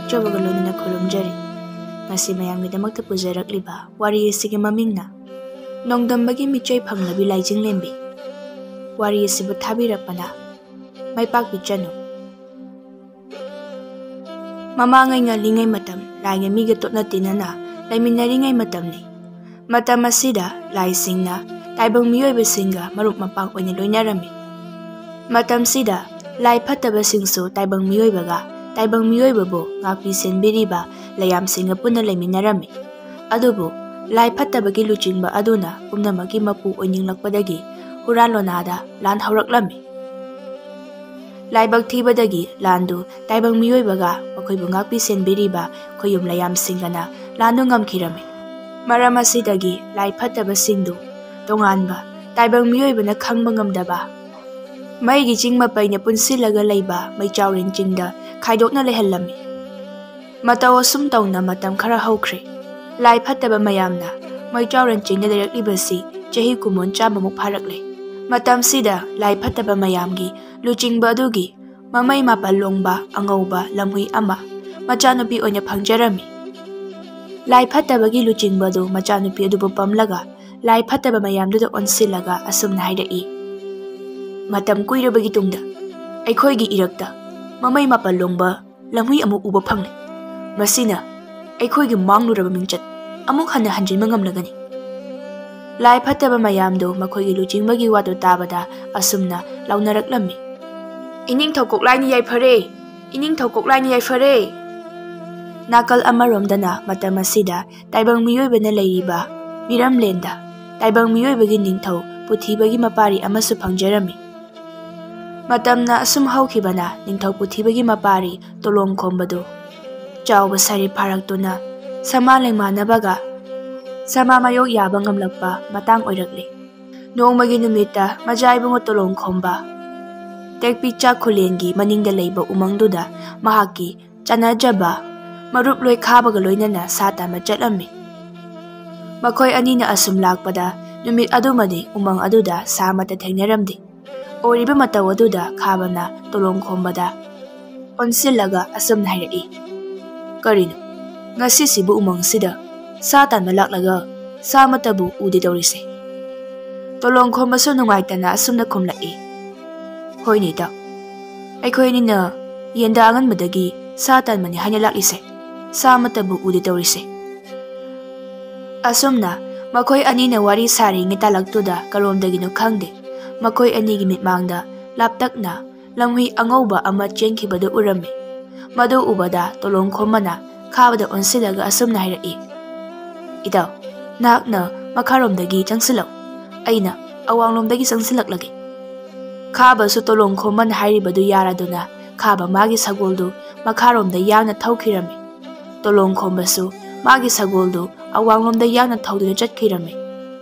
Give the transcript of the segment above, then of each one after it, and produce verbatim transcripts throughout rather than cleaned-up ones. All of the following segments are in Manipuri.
ꯆꯥꯎꯕꯒ ꯂꯣꯏꯅꯅ ꯈꯨꯔꯨꯝꯖꯔꯤ꯫ ꯉꯁꯤ ꯃꯌꯥꯝꯒꯤꯗꯃꯛꯇ ꯄꯨꯖꯔꯛꯂꯤꯕ ꯋꯥꯔꯤ ꯑꯁꯤꯒꯤ ꯃꯃꯤꯡꯅ ꯅꯣꯡꯗꯝꯕꯒꯤ ꯃꯤꯆꯣꯏ ꯐꯪꯂꯕꯤ ꯂꯥꯏꯖꯤꯡꯂꯦꯝꯕꯤ꯫ ꯋꯥꯔꯤ ꯑꯁꯤꯕꯨ ꯊꯥꯕꯤꯔꯛꯄꯅ ꯃꯥꯏꯄꯥꯛꯄꯤ ꯆꯅꯨ꯫ ꯃꯃꯥꯡꯉꯩ ꯉꯜꯂꯤꯉꯩ ꯃꯇꯝ, ꯂꯥꯏꯒ ꯃꯤꯒ ꯇꯣꯠꯅ ꯇꯤꯟꯅꯅ ꯂꯩꯃꯤꯟꯅꯔꯤꯉꯩ ꯃꯇꯝꯅꯤ꯫ ꯃꯇꯝ ꯑꯁꯤꯗ ꯂꯥꯏꯁꯤꯡꯅ ꯇꯥꯏꯕꯪ ꯃꯤꯑꯣꯏꯕꯁꯤꯡꯒ ꯃꯔꯨꯞ ꯃꯄꯥꯡ ꯑꯣꯏꯅ ꯂꯣꯏꯅꯔꯝꯃꯤ꯫ ꯃꯇꯝꯁꯤꯗ ꯂꯥꯏ ꯐꯠꯇꯕꯁꯤꯡꯁꯨ ꯇꯥꯏꯕꯪ ꯃꯤꯑꯣꯏꯕꯒ ꯇꯥꯏꯕꯪ ꯃꯤꯑꯣꯏꯕꯕꯨ ꯉꯥꯛꯄꯤ ꯁꯦꯟꯕꯤꯔꯤꯕ ꯂꯩꯌꯥꯝꯁꯤꯡꯒ ꯄꯨꯟꯅ ꯂꯩꯃꯤꯟꯅꯔꯝꯃꯤ꯫ ꯑꯗꯨꯕꯨ ꯂꯥꯏ ꯐꯠꯇꯕꯒꯤ ꯂꯨꯆꯤꯡꯕ ꯑꯗꯨꯅ ꯄꯨꯝꯅꯃꯛꯀꯤ ꯃꯄꯨ ꯑꯣꯏꯅꯤꯡꯂꯛꯄꯗꯒꯤ ꯍꯨꯔꯥꯟ ꯂꯣꯅꯥꯗ ꯂꯥꯟ ꯍꯧꯔꯛꯂꯝꯃꯤ꯫ ꯂꯥꯏꯕꯛ ꯊꯤꯕꯗꯒꯤ ꯂꯥꯟꯗꯨ ꯇꯥꯏꯕꯪ ꯃꯤꯑꯣꯏꯕꯒ ꯃꯈꯣꯏꯕꯨ ꯉꯥꯛꯄꯤ ꯁꯦꯟꯕꯤꯔꯤꯕ ꯈꯣꯌꯨꯝ ꯂꯩꯌꯥꯝꯁꯤꯡꯒꯅ ꯂꯥꯟꯗꯨ ꯉꯝꯈꯤꯔꯝꯃꯤ꯫ ꯃꯔꯝ ꯑꯁꯤꯗꯒꯤ ꯂꯥꯏ ꯐꯠꯇꯕꯁꯤꯡꯗꯨ ꯇꯣꯉꯥꯟꯕ, ꯇꯥꯏꯕꯪ ꯃꯤꯑꯣꯏꯕꯅ ꯈꯪꯕ ꯉꯝꯗꯕ ꯃꯩꯒꯤ ꯆꯤꯡ ꯃꯄꯩꯅ ꯄꯨꯟꯁꯤꯜꯂꯒ ꯂꯩꯕ ꯃꯩꯆꯥꯎꯔꯦꯟ ꯆꯤꯡꯗ ꯈꯥꯏꯗꯣꯛꯅ ꯂꯩꯍꯜꯂꯝꯃꯤ꯫ ꯃꯇꯧ ꯑꯁꯨꯝ ꯇꯧꯅ ꯃꯇꯝ ꯈꯔ ꯍꯧꯈ꯭ꯔꯦ꯫ ꯂꯥꯏ ꯐꯠꯇꯕ ꯃꯌꯥꯝꯅ ꯃꯩꯆꯥꯎꯔꯦꯟ ꯆꯤꯡꯗ ꯂꯩꯔꯛꯂꯤꯕꯁꯤ ꯆꯍꯤ ꯀꯨꯝꯑꯣꯟ ꯆꯥꯝꯃꯃꯨꯛ ꯐꯥꯔꯛꯂꯦ꯫ ꯃꯇꯝꯁꯤꯗ ꯂꯥꯏ ꯐꯠꯇꯕ ꯃꯌꯥꯝꯒꯤ ꯂꯨꯆꯤꯡꯕ ꯑꯗꯨꯒꯤ ꯃꯃꯩ ꯃꯥꯄꯜ ꯂꯣꯡꯕ ꯑꯉꯧꯕ ꯂꯝꯍꯨꯏ ꯑꯃ ꯃꯆꯥꯅꯨꯄꯤ ꯑꯣꯏꯅ ꯐꯪꯖꯔꯝꯃꯤ꯫ ꯂꯥꯏ ꯐꯠꯇꯕꯒꯤ ꯂꯨꯆꯤꯡꯕ ꯑꯗꯨ ꯃꯆꯥꯅꯨꯄꯤ ꯑꯗꯨꯕꯨ ꯄꯝꯂꯒ ꯂꯥꯏ ꯐꯠꯇꯕ ꯃꯌꯥꯝꯗꯨꯗ ꯑꯣꯟꯁꯤꯜꯂꯒ ꯑꯁꯨꯝꯅ ꯍꯥꯏꯔꯛꯏ, "ꯃꯇꯝ ꯀꯨꯏꯔꯕꯒꯤ ꯇꯨꯡꯗ ꯑꯩꯈꯣꯏꯒꯤ ꯏꯔꯛꯇ ꯃꯃꯩ ꯃꯥꯄꯜ ꯂꯣꯡꯕ ꯂꯝꯍꯨꯏ ꯑꯃ ꯎꯕ ꯐꯪꯂꯦ꯫ ꯃꯁꯤꯅ ꯑꯩꯈꯣꯏꯒꯤ ꯃꯥꯡꯂꯨꯔꯕ ꯃꯤꯡꯆꯠ ꯑꯃꯨꯛ ꯍꯟꯅ ꯍꯟꯖꯤꯟꯕ ꯉꯝꯂꯒꯅꯤ꯫" ꯂꯥꯏ ꯐꯠꯇꯕ ꯃꯌꯥꯝꯗꯨ ꯃꯈꯣꯏꯒꯤ ꯂꯨꯆꯤꯡꯕꯒꯤ ꯋꯥꯗꯨ ꯇꯥꯕꯗ ꯑꯁꯨꯝꯅ ꯂꯥꯎꯅꯔꯛꯂꯝꯃꯤ, "ꯏꯅꯤꯡꯊꯧ ꯀꯣꯛꯂꯥꯏꯅ ꯌꯥꯏꯐꯔꯦ! ꯏꯅꯤꯡꯊꯧ ꯀꯣꯛꯂꯥꯏꯅ ꯌꯥꯏꯐꯔꯦ!" ꯅꯥꯀꯜ ꯑꯃꯔꯣꯝꯗꯅ ꯃꯇꯝ ꯑꯁꯤꯗ ꯇꯥꯏꯕꯪ ꯃꯤꯑꯣꯏꯕꯅ ꯂꯩꯔꯤꯕ ꯃꯤꯔꯝꯂꯦꯟꯗ ꯇꯥꯏꯕꯪ ꯃꯤꯑꯣꯏꯕꯒꯤ ꯅꯤꯡꯊꯧ ꯄꯨꯊꯤꯕꯒꯤ ꯃꯄꯥꯔꯤ ꯑꯃꯁꯨ ꯐꯪꯖꯔꯝꯃꯤ꯫ ꯃꯇꯝꯅ ꯑꯁꯨꯝ ꯍꯧꯈꯤꯕꯅ ꯅꯤꯡꯊꯧ ꯄꯨꯊꯤꯕꯒꯤ ꯃꯄꯥꯔꯤ ꯇꯣꯂꯣꯡ ꯈꯣꯝꯕꯗꯨ ꯆꯥꯎꯕ ꯁꯥꯔꯤ ꯐꯥꯔꯛꯇꯨꯅ ꯁꯃꯥ ꯂꯦꯡꯃꯥꯟꯅꯕꯒ ꯁꯃꯥ ꯃꯥꯌꯣꯛ ꯌꯥꯕ ꯉꯝꯂꯛꯄ ꯃꯇꯥꯡ ꯑꯣꯏꯔꯛꯂꯤ꯫ ꯅꯣꯡꯃꯒꯤ ꯅꯨꯃꯤꯠꯇ ꯃꯖꯥ ꯏꯕꯨꯡꯉꯣ ꯇꯣꯂꯣꯡ ꯈꯣꯝꯕ ꯇꯦꯛꯄꯤ ꯆꯥꯛ ꯈꯨꯂꯦꯟꯒꯤ ꯃꯅꯤꯡꯗ ꯂꯩꯕ ꯎꯃꯪꯗꯨꯗ ꯃꯍꯥꯛꯀꯤ ꯆꯥꯟꯅꯖꯕ ꯃꯔꯨꯞ ꯂꯣꯏ ꯈꯥꯕꯒ ꯂꯣꯏꯅꯅ ꯁꯥ ꯇꯥꯟꯕ ꯆꯠꯂꯝꯃꯤ꯫ ꯃꯈꯣꯏ ꯑꯅꯤꯅ ꯑꯁꯨꯝ ꯂꯥꯛꯄꯗ ꯅꯨꯃꯤꯠ ꯑꯗꯨꯃꯗꯤ ꯎꯃꯪ ꯑꯗꯨꯗ ꯁꯥ ꯑꯃꯠꯇ ꯊꯦꯡꯅꯔꯝꯗꯦ꯫ ꯑꯣꯏꯔꯤꯕ ꯃꯇꯧ ꯑꯗꯨꯗ ꯈꯥꯕꯅ ꯇꯣꯂꯣꯡ ꯈꯣꯝꯕꯗ ꯑꯣꯟꯁꯤꯜꯂꯒ ꯑꯁꯨꯝꯅ ꯍꯥꯏꯔꯛꯏ, "ꯀꯔꯤꯅꯣ? ꯉꯁꯤꯁꯤꯕꯨ ꯎꯃꯪꯁꯤꯗ ꯁꯥ ꯇꯥꯟꯕ ꯂꯥꯛꯂꯒ ꯁꯥ ꯑꯃꯠꯇꯕꯨ ꯎꯗꯦ ꯇꯧꯔꯤꯁꯦ?" ꯇꯣꯂꯣꯡ ꯈꯣꯝꯕꯁꯨ ꯅꯨꯡꯉꯥꯏꯇꯅ ꯑꯁꯨꯝꯅ ꯈꯨꯝꯂꯛꯏ, "ꯍꯣꯏꯅꯦ ꯏꯇꯥꯎ, ꯑꯩꯈꯣꯏ ꯑꯅꯤꯅ ꯌꯦꯟꯗꯥ ꯑꯉꯟꯕꯗꯒꯤ ꯁꯥ ꯇꯥꯟꯕꯅꯤ ꯍꯥꯏꯅ ꯂꯥꯛꯂꯤꯁꯦ, ꯁꯥ ꯑꯃꯠꯇꯕꯨ ꯎꯗꯦ ꯇꯧꯔꯤꯁꯦ꯫" ꯑꯁꯨꯝꯅ ꯃꯈꯣꯏ ꯑꯅꯤꯅ ꯋꯥꯔꯤ ꯁꯥꯔꯤꯉꯩ ꯇꯥꯂꯛꯇꯨꯗ ꯀꯔꯣꯝꯗꯒꯤꯅꯣ ꯈꯪꯗꯦ, ꯃꯈꯣꯏ ꯑꯅꯤꯒꯤ ꯃꯤꯠꯃꯥꯡꯗ ꯂꯥꯞꯇꯛꯅ ꯂꯝꯍꯨꯏ ꯑꯉꯧꯕ ꯑꯃ ꯆꯦꯟꯈꯤꯕꯗꯨ ꯎꯔꯝꯃꯤ꯫ ꯃꯗꯨ ꯎꯕꯗ ꯇꯣꯂꯣꯡ ꯈꯣꯝꯕꯅ ꯈꯥꯕꯗ ꯑꯣꯟꯁꯤꯜꯂꯒ ꯑꯁꯨꯝꯅ ꯍꯥꯏꯔꯛꯏ, "ꯏꯇꯥꯎ, ꯅꯍꯥꯛꯅ ꯃꯈꯥꯔꯣꯝꯗꯒꯤ ꯆꯪꯁꯤꯜꯂꯛꯎ, ꯑꯩꯅ ꯑꯋꯥꯡꯂꯣꯝꯗꯒꯤ ꯆꯪꯁꯤꯜꯂꯛꯂꯒꯦ꯫" ꯈꯥꯕꯁꯨ ꯇꯣꯂꯣꯡ ꯈꯣꯝꯕꯅ ꯍꯥꯏꯔꯤꯕꯗꯨ ꯌꯥꯔꯗꯨꯅ ꯈꯥꯕ ꯃꯥꯒꯤ ꯁꯒꯣꯜꯗꯨ ꯃꯈꯥꯔꯣꯝꯗ ꯌꯥꯡꯅ ꯊꯧꯈꯤꯔꯝꯃꯤ꯫ ꯇꯣꯂꯣꯡ ꯈꯣꯝꯕꯁꯨ ꯃꯥꯒꯤ ꯁꯒꯣꯜꯗꯨ ꯑꯋꯥꯡꯂꯣꯝꯗ ꯌꯥꯡꯅ ꯊꯧꯗꯨꯅ ꯆꯠꯈꯤꯔꯝꯃꯤ꯫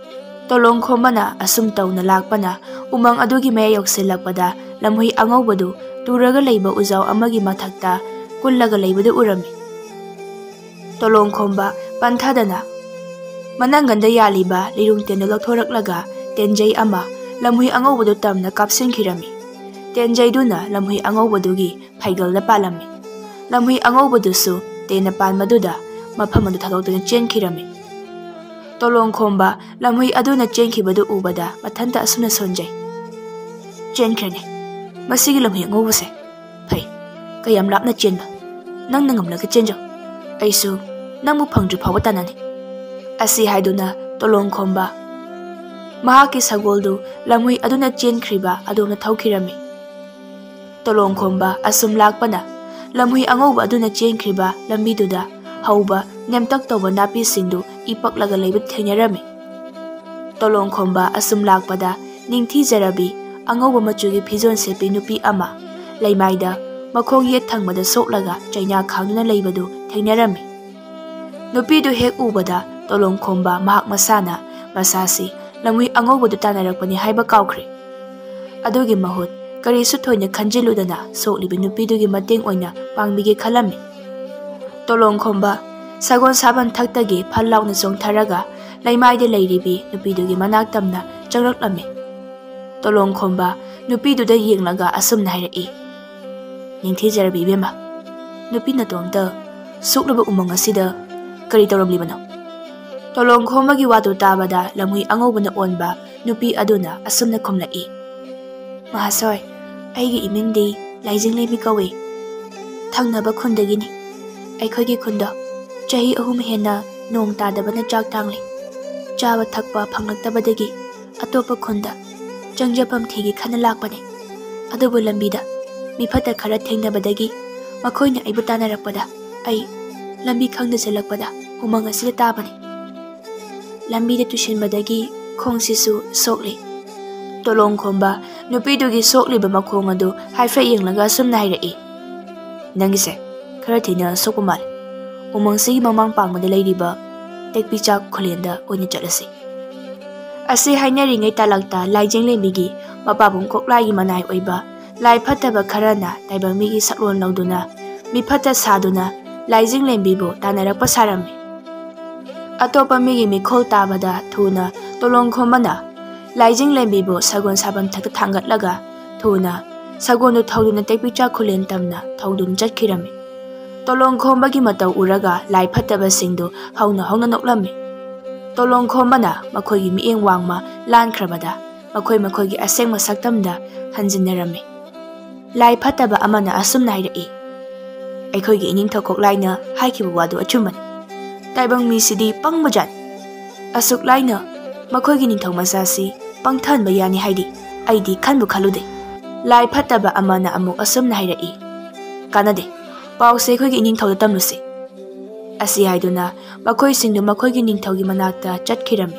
ꯇꯣꯂꯣꯡ ꯈꯣꯝꯕꯅ ꯑꯁꯨꯝ ꯇꯧꯅ ꯂꯥꯛꯄꯅ ꯎꯃꯪ ꯑꯗꯨꯒꯤ ꯃꯌꯥꯏ ꯌꯧꯁꯤꯜꯂꯛꯄꯗ ꯂꯝꯍꯨꯏ ꯑꯉꯧꯕꯗꯨ ꯇꯨꯔꯒ ꯂꯩꯕ ꯎꯖꯥꯎ ꯑꯃꯒꯤ ꯃꯊꯛꯇ ꯀꯨꯜꯂꯒ ꯂꯩꯕꯗꯨ ꯎꯔꯝꯃꯤ꯫ ꯇꯣꯂꯣꯡ ꯈꯣꯝꯕ ꯄꯟꯊꯗꯅ ꯃꯅꯪꯒꯟꯗ ꯌꯥꯜꯂꯤꯕ ꯂꯤꯔꯨꯡ ꯇꯦꯟꯗꯨ ꯂꯧꯊꯣꯔꯛꯂꯒ ꯇꯦꯟꯖꯩ ꯑꯃ ꯂꯝꯍꯨꯏ ꯑꯉꯧꯕꯗꯨ ꯇꯝꯅ ꯀꯥꯞꯁꯤꯟꯈꯤꯔꯝꯃꯤ꯫ ꯇꯦꯟꯖꯩꯗꯨꯅ ꯂꯝꯍꯨꯏ ꯑꯉꯧꯕꯗꯨꯒꯤ ꯐꯩꯒꯜꯗ ꯄꯥꯜꯂꯝꯃꯤ꯫ ꯂꯝꯍꯨꯏ ꯑꯉꯧꯕꯗꯨꯁꯨ ꯇꯦꯟꯅ ꯄꯥꯟꯕꯗꯨꯗ ꯃꯐꯝ ꯑꯗꯨ ꯊꯥꯗꯣꯛꯇꯨꯅ ꯆꯦꯟꯈꯤꯔꯝꯃꯤ꯫ ꯇꯣꯂꯣꯡ ꯈꯣꯝꯕ ꯂꯝꯍꯨꯏ ꯑꯗꯨꯅ ꯆꯦꯟꯈꯤꯕꯗꯨ ꯎꯕꯗ ꯃꯊꯟꯇ ꯑꯁꯨꯝꯅ ꯁꯣꯟꯖꯩ, "ꯆꯦꯟꯈ꯭ꯔꯦꯅꯦ ꯃꯁꯤꯒꯤ ꯂꯝꯍꯨꯏ ꯑꯉꯧꯕꯁꯦ꯫ ꯐꯩ, ꯀꯌꯥꯝ ꯂꯥꯞꯅ ꯆꯦꯟꯕ꯫ ꯅꯪꯅ ꯉꯝꯂꯒ ꯆꯦꯟꯖꯧ꯫ ꯑꯩꯁꯨ ꯅꯪꯕꯨ ꯐꯪꯗ꯭ꯔꯤ ꯐꯥꯎꯕ ꯇꯥꯟꯅꯅꯤ꯫" ꯑꯁꯤ ꯍꯥꯏꯗꯨꯅ ꯇꯣꯂꯣꯡ ꯈꯣꯝꯕ ꯃꯍꯥꯛꯀꯤ ꯁꯒꯣꯜꯗꯨ ꯂꯝꯍꯨꯏ ꯑꯗꯨꯅ ꯆꯦꯟꯈ꯭ꯔꯤꯕ ꯑꯗꯣꯝꯗ ꯊꯧꯈꯤꯔꯝꯃꯤ꯫ ꯇꯣꯂꯣꯡ ꯈꯣꯝꯕ ꯑꯁꯨꯝ ꯂꯥꯛꯄꯅ ꯂꯝꯍꯨꯏ ꯑꯉꯧꯕ ꯑꯗꯨꯅ ꯆꯦꯟꯈ꯭ꯔꯤꯕ ꯂꯝꯕꯤꯗꯨꯗ ꯍꯧꯕ ꯅꯦꯝꯇꯛ ꯇꯧꯕ ꯅꯥꯄꯤꯁꯤꯡꯗꯨ ꯏꯄꯛꯂꯒ ꯂꯩꯕ ꯊꯦꯡꯅꯔꯝꯃꯤ꯫ ꯇꯣꯂꯣꯡ ꯈꯣꯝꯕ ꯑꯁꯨꯝ ꯂꯥꯛꯄꯗ ꯅꯤꯡꯊꯤꯖꯔꯕꯤ ꯑꯉꯧꯕ ꯃꯆꯨꯒꯤ ꯐꯤꯖꯣꯜ ꯁꯦꯠꯄꯤ ꯅꯨꯄꯤ ꯑꯃ ꯂꯩꯃꯥꯏꯗ ꯃꯈꯣꯡ ꯌꯦꯠ ꯊꯪꯕꯗ ꯁꯣꯛꯂꯒ ꯆꯩꯅꯥ ꯈꯥꯡꯗꯨꯅ ꯂꯩꯕꯗꯨ ꯊꯦꯡꯅꯔꯝꯃꯤ꯫ ꯅꯨꯄꯤꯗꯨ ꯍꯦꯛ ꯎꯕꯗ ꯇꯣꯂꯣꯡ ꯈꯣꯝꯕ ꯃꯍꯥꯛ ꯃꯁꯥꯅ ꯃꯁꯥꯁꯤ ꯂꯝꯍꯨꯏ ꯑꯉꯧꯕꯗꯨ ꯇꯥꯟꯅꯔꯛꯄꯅꯤ ꯍꯥꯏꯕ ꯀꯥꯎꯈ꯭ꯔꯦ꯫ ꯑꯗꯨꯒꯤ ꯃꯍꯨꯠ ꯀꯔꯤꯁꯨ ꯊꯣꯏꯅ ꯈꯟꯖꯤꯜꯂꯨꯗꯅ ꯁꯣꯛꯂꯤꯕ ꯅꯨꯄꯤꯗꯨꯒꯤ ꯃꯇꯦꯡ ꯑꯣꯏꯅ ꯄꯥꯡꯕꯤꯒꯦ ꯈꯜꯂꯝꯃꯤ꯫ ꯇꯣꯂꯣꯡ ꯈꯣꯝꯕ ꯁꯒꯣꯜ ꯁꯥꯕꯟ ꯊꯛꯇꯒꯤ ꯐꯜ ꯂꯥꯎꯅ ꯆꯣꯡꯊꯔꯒ ꯂꯩꯃꯥꯏꯗ ꯂꯩꯔꯤꯕꯤ ꯅꯨꯄꯤꯗꯨꯒꯤ ꯃꯅꯥꯛ ꯇꯝꯅ ꯆꯪꯂꯛꯂꯝꯃꯤ꯫ ꯇꯣꯂꯣꯡ ꯈꯣꯝꯕ ꯅꯨꯄꯤꯗꯨꯗ ꯌꯦꯡꯂꯒ ꯑꯁꯨꯝꯅ ꯍꯥꯏꯔꯛꯏ, "ꯅꯤꯡꯊꯤꯖꯔꯕꯤ ꯏꯕꯦꯝꯃ, ꯅꯨꯄꯤ ꯅꯇꯣꯝꯇ ꯁꯣꯛꯂꯕ ꯎꯃꯪ ꯑꯁꯤꯗ ꯀꯔꯤ ꯇꯧꯔꯝꯂꯤꯕꯅꯣ?" ꯇꯣꯂꯣꯡ ꯈꯣꯝꯕꯒꯤ ꯋꯥꯗꯨ ꯇꯥꯕꯗ ꯂꯝꯍꯨꯏ ꯑꯉꯧꯕꯅ ꯑꯣꯟꯕ ꯅꯨꯄꯤ ꯑꯗꯨꯅ ꯑꯁꯨꯝꯅ ꯈꯨꯝꯂꯛꯏ, "ꯃꯍꯥꯁꯣꯏ, ꯑꯩꯒꯤ ꯏꯃꯤꯡꯗꯤ ꯂꯥꯏꯖꯤꯡꯂꯦꯝꯕꯤ ꯀꯧꯏ꯫ ꯊꯪꯅꯕ ꯈꯨꯟꯗꯒꯤꯅꯤ꯫ ꯑꯩꯈꯣꯏꯒꯤ ꯈꯨꯟꯗꯣ ꯆꯍꯤ ꯑꯍꯨꯝ ꯍꯦꯟꯅ ꯅꯣꯡ ꯇꯥꯗꯕꯅ ꯆꯥꯛ ꯇꯥꯡꯂꯤ꯫ ꯆꯥꯕ ꯊꯛꯄ ꯐꯪꯂꯛꯇꯕꯗꯒꯤ ꯑꯇꯣꯞꯄ ꯈꯨꯟꯗ ꯆꯪꯖꯐꯝ ꯊꯤꯒꯦ ꯈꯟꯅ ꯂꯥꯛꯄꯅꯤ꯫ ꯑꯗꯨꯕꯨ ꯂꯝꯕꯤꯗ ꯃꯤꯐꯠꯇ ꯈꯔ ꯊꯦꯡꯅꯕꯗꯒꯤ ꯃꯈꯣꯏꯅ ꯑꯩꯕꯨ ꯇꯥꯟꯅꯔꯛꯄꯗ ꯑꯩ ꯂꯝꯕꯤ ꯈꯪꯗ ꯆꯦꯜꯂꯛꯄꯗ ꯎꯃꯪ ꯑꯁꯤꯗ ꯇꯥꯕꯅꯤ꯫ ꯂꯝꯕꯤꯗ ꯇꯨꯁꯤꯟꯕꯗꯒꯤ ꯈꯣꯡꯁꯤꯁꯨ ꯁꯣꯛꯂꯤ꯫" ꯇꯣꯂꯣꯡ ꯈꯣꯝꯕ ꯅꯨꯄꯤꯗꯨꯒꯤ ꯁꯣꯛꯂꯤꯕ ꯃꯈꯣꯡ ꯑꯗꯨ ꯍꯥꯏꯐꯦꯠ ꯌꯦꯡꯂꯒ ꯑꯁꯨꯝꯅ ꯍꯥꯏꯔꯛꯏ, "ꯅꯪꯒꯤꯁꯦ ꯈꯔ ꯊꯤꯅ ꯁꯣꯛꯄ ꯃꯥꯜꯂꯤ꯫ ꯎꯃꯪꯁꯤꯒꯤ ꯃꯃꯥꯡ ꯄꯥꯡꯕꯗ ꯂꯩꯔꯤꯕ ꯇꯦꯛꯄꯤꯆꯥꯛ ꯈꯨꯂꯦꯟꯗ ꯑꯣꯏꯅ ꯆꯠꯂꯁꯤ꯫" ꯑꯁꯤ ꯍꯥꯏꯅꯔꯤꯉꯩ ꯇꯥꯂꯛꯇ ꯂꯥꯏꯖꯤꯡꯂꯦꯝꯕꯤꯒꯤ ꯃꯄꯥꯕꯨꯡ ꯀꯣꯛꯂꯥꯏꯒꯤ ꯃꯅꯥꯏ ꯑꯣꯏꯕ ꯂꯥꯏ ꯐꯠꯇꯕ ꯈꯔꯅ ꯇꯥꯏꯕꯪ ꯃꯤꯒꯤ ꯁꯛꯂꯣꯟ ꯂꯧꯗꯨꯅ ꯃꯤꯐꯠꯇ ꯁꯥꯗꯨꯅ ꯂꯥꯏꯖꯤꯡꯂꯦꯝꯕꯤꯕꯨ ꯇꯥꯟꯅꯔꯛꯄ ꯁꯥꯔꯝꯃꯤ꯫ ꯑꯇꯣꯞꯄ ꯃꯤꯒꯤ ꯃꯤꯈꯣꯜ ꯇꯥꯕꯗ ꯊꯨꯅ ꯇꯣꯂꯣꯡ ꯈꯣꯝꯕꯅ ꯂꯥꯏꯖꯤꯡꯂꯦꯝꯕꯤꯕꯨ ꯁꯒꯣꯜ ꯁꯥꯐꯝ ꯊꯛꯇ ꯊꯥꯡꯒꯠꯂꯒ ꯊꯨꯅ ꯁꯒꯣꯜꯗꯨ ꯊꯧꯗꯨꯅ ꯇꯦꯛꯄꯤꯆꯥꯛ ꯈꯨꯂꯦꯟ ꯇꯝꯅ ꯊꯧꯗꯨꯅ ꯆꯠꯈꯤꯔꯝꯃꯤ꯫ ꯇꯣꯂꯣꯡ ꯈꯣꯝꯕꯒꯤ ꯃꯇꯧ ꯎꯔꯒ ꯂꯥꯏ ꯐꯠꯇꯕꯁꯤꯡꯗꯨ ꯍꯧꯅ ꯍꯧꯅ ꯅꯣꯛꯂꯝꯃꯤ꯫ ꯇꯣꯂꯣꯡ ꯈꯣꯝꯕꯅ ꯃꯈꯣꯏꯒꯤ ꯃꯤꯠꯌꯦꯡ ꯋꯥꯡꯃ ꯂꯥꯟꯈ꯭ꯔꯕꯗ ꯃꯈꯣꯏ ꯃꯈꯣꯏꯒꯤ ꯑꯁꯦꯡꯕ ꯁꯛꯇꯝꯗ ꯍꯟꯖꯤꯟꯅꯔꯝꯃꯤ꯫ ꯂꯥꯏ ꯐꯠꯇꯕ ꯑꯃꯅ ꯑꯁꯨꯝꯅ ꯍꯥꯏꯔꯛꯏ, "ꯑꯩꯈꯣꯏꯒꯤ ꯏꯅꯤꯡꯊꯧ ꯀꯣꯛꯂꯥꯏꯅ ꯍꯥꯏꯈꯤꯕ ꯋꯥꯗꯨ ꯑꯆꯨꯝꯕꯅꯤ꯫ ꯇꯥꯏꯕꯪ ꯃꯤꯁꯤꯗꯤ ꯄꯪꯕꯖꯥꯠꯅꯤ꯫ ꯑꯁꯨꯛ ꯂꯥꯏꯅ ꯃꯈꯣꯏꯒꯤ ꯅꯤꯡꯊꯧ ꯃꯆꯥꯁꯤ ꯄꯪꯊꯍꯟꯕ ꯌꯥꯅꯤ ꯍꯥꯏꯗꯤ ꯑꯩꯗꯤ ꯈꯟꯕꯨ ꯈꯜꯂꯨꯗꯦ꯫" ꯂꯥꯏ ꯐꯠꯇꯕ ꯑꯃꯅ ꯑꯃꯨꯛ ꯑꯁꯨꯝꯅ ꯍꯥꯏꯔꯛꯏ, "ꯀꯥꯟꯅꯗꯦ, ꯄꯥꯎꯁꯦ ꯑꯩꯈꯣꯏꯒꯤ ꯏꯅꯤꯡꯊꯧꯗ ꯇꯝꯂꯨꯁꯤ꯫" ꯑꯁꯤ ꯍꯥꯏꯗꯨꯅ ꯃꯈꯣꯏꯁꯤꯡꯗꯨ ꯃꯈꯣꯏꯒꯤ ꯅꯤꯡꯊꯧꯒꯤ ꯃꯅꯥꯛꯇ ꯆꯠꯈꯤꯔꯝꯃꯤ꯫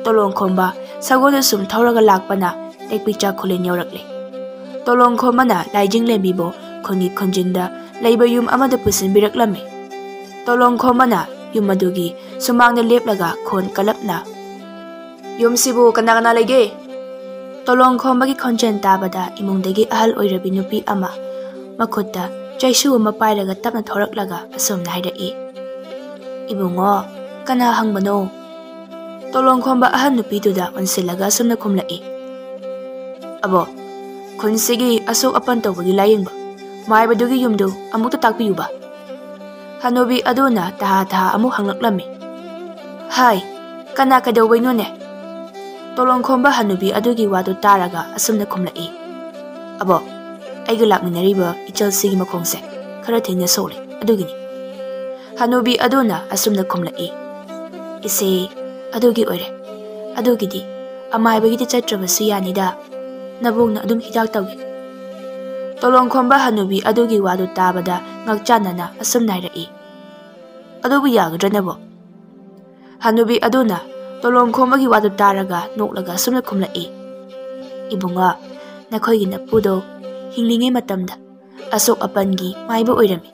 ꯇꯣꯂꯣꯡ ꯈꯣꯝꯕ ꯁꯒꯣꯜꯗ ꯁꯨꯝ ꯊꯧꯔꯒ ꯂꯥꯛꯄꯅ ꯇꯦꯛꯄꯤꯆꯥꯛ ꯈꯨꯂꯦꯟ ꯌꯧꯔꯛꯂꯦ꯫ ꯇꯣꯂꯣꯡ ꯈꯣꯝꯕꯅ ꯂꯥꯏꯖꯤꯡ ꯂꯦꯝꯕꯤꯕꯨ ꯈꯨꯟꯒꯤ ꯈꯨꯟꯖꯤꯟꯗ ꯂꯩꯕ ꯌꯨꯝ ꯑꯃꯗ ꯄꯨꯁꯤꯟꯕꯤꯔꯛꯂꯝꯃꯤ꯫ ꯇꯣꯂꯣꯡ ꯈꯣꯝꯕꯅ ꯌꯨꯝ ꯑꯗꯨꯒꯤ ꯁꯨꯃꯥꯡꯗ ꯂꯦꯞꯂꯒ ꯈꯣꯟ ꯀꯜꯂꯞꯅ, "ꯌꯨꯝꯁꯤꯕꯨ ꯀꯅꯥ ꯀꯅꯥ ꯂꯩꯒꯦ?" ꯇꯣꯂꯣꯡ ꯈꯣꯝꯕꯒꯤ ꯈꯣꯟꯖꯦꯜ ꯇꯥꯕꯗ ꯏꯃꯨꯡꯗꯒꯤ ꯑꯍꯜ ꯑꯣꯏꯔꯕꯤ ꯅꯨꯄꯤ ꯑꯃ ꯃꯈꯨꯠꯇ ꯆꯩꯁꯨ ꯑꯃ ꯄꯥꯏꯔꯒ ꯇꯞꯅ ꯊꯣꯔꯛꯂꯒ ꯑꯁꯨꯝꯅ ꯍꯥꯏꯔꯛꯏ, "ꯏꯕꯨꯡꯉꯣ, ꯀꯅꯥ ꯍꯪꯕꯅꯣ?" ꯇꯣꯂꯣꯡ ꯈꯣꯝꯕ ꯑꯍꯟ ꯅꯨꯄꯤꯗꯨꯗ ꯑꯣꯟꯁꯤꯜꯂꯒ ꯑꯁꯨꯝꯅ ꯈꯨꯝꯂꯛꯏ, "ꯑꯕꯣ, ꯈꯨꯟꯁꯤꯒꯤ ꯑꯁꯣꯛ ꯑꯄꯟ ꯇꯧꯕꯒꯤ ꯂꯥꯌꯦꯡꯕ ꯃꯥꯏꯕꯗꯨꯒꯤ ꯌꯨꯝꯗꯨ ꯑꯃꯨꯛꯇ ꯇꯥꯛꯄꯤꯌꯨꯕ꯫" ꯍꯅꯨꯕꯤ ꯑꯗꯨꯅ ꯇꯍꯥ ꯇꯍꯥ ꯑꯃꯨꯛ ꯍꯪꯂꯛꯂꯝꯃꯤ꯫ "ꯍꯥꯏ, ꯀꯅꯥ ꯀꯩꯗꯧꯕꯩꯅꯣꯅꯦ?" ꯇꯣꯂꯣꯡ ꯈꯣꯝꯕ ꯍꯅꯨꯕꯤ ꯑꯗꯨꯒꯤ ꯋꯥꯗꯨ ꯇꯥꯔꯒ ꯑꯁꯨꯝꯅ ꯈꯨꯝꯂꯛꯏ꯫ "ꯑꯕꯣ, ꯑꯩꯒ ꯂꯥꯛꯃꯤꯟꯅꯔꯤꯕ ꯏꯆꯜꯁꯤꯒꯤ ꯃꯈꯣꯡꯁꯦ ꯈꯔ ꯊꯦꯡꯅ ꯁꯣꯛꯂꯦ, ꯑꯗꯨꯒꯤꯅꯤ꯫" ꯍꯅꯨꯕꯤ ꯑꯗꯨꯅ ꯑꯁꯨꯝꯅ ꯈꯨꯝꯂꯛꯏ꯫ "ꯏꯆꯦ, ꯑꯗꯨꯒꯤ ꯑꯣꯏꯔꯦ꯫ ꯑꯗꯨꯒꯤꯗꯤ ꯑꯃꯥꯏꯕꯒꯤꯗꯤ ꯆꯠꯇ꯭ꯔꯕꯁꯨ ꯌꯥꯅꯤꯗ꯫ ꯅꯕꯣꯛꯅ ꯑꯗꯨꯝ ꯍꯤꯗꯥꯛ ꯇꯧꯒꯦ꯫" ꯇꯣꯂꯣꯡ ꯈꯣꯝꯕ ꯍꯅꯨꯕꯤ ꯑꯗꯨꯒꯤ ꯋꯥꯗꯨ ꯇꯥꯕꯗ ꯉꯥꯛꯆꯥꯟꯅꯅ ꯑꯁꯨꯝꯅ ꯍꯥꯏꯔꯛꯏ꯫ "ꯑꯗꯨꯕꯨ ꯌꯥꯒꯗ꯭ꯔꯅꯦꯕꯣ?" ꯍꯅꯨꯕꯤ ꯑꯗꯨꯅ ꯇꯣꯂꯣꯡ ꯈꯣꯝꯕꯒꯤ ꯋꯥꯗꯨ ꯇꯥꯔꯒ ꯅꯣꯛꯂꯒ ꯑꯁꯨꯝꯅ ꯈꯨꯝꯂꯛꯏ꯫ "ꯏꯕꯨꯡꯉꯣ, ꯅꯈꯣꯏꯒꯤ ꯅꯄꯨꯗꯣ ꯍꯤꯡꯂꯤꯉꯩ ꯃꯇꯝꯗ ꯑꯁꯣꯛ ꯑꯄꯟꯒꯤ ꯃꯥꯏꯕ ꯑꯣꯏꯔꯝꯃꯤ꯫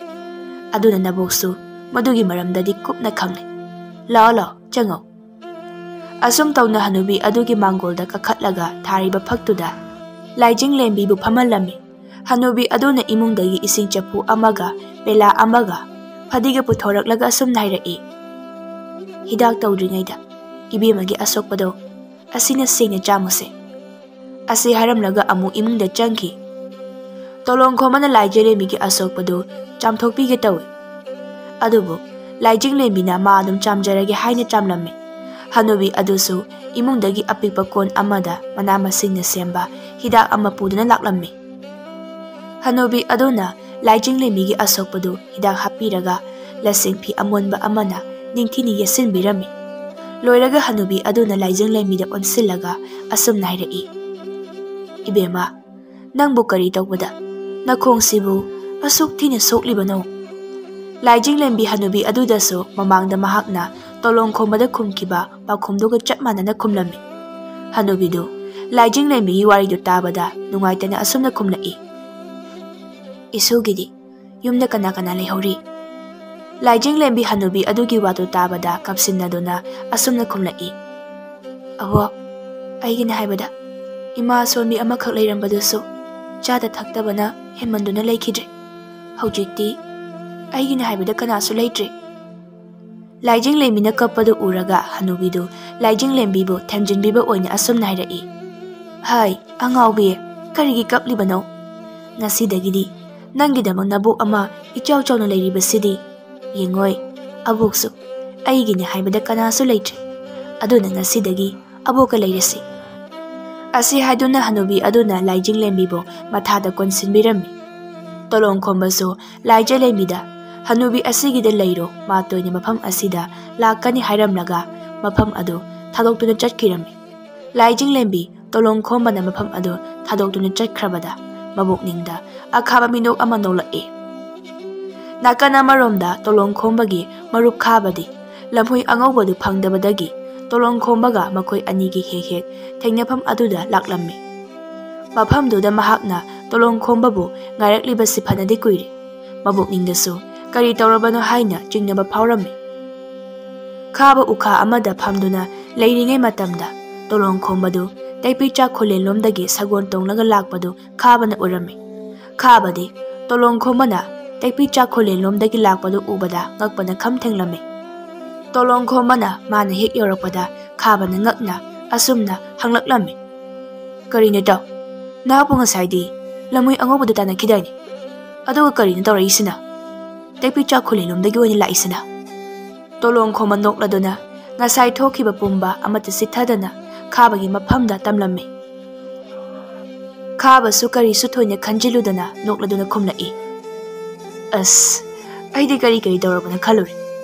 ꯑꯗꯨꯅ ꯅꯕꯣꯛꯁꯨ ꯃꯗꯨꯒꯤ ꯃꯔꯝꯗꯗꯤ ꯀꯨꯞꯅ ꯈꯪꯂꯦ꯫ ꯂꯥꯛꯑꯣ, ꯂꯥꯛꯑꯣ, ꯆꯪꯉꯣ꯫" ꯑꯁꯨꯝ ꯇꯧꯅ ꯍꯅꯨꯕꯤ ꯑꯗꯨꯒꯤ ꯃꯥꯡꯒꯣꯜꯗ ꯀꯥꯈꯠꯂꯒ ꯊꯥꯔꯤꯕ ꯐꯛꯇꯨꯗ ꯂꯥꯏꯖꯤꯡ ꯂꯦꯝꯕꯤꯕꯨ ꯐꯝꯍꯜꯂꯝꯃꯤ꯫ ꯍꯅꯨꯕꯤ ꯑꯗꯨꯅ ꯏꯃꯨꯡꯗꯒꯤ ꯏꯁꯤꯡ ꯆꯐꯨ ꯑꯃꯒ, ꯄꯦꯂꯥ ꯑꯃꯒ, ꯐꯗꯤꯒ ꯄꯨꯊꯣꯔꯛꯂꯒ ꯑꯁꯨꯝꯅ ꯍꯥꯏꯔꯛꯏ, "ꯍꯤꯗꯥꯛ ꯇꯧꯗ꯭ꯔꯤꯉꯩꯗ ꯏꯕꯦꯝꯃꯒꯤ ꯑꯁꯣꯛꯄꯗꯣ ꯑꯁꯤꯅ ꯁꯦꯡꯅ ꯆꯥꯝꯃꯨꯁꯦ꯫" ꯑꯁꯤ ꯍꯥꯏꯔꯝꯂꯒ ꯑꯃꯨꯛ ꯏꯃꯨꯡꯗ ꯆꯪꯈꯤ꯫ ꯇꯣꯂꯣꯡ ꯈꯣꯝꯕꯅ ꯂꯥꯏꯖꯤꯡ ꯂꯦꯝꯕꯤꯒꯤ ꯑꯁꯣꯛꯄꯗꯨ ꯆꯥꯝꯊꯣꯛꯄꯤꯒꯦ ꯇꯧꯏ꯫ ꯑꯗꯨꯕꯨ ꯂꯥꯏꯖꯤꯡ ꯂꯦꯝꯕꯤꯅ ꯃꯥ ꯑꯗꯨꯝ ꯆꯥꯝꯖꯔꯒꯦ ꯍꯥꯏꯅ ꯆꯥꯝꯂꯝꯃꯤ꯫ ꯍꯅꯨꯕꯤ ꯑꯗꯨꯁꯨ ꯏꯃꯨꯡꯗꯒꯤ ꯑꯄꯤꯛꯄ ꯀꯣꯟ ꯑꯃꯗ ꯃꯅꯥ ꯃꯁꯤꯡꯅ ꯁꯦꯝꯕ ꯍꯤꯗꯥꯛ ꯑꯃ ꯄꯨꯗꯨꯅ ꯂꯥꯛꯂꯝꯃꯤ꯫ ꯍꯅꯨꯕꯤ ꯑꯗꯨꯅ ꯂꯥꯏꯖꯤꯡ ꯂꯦꯝꯕꯤꯒꯤ ꯑꯁꯣꯛꯄꯗꯨ ꯍꯤꯗꯥꯛ ꯍꯥꯞꯄꯤꯔꯒ ꯂꯁꯤꯡ ꯐꯤ ꯑꯃꯣꯟꯕ ꯑꯃꯅ ꯅꯤꯡꯊꯤꯅ ꯌꯦꯠꯁꯤꯟꯕꯤꯔꯝꯃꯤ꯫ ꯂꯣꯏꯔꯒ ꯍꯅꯨꯕꯤ ꯑꯗꯨꯅ ꯂꯥꯏꯖꯤꯡ ꯂꯦꯝꯕꯤꯗ ꯑꯣꯟꯁꯤꯜꯂꯒ ꯑꯁꯨꯝꯅ ꯍꯥꯏꯔꯛꯏ, "ꯏꯕꯦꯝꯃ, ꯅꯪꯕꯨ ꯀꯔꯤ ꯇꯧꯕꯗ ꯅꯈꯣꯡꯁꯤꯕꯨ ꯑꯁꯨꯛ ꯊꯤꯅ ꯁꯣꯛꯂꯤꯕꯅꯣ?" ꯂꯥꯏꯖꯤꯡ ꯂꯦꯝꯕꯤ ꯍꯅꯨꯕꯤ ꯑꯗꯨꯗꯁꯨ ꯃꯃꯥꯡꯗ ꯃꯍꯥꯛꯅ ꯇꯣꯂꯣꯡ ꯈꯣꯝꯕꯗ ꯈꯨꯝꯈꯤꯕ ꯄꯥꯎꯈꯨꯝꯗꯨꯒ ꯆꯞ ꯃꯥꯟꯅꯅ ꯈꯨꯝꯂꯝꯃꯤ꯫ ꯍꯅꯨꯕꯤꯗꯨ ꯂꯥꯏꯖꯤꯡ ꯂꯦꯝꯕꯤꯒꯤ ꯋꯥꯔꯤꯗꯨ ꯇꯥꯕꯗ ꯅꯨꯡꯉꯥꯏꯇꯅ ꯑꯁꯨꯝꯅ ꯈꯨꯝꯂꯛꯏ, "ꯏꯁꯨꯒꯤꯗꯤ ꯌꯨꯝꯗ ꯀꯅꯥ ꯀꯅꯥ ꯂꯩꯍꯧꯔꯤ?" ꯂꯥꯏꯖꯤꯡ ꯂꯦꯝꯕꯤ ꯍꯅꯨꯕꯤ ꯑꯗꯨꯒꯤ ꯋꯥꯗꯨ ꯇꯥꯕꯗ ꯀꯥꯞꯁꯤꯟꯅꯗꯨꯅ ꯑꯁꯨꯝꯅ ꯈꯨꯝꯂꯛꯏ, "ꯑꯕꯣꯛ, ꯑꯩꯒꯤꯅ ꯍꯥꯏꯕꯗ ꯏꯃꯥ ꯑꯁꯣꯟꯕꯤ ꯑꯃꯈꯛ ꯂꯩꯔꯝꯕꯗꯨꯁꯨ ꯆꯥꯗ ꯊꯛꯇꯕꯅ ꯍꯦꯟꯃꯟꯗꯨꯅ ꯂꯩꯈꯤꯗ꯭ꯔꯦ꯫ ꯍꯧꯖꯤꯛꯇꯤ ꯑꯩꯒꯤꯅ ꯍꯥꯏꯕꯗ ꯀꯅꯥꯁꯨ ꯂꯩꯇ꯭ꯔꯦ꯫" ꯂꯥꯏꯖꯤꯡ ꯂꯦꯝꯕꯤꯅ ꯀꯞꯄꯗꯨ ꯎꯔꯒ ꯍꯅꯨꯕꯤꯗꯨ ꯂꯥꯏꯖꯤꯡ ꯂꯦꯝꯕꯤꯕꯨ ꯊꯦꯝꯖꯤꯟꯕꯤꯕ ꯑꯣꯏꯅ ꯑꯁꯨꯝꯅ ꯍꯥꯏꯔꯛꯏ, "ꯍꯥꯏ, ꯑꯉꯥꯎꯕꯤ, ꯀꯔꯤꯒꯤ ꯀꯞꯂꯤꯕꯅꯣ? ꯉꯁꯤꯗꯒꯤꯗꯤ ꯅꯪꯒꯤꯗꯃꯛ ꯅꯕꯣꯛ ꯑꯃ ꯏꯆꯥꯎ ꯆꯥꯎꯅ ꯂꯩꯔꯤꯕꯁꯤꯗꯤ "ꯌꯦꯡꯉꯣꯏ, ꯑꯕꯣꯛꯁꯨ ꯑꯩꯒꯤꯅꯤ ꯍꯥꯏꯕꯗ ꯀꯅꯥꯁꯨ ꯂꯩꯇ꯭ꯔꯦ꯫ ꯑꯗꯨꯅ ꯉꯁꯤꯗꯒꯤ ꯑꯕꯣꯛꯀ ꯂꯩꯔꯁꯤ"꯫ ꯑꯁꯤ ꯍꯥꯏꯗꯨꯅ ꯍꯅꯨꯕꯤ ꯑꯗꯨꯅ ꯂꯥꯏꯖꯤꯡ ꯂꯦꯝꯕꯤꯕꯨ ꯃꯊꯥꯗ ꯀꯣꯟꯁꯤꯟꯕꯤꯔꯝꯃꯤ꯫ ꯇꯣꯂꯣꯡ ꯈꯣꯝꯕꯁꯨ ꯂꯥꯏꯖ ꯂꯦꯝꯕꯤꯗ, "ꯍꯅꯨꯕꯤ ꯑꯁꯤꯒꯤꯗ ꯂꯩꯔꯣ, ꯃꯥ ꯇꯣꯏꯅ ꯃꯐꯝ ꯑꯁꯤꯗ ꯂꯥꯛꯀꯅꯤ" ꯍꯥꯏꯔꯝꯂꯒ ꯃꯐꯝ ꯑꯗꯨ ꯊꯥꯗꯣꯛꯇꯨꯅ ꯆꯠꯈꯤꯔꯝꯃꯤ꯫ ꯂꯥꯏꯖꯤꯡ ꯂꯦꯝꯕꯤ ꯇꯣꯂꯣꯡ ꯈꯣꯝꯕꯅ ꯃꯐꯝ ꯑꯗꯨ ꯊꯥꯗꯣꯛꯇꯨꯅ ꯆꯠꯈ꯭ꯔꯕꯗ ꯃꯕꯨꯛꯅꯤꯡꯗ ꯑꯈꯥꯕ ꯃꯤꯅꯣꯛ ꯑꯃ ꯅꯣꯛꯂꯛꯏ꯫ ꯅꯥꯀꯟ ꯑꯃꯔꯣꯝꯗ ꯇꯣꯂꯣꯡ ꯈꯣꯝꯕꯒꯤ ꯃꯔꯨꯞ ꯈꯥꯕꯗꯤ ꯂꯝꯍꯨꯏ ꯑꯉꯧꯕꯗꯨ ꯐꯪꯗꯕꯗꯒꯤ ꯇꯣꯂꯣꯡ ꯈꯣꯝꯕꯒ ꯃꯈꯣꯏ ꯑꯅꯤꯒꯤ ꯍꯦꯛ ꯍꯦꯛ ꯊꯦꯡꯅꯐꯝ ꯑꯗꯨꯗ ꯂꯥꯛꯂꯝꯃꯤ꯫ ꯃꯐꯝꯗꯨꯗ ꯃꯍꯥꯛꯅ ꯇꯣꯂꯣꯡ ꯈꯣꯝꯕꯕꯨ ꯉꯥꯏꯔꯛꯂꯤꯕꯁꯤ ꯐꯅꯗꯤ ꯀꯨꯏꯔꯦ꯫ ꯃꯕꯨꯛꯅꯤꯡꯗꯁꯨ ꯀꯔꯤ ꯇꯧꯔꯕꯅꯣ ꯍꯥꯏꯅ ꯆꯤꯡꯅꯕ ꯐꯥꯎꯔꯝꯃꯤ꯫ ꯈꯥꯕ ꯎꯈꯥ ꯑꯃꯗ ꯐꯝꯗꯨꯅ ꯂꯩꯔꯤꯉꯩ ꯃꯇꯝꯗ ꯇꯣꯂꯣꯡ ꯈꯣꯝꯕꯗꯨ ꯇꯩꯄꯤ ꯆꯥꯛꯈꯨꯂꯦꯟꯂꯣꯝꯗꯒꯤ ꯁꯒꯣꯜ ꯇꯣꯡꯂꯒ ꯂꯥꯛꯄꯗꯨ ꯈꯥꯕꯅ ꯎꯔꯝꯃꯤ꯫ ꯈꯥꯕꯗꯤ ꯇꯣꯂꯣꯡ ꯈꯣꯝꯕꯅ ꯇꯩꯄꯤ ꯆꯥꯛꯈꯨꯂꯦꯟꯂꯣꯝꯗꯒꯤ ꯂꯥꯛꯄꯗꯨ ꯎꯕꯗ ꯉꯛꯄꯅ ꯈꯝ ꯊꯦꯡꯂꯝꯃꯤ꯫ ꯇꯣꯂꯣꯡ ꯈꯣꯝꯕꯅ ꯃꯥꯅ ꯍꯦꯛ ꯌꯧꯔꯛꯄꯗ ꯈꯥꯕꯅ ꯉꯛꯅ ꯑꯁꯨꯝꯅ ꯍꯪꯂꯛꯂꯝꯃꯤ, "ꯀꯔꯤꯅꯣ ꯇꯧ? ꯅꯍꯥꯛꯄꯨ ꯉꯁꯥꯏꯗꯤ ꯂꯝꯍꯨꯏ ꯑꯉꯧꯕꯗ ꯇꯥꯟꯅꯈꯤꯗꯥꯏꯅꯦ? ꯑꯗꯨꯒ ꯀꯔꯤꯅꯣ ꯇꯧꯔꯛꯏꯁꯤꯅ? ꯇꯩꯄꯤ ꯆꯥꯛꯈꯨꯂꯦꯟꯂꯣꯝꯗꯒꯤ ꯑꯣꯏꯅ ꯂꯥꯛꯏꯁꯤꯅ?" ꯇꯣꯂꯣꯡ ꯈꯣꯝꯕ ꯅꯣꯛꯂꯗꯨꯅ ꯉꯁꯥꯏ ꯊꯣꯛꯈꯤꯕ ꯄꯨꯝꯕ ꯑꯃꯠꯇ ꯆꯤꯠꯊꯗꯅ ꯈꯥꯕꯒꯤ ꯃꯐꯝꯗ ꯇꯝꯂꯝꯃꯤ꯫ ꯈꯥꯕꯁꯨ ꯀꯔꯤꯁꯨ ꯊꯣꯏꯅ ꯈꯟꯖꯤꯜꯂꯨꯗꯅ ꯅꯣꯛꯂꯗꯨꯅ ꯈꯨꯝꯂꯛꯏ, "ꯑꯁ, ꯑꯩꯗꯤ ꯀꯔꯤ ꯀꯔꯤ ꯇꯧꯔꯕꯅ ꯈꯜꯂꯨꯔꯦ꯫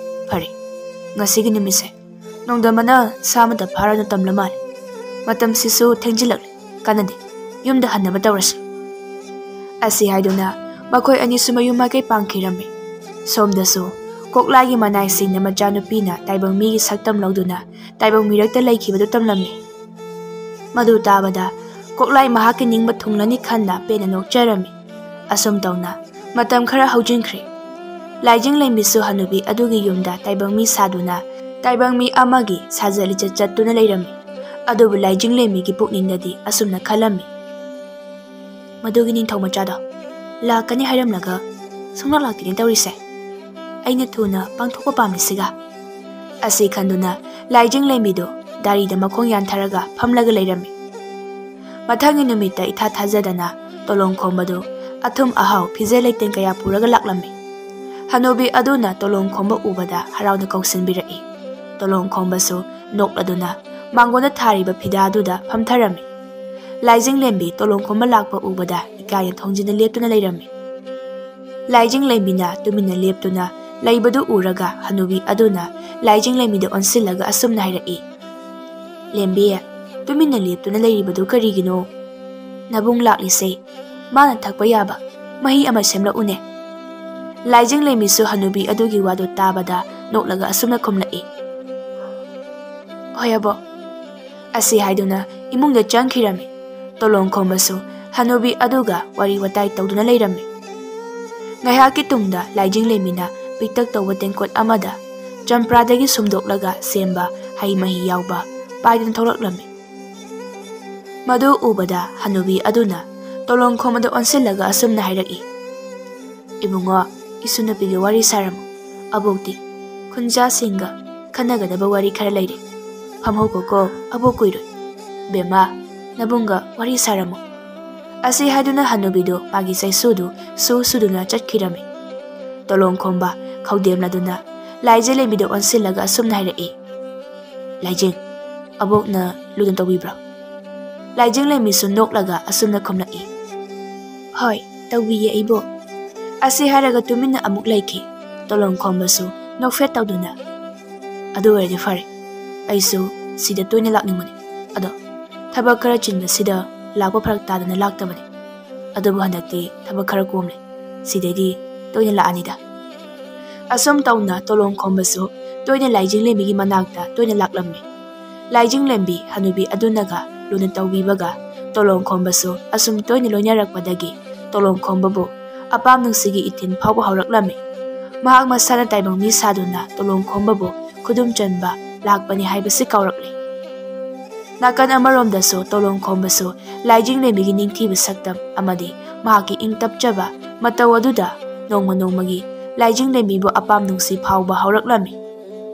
ꯐꯔꯦ, ꯉꯁꯤꯒꯤ ꯅꯨꯃꯤꯠꯁꯦ ꯅꯣꯡꯗꯝꯕꯅ ꯁꯥ ꯑꯃꯠꯇ ꯐꯥꯔꯅꯨ ꯇꯝꯂ ꯃꯥꯜꯂꯦ꯫ ꯃꯇꯝꯁꯤꯁꯨ ꯊꯦꯡꯖꯤꯜꯂꯛꯂꯦ꯫ ꯀꯥꯟꯅꯗꯦ, ꯌꯨꯝꯗ ꯍꯟꯅꯕ ꯇꯧꯔꯁꯤ"꯫ ꯑꯁꯤ ꯍꯥꯏꯗꯨꯅ ꯃꯈꯣꯏ ꯑꯅꯤꯁꯨ ꯃꯌꯨꯝ ꯃꯥꯏꯀꯩ ꯄꯥꯡꯈꯤꯔꯝꯃꯤ꯫ ꯁꯣꯝꯗꯁꯨ ꯀꯣꯛꯂꯥꯏꯒꯤ ꯃꯅꯥꯏꯁꯤꯡꯅ ꯃꯆꯥꯅꯨꯄꯤꯅ ꯇꯥꯏꯕꯪ ꯃꯤꯒꯤ ꯁꯛꯇꯝ ꯂꯧꯗꯨꯅ ꯇꯥꯏꯕꯪ ꯃꯤꯔꯛꯇ ꯂꯩꯈꯤꯕꯗꯨ ꯇꯝꯂꯝꯃꯤ꯫ ꯃꯗꯨ ꯇꯥꯕꯗ ꯀꯣꯛꯂꯥꯏ ꯃꯍꯥꯛꯀꯤ ꯅꯤꯡꯕ ꯊꯨꯡꯂꯅꯤ ꯈꯟꯅ ꯄꯦꯟꯅ ꯅꯣꯛꯆꯔꯝꯃꯤ꯫ ꯑꯁꯨꯝ ꯇꯧꯅ ꯃꯇꯝ ꯈꯔ ꯍꯧꯖꯤꯟꯈ꯭ꯔꯦ꯫ ꯂꯥꯏꯖꯤꯡ ꯂꯦꯝꯕꯤꯁꯨ ꯍꯅꯨꯕꯤ ꯑꯗꯨꯒꯤ ꯌꯨꯝꯗ ꯇꯥꯏꯕꯪ ꯃꯤ ꯁꯥꯗꯨꯅ ꯇꯥꯏꯕꯪ ꯃꯤ ꯑꯃꯒꯤ ꯁꯥꯖꯠ ꯂꯤꯆꯠ ꯆꯠꯇꯨꯅ ꯂꯩꯔꯝꯃꯤ꯫ ꯑꯗꯨꯕꯨ ꯂꯥꯏꯖꯤꯡ ꯂꯦꯝꯕꯤꯒꯤ ꯄꯨꯛꯅꯤꯡꯗꯗꯤ ꯑꯁꯨꯝꯅ ꯈꯜꯂꯝꯃꯤ, "ꯃꯗꯨꯒꯤ ꯅꯤꯡꯊꯧ ꯃꯆꯥꯗꯣ ꯂꯥꯛꯀꯅꯤ ꯍꯥꯏꯔꯝꯂꯒ ꯁꯨꯡꯂꯥꯛ ꯂꯥꯛꯇꯦꯅꯦ ꯇꯧꯔꯤꯁꯦ꯫ ꯑꯩꯅ ꯊꯨꯅ ꯄꯥꯡꯊꯣꯛꯄ ꯄꯥꯝꯃꯤꯁꯤꯒ"꯫ ꯑꯁꯤ ꯈꯟꯗꯨꯅ ꯂꯥꯏꯖꯤꯡ ꯂꯦꯝꯕꯤꯗꯨ ꯗꯥꯔꯤꯗ ꯃꯈꯣꯡ ꯌꯥꯟꯊꯔꯒ ꯐꯝꯂꯒ ꯂꯩꯔꯝꯃꯤ꯫ ꯃꯊꯪꯒꯤ ꯅꯨꯃꯤꯠꯇ ꯏꯊꯥ ꯊꯥꯖꯗꯅ ꯇꯣꯂꯣꯡ ꯈꯣꯝꯕꯗꯨ ꯑꯊꯨꯝ ꯑꯍꯥꯎ ꯐꯤꯖꯦ ꯂꯩꯇꯦꯡ ꯀꯌꯥ ꯄꯨꯔꯒ ꯂꯥꯛꯂꯝꯃꯤ꯫ ꯍꯅꯨꯕꯤ ꯑꯗꯨꯅ ꯇꯣꯂꯣꯡ ꯈꯣꯝꯕ ꯎꯕꯗ ꯍꯔꯥꯎꯅ ꯀꯧꯁꯤꯟꯕꯤꯔꯛꯏ꯫ ꯇꯣꯂꯣꯡ ꯈꯣꯝꯕꯁꯨ ꯅꯣꯛꯂꯗꯨꯅ ꯃꯥꯡꯒꯣꯟꯗ ꯊꯥꯔꯤꯕ ꯐꯤꯗꯥꯗꯨꯗ ꯐꯝꯊꯔꯝꯃꯤ꯫ ꯂꯥꯏꯖꯤꯡꯂꯦꯝꯕꯤ ꯇꯣꯂꯣꯡ ꯈꯣꯝꯕ ꯂꯥꯛꯄ ꯎꯕꯗ ꯏꯀꯥꯏꯅ ꯊꯣꯡꯖꯤꯟꯗ ꯂꯦꯞꯇꯨꯅ ꯂꯩꯔꯝꯃꯤ꯫ ꯂꯥꯏꯖꯤꯡꯂꯦꯝꯕꯤꯅ ꯇꯨꯃꯤꯟꯅ ꯂꯦꯞꯇꯨꯅ ꯂꯩꯕꯗꯨ ꯎꯔꯒ ꯍꯅꯨꯕꯤ ꯑꯗꯨꯅ ꯂꯥꯏꯖꯤꯡꯂꯦꯝꯕꯤꯗ ꯑꯣꯟꯁꯤꯜꯂꯒ ꯑꯁꯨꯝꯅ ꯍꯥꯏꯔꯛꯏ, "ꯂꯦꯝꯕꯤ, ꯇꯨꯃꯤꯟꯅ ꯂꯦꯞꯇꯨꯅ ꯂꯩꯔꯤꯕꯗꯨ ꯀꯔꯤꯒꯤꯅꯣ? ꯅꯕꯨꯡ ꯂꯥꯛꯂꯤꯁꯦ, ꯃꯥꯅ ꯊꯛꯄ ꯌꯥꯕ ꯃꯍꯤ ꯑꯃ ꯁꯦꯝꯂꯛꯎꯅꯦ꯫" ꯂꯥꯏꯖꯤꯡꯂꯦꯝꯕꯤꯁꯨ ꯍꯅꯨꯕꯤ ꯑꯗꯨꯒꯤ ꯋꯥꯗꯨ ꯇꯥꯕꯗ ꯅꯣꯛꯂꯒ ꯑꯁꯨꯝꯅ ꯈꯨꯝꯂꯛꯏ, "ꯍꯣꯏ ꯑꯕꯣꯛ꯫" ꯑꯁꯤ ꯍꯥꯏꯗꯨꯅ ꯏꯃꯨꯡꯗ ꯆꯪꯈꯤꯔꯝꯃꯤ꯫ ꯇꯣꯂꯣꯡ ꯈꯣꯝꯕꯁꯨ ꯍꯅꯨꯕꯤ ꯑꯗꯨꯒ ꯋꯥꯔꯤ ꯋꯥꯇꯥꯏ ꯇꯧꯗꯨꯅ ꯂꯩꯔꯝꯃꯤ꯫ ꯉꯥꯏꯍꯥꯛꯀꯤ ꯇꯨꯡꯗ ꯂꯥꯏꯖꯤꯡꯂꯦꯝꯕꯤꯅ ꯄꯤꯛꯇꯛ ꯇꯧꯕ ꯇꯦꯡꯀꯣꯠ ꯑꯃꯗ ꯆꯝꯄ꯭ꯔꯥꯗꯒꯤ ꯁꯨꯝꯗꯣꯛꯂꯒ ꯁꯦꯝꯕ ꯍꯩ ꯃꯍꯤ ꯌꯥꯎꯕ ꯄꯥꯏꯗꯨꯅ ꯊꯣꯛꯂꯛꯂꯝꯃꯤ꯫ ꯃꯗꯨ ꯎꯕꯗ ꯍꯅꯨꯕꯤ ꯑꯗꯨꯅ ꯇꯣꯂꯣꯡ ꯈꯣꯝꯕꯗ ꯑꯣꯟꯁꯤꯜꯂꯒ ꯑꯁꯨꯝꯅ ꯍꯥꯏꯔꯛꯏ, "ꯏꯕꯨꯡꯉꯣ, ꯏꯁꯨ ꯅꯨꯄꯤꯒ ꯋꯥꯔꯤ ꯁꯥꯔꯝꯃꯨ꯫ ꯑꯕꯣꯛꯇꯤ ꯈꯨꯟꯖꯥꯁꯤꯡꯒ ꯈꯟꯅꯒꯗꯕ ꯋꯥꯔꯤ ꯈꯔ ꯂꯩꯔꯦ꯫ ꯐꯝꯍꯧꯀꯣꯀꯣ, ꯑꯕꯣꯛ ꯀꯨꯏꯔꯣꯏ꯫ ꯕꯦꯝꯃ, ꯅꯕꯨꯡꯒ ꯋꯥꯔꯤ ꯁꯥꯔꯝꯃꯨ꯫" ꯑꯁꯤ ꯍꯥꯏꯗꯨꯅ ꯍꯅꯨꯕꯤꯗꯨ ꯃꯥꯒꯤ ꯆꯩꯁꯨꯗꯨ ꯁꯨ ꯁꯨꯗꯨꯅ ꯆꯠꯈꯤꯔꯝꯃꯤ꯫ ꯇꯣꯂꯣꯡ ꯈꯣꯝꯕ ꯈꯧꯗꯦꯝꯂꯗꯨꯅ ꯂꯥꯏꯖꯤꯡꯂꯦꯝꯕꯤꯗ ꯑꯣꯟꯁꯤꯜꯂꯒ ꯑꯁꯨꯝꯅ ꯍꯥꯏꯔꯛꯏ, "ꯂꯥꯏꯖꯤꯡ, ꯑꯕꯣꯛꯅ ꯂꯨꯅ ꯇꯧꯕꯤꯕ꯭ꯔꯣ?" ꯂꯥꯏꯖꯤꯡꯂꯦꯝꯕꯤꯁꯨ ꯅꯣꯛꯂꯒ ꯑꯁꯨꯝꯅ ꯈꯨꯝꯂꯛꯏ, "ꯍꯣꯏ, ꯇꯧꯕꯤꯌꯦ ꯑꯩꯕꯣꯛ꯫" ꯑꯁꯤ ꯍꯥꯏꯔꯒ ꯇꯨꯃꯤꯟꯅ ꯑꯃꯨꯛ ꯂꯩꯈꯤ꯫ ꯇꯣꯂꯣꯡ ꯈꯣꯝꯕꯁꯨ ꯅꯣꯛꯐꯦꯠ ꯇꯧꯗꯨꯅ, "ꯑꯗꯨ ꯑꯣꯏꯔꯗꯤ ꯐꯔꯦ, ꯑꯩꯁꯨ ꯁꯤꯗ ꯇꯣꯏꯅ ꯂꯥꯛꯅꯤꯡꯕꯅꯤ꯫ ꯑꯗꯣ ꯊꯕꯛ ꯈꯔ ꯆꯤꯟꯕꯁꯤꯗ ꯂꯥꯛꯄ ꯐꯔꯛ ꯇꯥꯗꯅ ꯂꯥꯛꯇꯕꯅꯤ꯫ ꯑꯗꯨꯕꯨ ꯍꯟꯗꯛꯇꯤ ꯊꯕꯛ ꯈꯔ ꯀꯣꯝꯂꯦ꯫ ꯁꯤꯗꯩꯗꯤ ꯇꯣꯏꯅ ꯂꯥꯛꯑꯅꯤꯗ꯫" ꯑꯁꯨꯝ ꯇꯧꯅ ꯇꯣꯂꯣꯡ ꯈꯣꯝꯕꯁꯨ ꯇꯣꯏꯅ ꯂꯥꯏꯖꯤꯡꯂꯦꯝꯕꯤꯒꯤ ꯃꯅꯥꯛꯇ ꯇꯣꯏꯅ ꯂꯥꯛꯂꯝꯃꯤ꯫ ꯂꯥꯏꯖꯤꯡꯂꯦꯝꯕꯤ ꯍꯅꯨꯕꯤ ꯑꯗꯨꯅꯒ ꯂꯨꯅ ꯇꯧꯕꯤꯕꯒ ꯇꯣꯂꯣꯡ ꯈꯣꯝꯕꯁꯨ ꯑꯁꯨꯝ ꯇꯣꯏꯅ ꯂꯣꯏꯅꯔꯛꯄꯗꯒꯤ ꯇꯣꯂꯣꯡ ꯈꯣꯝꯕꯕꯨ ꯑꯄꯥꯝ ꯅꯨꯡꯁꯤꯒꯤ ꯏꯊꯤꯜ ꯐꯥꯎꯕ ꯍꯧꯔꯛꯂꯝꯃꯤ꯫ ꯃꯍꯥꯛ ꯃꯁꯥꯅ ꯇꯥꯏꯕꯪ ꯃꯤ ꯁꯥꯗꯨꯅ ꯇꯣꯂꯣꯡ ꯈꯣꯝꯕꯕꯨ ꯈꯨꯗꯨꯝ ꯆꯟꯕ ꯂꯥꯛꯄꯅꯤ ꯍꯥꯏꯕꯁꯤ ꯀꯥꯎꯔꯛꯂꯦ꯫ ꯅꯥꯀꯟ ꯑꯃꯔꯣꯝꯗꯁꯨ ꯇꯣꯂꯣꯡ ꯈꯣꯝꯕꯁꯨ ꯂꯥꯏꯖꯤꯡꯂꯦꯝꯕꯤꯒꯤ ꯅꯤꯡꯊꯤꯕ ꯁꯛꯇꯝ ꯑꯃꯗꯤ ꯃꯍꯥꯛꯀꯤ ꯏꯪ ꯇꯞꯆꯕ ꯃꯇꯧ ꯑꯗꯨꯗ ꯅꯣꯡꯃ ꯅꯣꯡꯃꯒꯤ ꯂꯥꯏꯖꯤꯡꯂꯦꯝꯕꯤꯕꯨ ꯑꯄꯥꯝ ꯅꯨꯡꯁꯤ ꯐꯥꯎꯕ ꯍꯧꯔꯛꯂꯝꯃꯤ꯫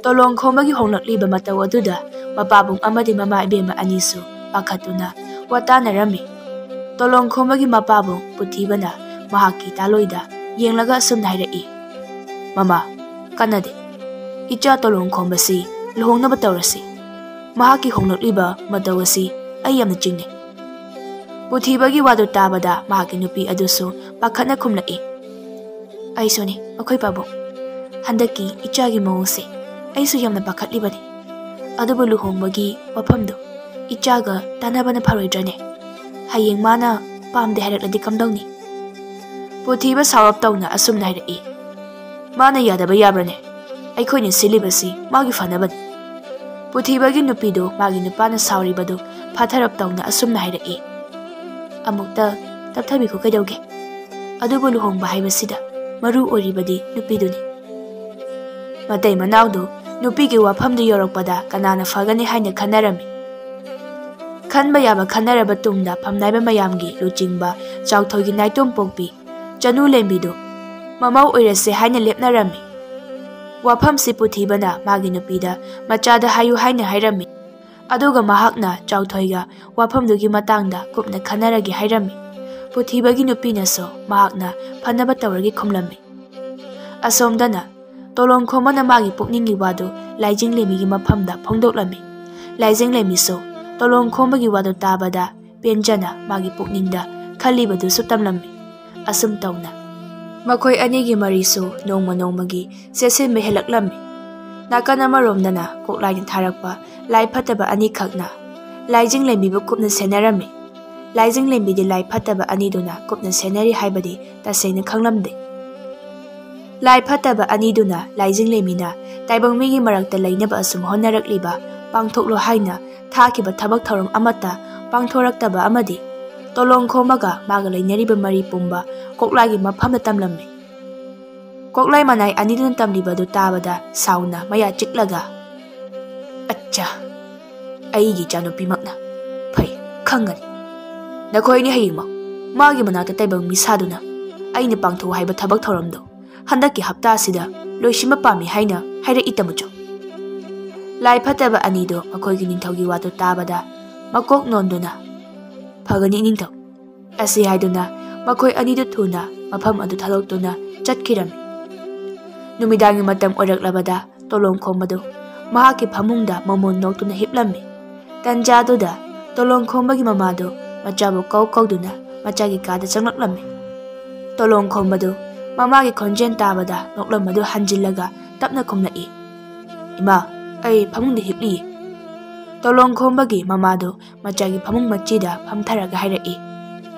ꯇꯣꯂꯣꯡ ꯈꯣꯝꯕꯒꯤ ꯍꯣꯡꯂꯛꯂꯤꯕ ꯃꯇꯧ ꯑꯗꯨꯗ ꯃꯄꯥꯕꯨꯡ ꯑꯃꯗꯤ ꯃꯃꯥ ꯏꯕꯦꯝꯃ ꯑꯅꯤꯁꯨ ꯄꯥꯈꯠꯇꯨꯅ ꯋꯥꯇꯥꯅꯔꯝꯃꯤ꯫ ꯇꯣꯂꯣꯡ ꯈꯣꯝꯕꯒꯤ ꯃꯄꯥꯕꯨꯡ ꯄꯨꯊꯤꯕꯅ ꯃꯍꯥꯛꯀꯤ ꯇꯥꯂꯣꯏꯗ ꯌꯦꯡꯂꯒ ꯑꯁꯨꯝꯅ ꯍꯥꯏꯔꯛꯏ, "ꯃꯃꯥ, ꯀꯥꯟꯅꯗꯦ꯫ ꯏꯆꯥ ꯇꯣꯂꯣꯡ ꯈꯣꯝꯕꯁꯤ ꯂꯨꯍꯣꯡꯅꯕ ꯇꯧꯔꯁꯤ꯫ ꯃꯍꯥꯛꯀꯤ ꯍꯣꯡꯂꯛꯂꯤꯕ ꯃꯇꯧ ꯑꯁꯤ ꯑꯩ ꯌꯥꯝꯅ ꯆꯤꯡꯅꯩ꯫" ꯄꯨꯊꯤꯕꯒꯤ ꯋꯥꯗꯨ ꯇꯥꯕꯗ ꯃꯍꯥꯛꯀꯤ ꯅꯨꯄꯤ ꯑꯗꯨꯁꯨ ꯄꯥꯈꯠꯅ ꯈꯨꯝꯂꯛꯏ, "ꯑꯩꯁꯨꯅꯤ, ꯑꯩꯈꯣꯏ ꯄꯥꯕꯨꯡ꯫ ꯍꯟꯗꯛꯀꯤ ꯏꯆꯥꯒꯤ ꯃꯑꯣꯡꯁꯦ ꯑꯩꯁꯨ ꯌꯥꯝꯅ ꯄꯥꯈꯠꯂꯤꯕꯅꯤ꯫ ꯑꯗꯨꯕꯨ ꯂꯨꯍꯣꯡꯕꯒꯤ ꯋꯥꯐꯝꯗꯨ ꯏꯆꯥꯒ ꯇꯥꯟꯅꯕꯅ ꯐꯔꯣꯏꯗ꯭ꯔꯅꯦ? ꯍꯌꯦꯡ ꯃꯥꯅ ꯄꯥꯝꯗꯦ ꯍꯥꯏꯔꯛꯂꯗꯤ ꯀꯝꯗꯧꯅꯤ?" ꯄꯨꯊꯤꯕ ꯁꯥꯎꯔꯞ ꯇꯧꯅ ꯑꯁꯨꯝꯅ ꯍꯥꯏꯔꯛꯏ, "ꯃꯥꯅ ꯌꯥꯗꯕ ꯌꯥꯕ꯭ꯔꯅꯦ? ꯑꯩꯈꯣꯏꯅ ꯁꯤꯜꯂꯤꯕꯁꯤ ꯃꯥꯒꯤ ꯐꯅꯕꯅꯤ꯫" ꯄꯨꯊꯤꯕꯒꯤ ꯅꯨꯄꯤꯗꯨ ꯃꯥꯒꯤ ꯅꯨꯄꯥꯅ ꯁꯥꯎꯔꯤꯕꯗꯨ ꯐꯥꯊꯔꯞ ꯇꯧꯅ ꯑꯁꯨꯝꯅ ꯍꯥꯏꯔꯛꯏ, "ꯑꯃꯨꯛꯇ ꯇꯞꯊꯕꯤꯈꯣ ꯀꯩꯗꯧꯒꯦ? ꯑꯗꯨꯕꯨ ꯂꯨꯍꯣꯡꯕ ꯍꯥꯏꯕꯁꯤꯗ ꯃꯔꯨ ꯑꯣꯏꯔꯤꯕꯗꯤ ꯅꯨꯄꯤꯗꯨꯅꯤ꯫" ꯃꯇꯩ ꯃꯅꯥꯎꯗꯨ ꯅꯨꯄꯤꯒꯤ ꯋꯥꯐꯝꯗꯨ ꯌꯧꯔꯛꯄꯗ ꯀꯅꯥꯅ ꯐꯒꯅꯤ ꯍꯥꯏꯅ ꯈꯟꯅꯔꯝꯃꯤ꯫ ꯈꯟꯕ ꯌꯥꯕ ꯈꯟꯅꯔꯕ ꯇꯨꯡꯗ ꯐꯝꯅꯥꯏꯕ ꯃꯌꯥꯝꯒꯤ ꯂꯨꯆꯤꯡꯕ ꯆꯥꯎꯊꯣꯏꯒꯤ ꯅꯥꯏꯇꯣꯝ ꯄꯣꯛꯄꯤ ꯆꯅꯨ ꯂꯦꯝꯕꯤꯗꯨ ꯃꯃꯧ ꯑꯣꯏꯔꯁꯦ ꯍꯥꯏꯅ ꯂꯦꯞꯅꯔꯝꯃꯤ꯫ ꯋꯥꯐꯝꯁꯤ ꯄꯨꯊꯤꯕꯅ ꯃꯥꯒꯤ ꯅꯨꯄꯤꯗ ꯃꯆꯥꯗ ꯍꯥꯏꯌꯨ ꯍꯥꯏꯅ ꯍꯥꯏꯔꯝꯃꯤ꯫ ꯑꯗꯨꯒ ꯃꯍꯥꯛꯅ ꯆꯥꯎꯊꯣꯏꯒ ꯋꯥꯐꯝꯗꯨꯒꯤ ꯃꯇꯥꯡꯗ ꯀꯨꯞꯅ ꯈꯟꯅꯔꯒꯦ ꯍꯥꯏꯔꯝꯃꯤ꯫ ꯄꯨꯊꯤꯕꯒꯤ ꯅꯨꯄꯤꯅꯁꯨ ꯃꯍꯥꯛꯅ ꯐꯅꯕ ꯇꯧꯔꯒꯦ ꯈꯨꯝꯂꯝꯃꯤ꯫ ꯑꯁꯣꯝꯗꯅ ꯇꯣꯂꯣꯡ ꯈꯣꯝꯕꯅ ꯃꯥꯒꯤ ꯄꯨꯛꯅꯤꯡꯒꯤ ꯋꯥꯗꯨ ꯂꯥꯏꯖꯤꯡ ꯂꯦꯝꯕꯤꯒꯤ ꯃꯐꯝꯗ ꯐꯣꯡꯗꯣꯛꯂꯝꯃꯤ꯫ ꯂꯥꯏꯖꯤꯡ ꯂꯦꯝꯕꯤꯁꯨ ꯇꯣꯂꯣꯡ ꯈꯣꯝꯕꯒꯤ ꯋꯥꯗꯨ ꯇꯥꯕꯗ ꯄꯦꯟꯖꯅ ꯃꯥꯒꯤ ꯄꯨꯛꯅꯤꯡꯗ ꯈꯜꯂꯤꯕꯗꯨꯁꯨ ꯇꯝꯂꯝꯃꯤ꯫ ꯑꯁꯨꯝ ꯇꯧꯅ ꯃꯈꯣꯏ ꯑꯅꯤꯒꯤ ꯃꯔꯤꯁꯨ ꯅꯣꯡꯃ ꯅꯣꯡꯃꯒꯤ ꯆꯦꯠꯁꯤꯟꯕ ꯍꯦꯜꯂꯛꯂꯝꯃꯤ꯫ ꯅꯥꯀꯟ ꯑꯃꯔꯣꯝꯗꯅ ꯀꯣꯛꯂꯥꯏꯅ ꯊꯥꯔꯛꯄ ꯂꯥꯏ ꯐꯠꯇꯕ ꯑꯅꯤꯈꯛꯅ ꯂꯥꯏꯖꯤꯡ ꯂꯦꯝꯕꯤꯕꯨ ꯀꯨꯞꯅ ꯁꯦꯟꯅꯔꯝꯃꯤ꯫ ꯂꯥꯏꯖꯤꯡ ꯂꯦꯝꯕꯤꯗꯤ ꯂꯥꯏ ꯐꯠꯇꯕ ꯑꯅꯤꯗꯨꯅ ꯀꯨꯞꯅ ꯁꯦꯟꯅꯔꯤ ꯍꯥꯏꯕꯗꯤ ꯇꯁꯦꯡꯅ ꯈꯪꯂꯝꯗꯦ꯫ ꯂꯥꯏ ꯐꯠꯇꯕ ꯑꯅꯤꯗꯨꯅ ꯂꯥꯏꯖꯤꯡ ꯂꯦꯝꯕꯤꯅ ꯇꯥꯏꯕꯪ ꯃꯤꯒꯤ ꯃꯔꯛꯇ ꯂꯩꯅꯕ ꯑꯁꯨꯝ ꯍꯣꯠꯅꯔꯛꯂꯤꯕ ꯄꯥꯡꯊꯣꯛꯂꯣ ꯍꯥꯏꯅ ꯊꯥꯈꯤꯕ ꯊꯕꯛ ꯊꯧꯔꯝ ꯑꯃꯠꯇ ꯄꯥꯡꯊꯣꯔꯛꯇꯕ ꯑꯃꯗꯤ ꯇꯣꯂꯣꯡ ꯈꯣꯝꯕꯒ ꯃꯥꯒ ꯂꯩꯅꯔꯤꯕ ꯃꯔꯤ ꯄꯨꯝꯕ ꯀꯣꯛꯂꯥꯏꯒꯤ ꯃꯐꯝꯗ ꯇꯝꯂꯝꯃꯤ꯫ ꯀꯣꯛꯂꯥꯏ ꯃꯅꯥꯏ ꯑꯅꯤꯗꯨꯅ ꯇꯝꯂꯤꯕ ꯑꯗꯨ ꯇꯥꯕꯗ ꯁꯥꯎꯅ ꯃꯌꯥ ꯆꯤꯛꯂꯒ, "ꯑꯠꯆꯥ, ꯑꯩꯒꯤ ꯏꯆꯥꯅꯨꯄꯤꯃꯛꯅ ꯐꯩ, ꯈꯪꯒꯅꯤ꯫ ꯅꯈꯣꯏ ꯑꯅꯤ ꯍꯌꯦꯡꯃꯛ ꯃꯥꯒꯤ ꯃꯅꯥꯛꯇ ꯇꯥꯏꯕꯪ ꯃꯤ ꯁꯥꯗꯨꯅ ꯑꯩꯅ ꯄꯥꯡꯊꯣꯛꯎ ꯍꯥꯏꯕ ꯊꯕꯛ ꯊꯧꯔꯝꯗꯨ ꯍꯟꯗꯛꯀꯤ ꯍꯞꯇꯥ ꯑꯁꯤꯗ ꯂꯣꯏꯁꯤꯟꯕ ꯄꯥꯝꯃꯤ ꯍꯥꯏꯅ ꯍꯥꯏꯔꯛꯏ ꯇꯃꯨꯆꯧ꯫" ꯂꯥꯏ ꯐꯠꯇꯕ ꯑꯅꯤꯗꯨ ꯃꯈꯣꯏꯒꯤ ꯅꯤꯡꯊꯧꯒꯤ ꯋꯥꯗꯨ ꯇꯥꯕꯗ ꯃꯀꯣꯛ ꯅꯣꯟꯗꯨꯅ, "ꯐꯒꯅꯤ ꯏꯅꯤꯡꯊꯧ" ꯑꯁꯤ ꯍꯥꯏꯗꯨꯅ ꯃꯈꯣꯏ ꯑꯅꯤꯗꯨ ꯊꯨꯅ ꯃꯐꯝ ꯑꯗꯨ ꯊꯥꯗꯣꯛꯇꯨꯅ ꯆꯠꯈꯤꯔꯝꯃꯤ꯫ ꯅꯨꯃꯤꯗꯥꯡꯒꯤ ꯃꯇꯝ ꯑꯣꯏꯔꯛꯂꯕꯗ ꯇꯣꯂꯣꯡ ꯈꯣꯝꯕꯗꯨ ꯃꯍꯥꯛꯀꯤ ꯐꯃꯨꯡꯗ ꯃꯃꯣꯟ ꯅꯣꯛꯇꯨꯅ ꯍꯤꯞꯂꯝꯃꯤ꯫ ꯇꯟꯖꯥꯗꯨꯗ ꯇꯣꯂꯣꯡ ꯈꯣꯝꯕꯒꯤ ꯃꯃꯥꯗꯨ ꯃꯆꯥꯕꯨ ꯀꯧ ꯀꯧꯗꯨꯅ ꯃꯆꯥꯒꯤ ꯀꯥꯗ ꯆꯪꯂꯛꯂꯝꯃꯤ꯫ ꯇꯣꯂꯣꯡ ꯈꯣꯝꯕꯗꯨ ꯃꯃꯥꯒꯤ ꯈꯣꯟꯖꯦꯜ ꯇꯥꯕꯗ ꯅꯣꯛꯂꯝꯕꯗꯨ ꯍꯟꯖꯤꯜꯂꯒ ꯇꯞꯅ ꯈꯨꯝꯂꯛꯏ, "ꯏꯃꯥ, ꯑꯩ ꯐꯃꯨꯡꯗ ꯍꯤꯞꯂꯤꯌꯦ꯫" ꯇꯣꯂꯣꯡ ꯈꯣꯝꯕꯒꯤ ꯃꯃꯥꯗꯨ ꯃꯆꯥꯒꯤ ꯐꯃꯨꯡ ꯃꯆꯤꯗ ꯐꯝꯊꯔꯒ ꯍꯥꯏꯔꯛꯏ,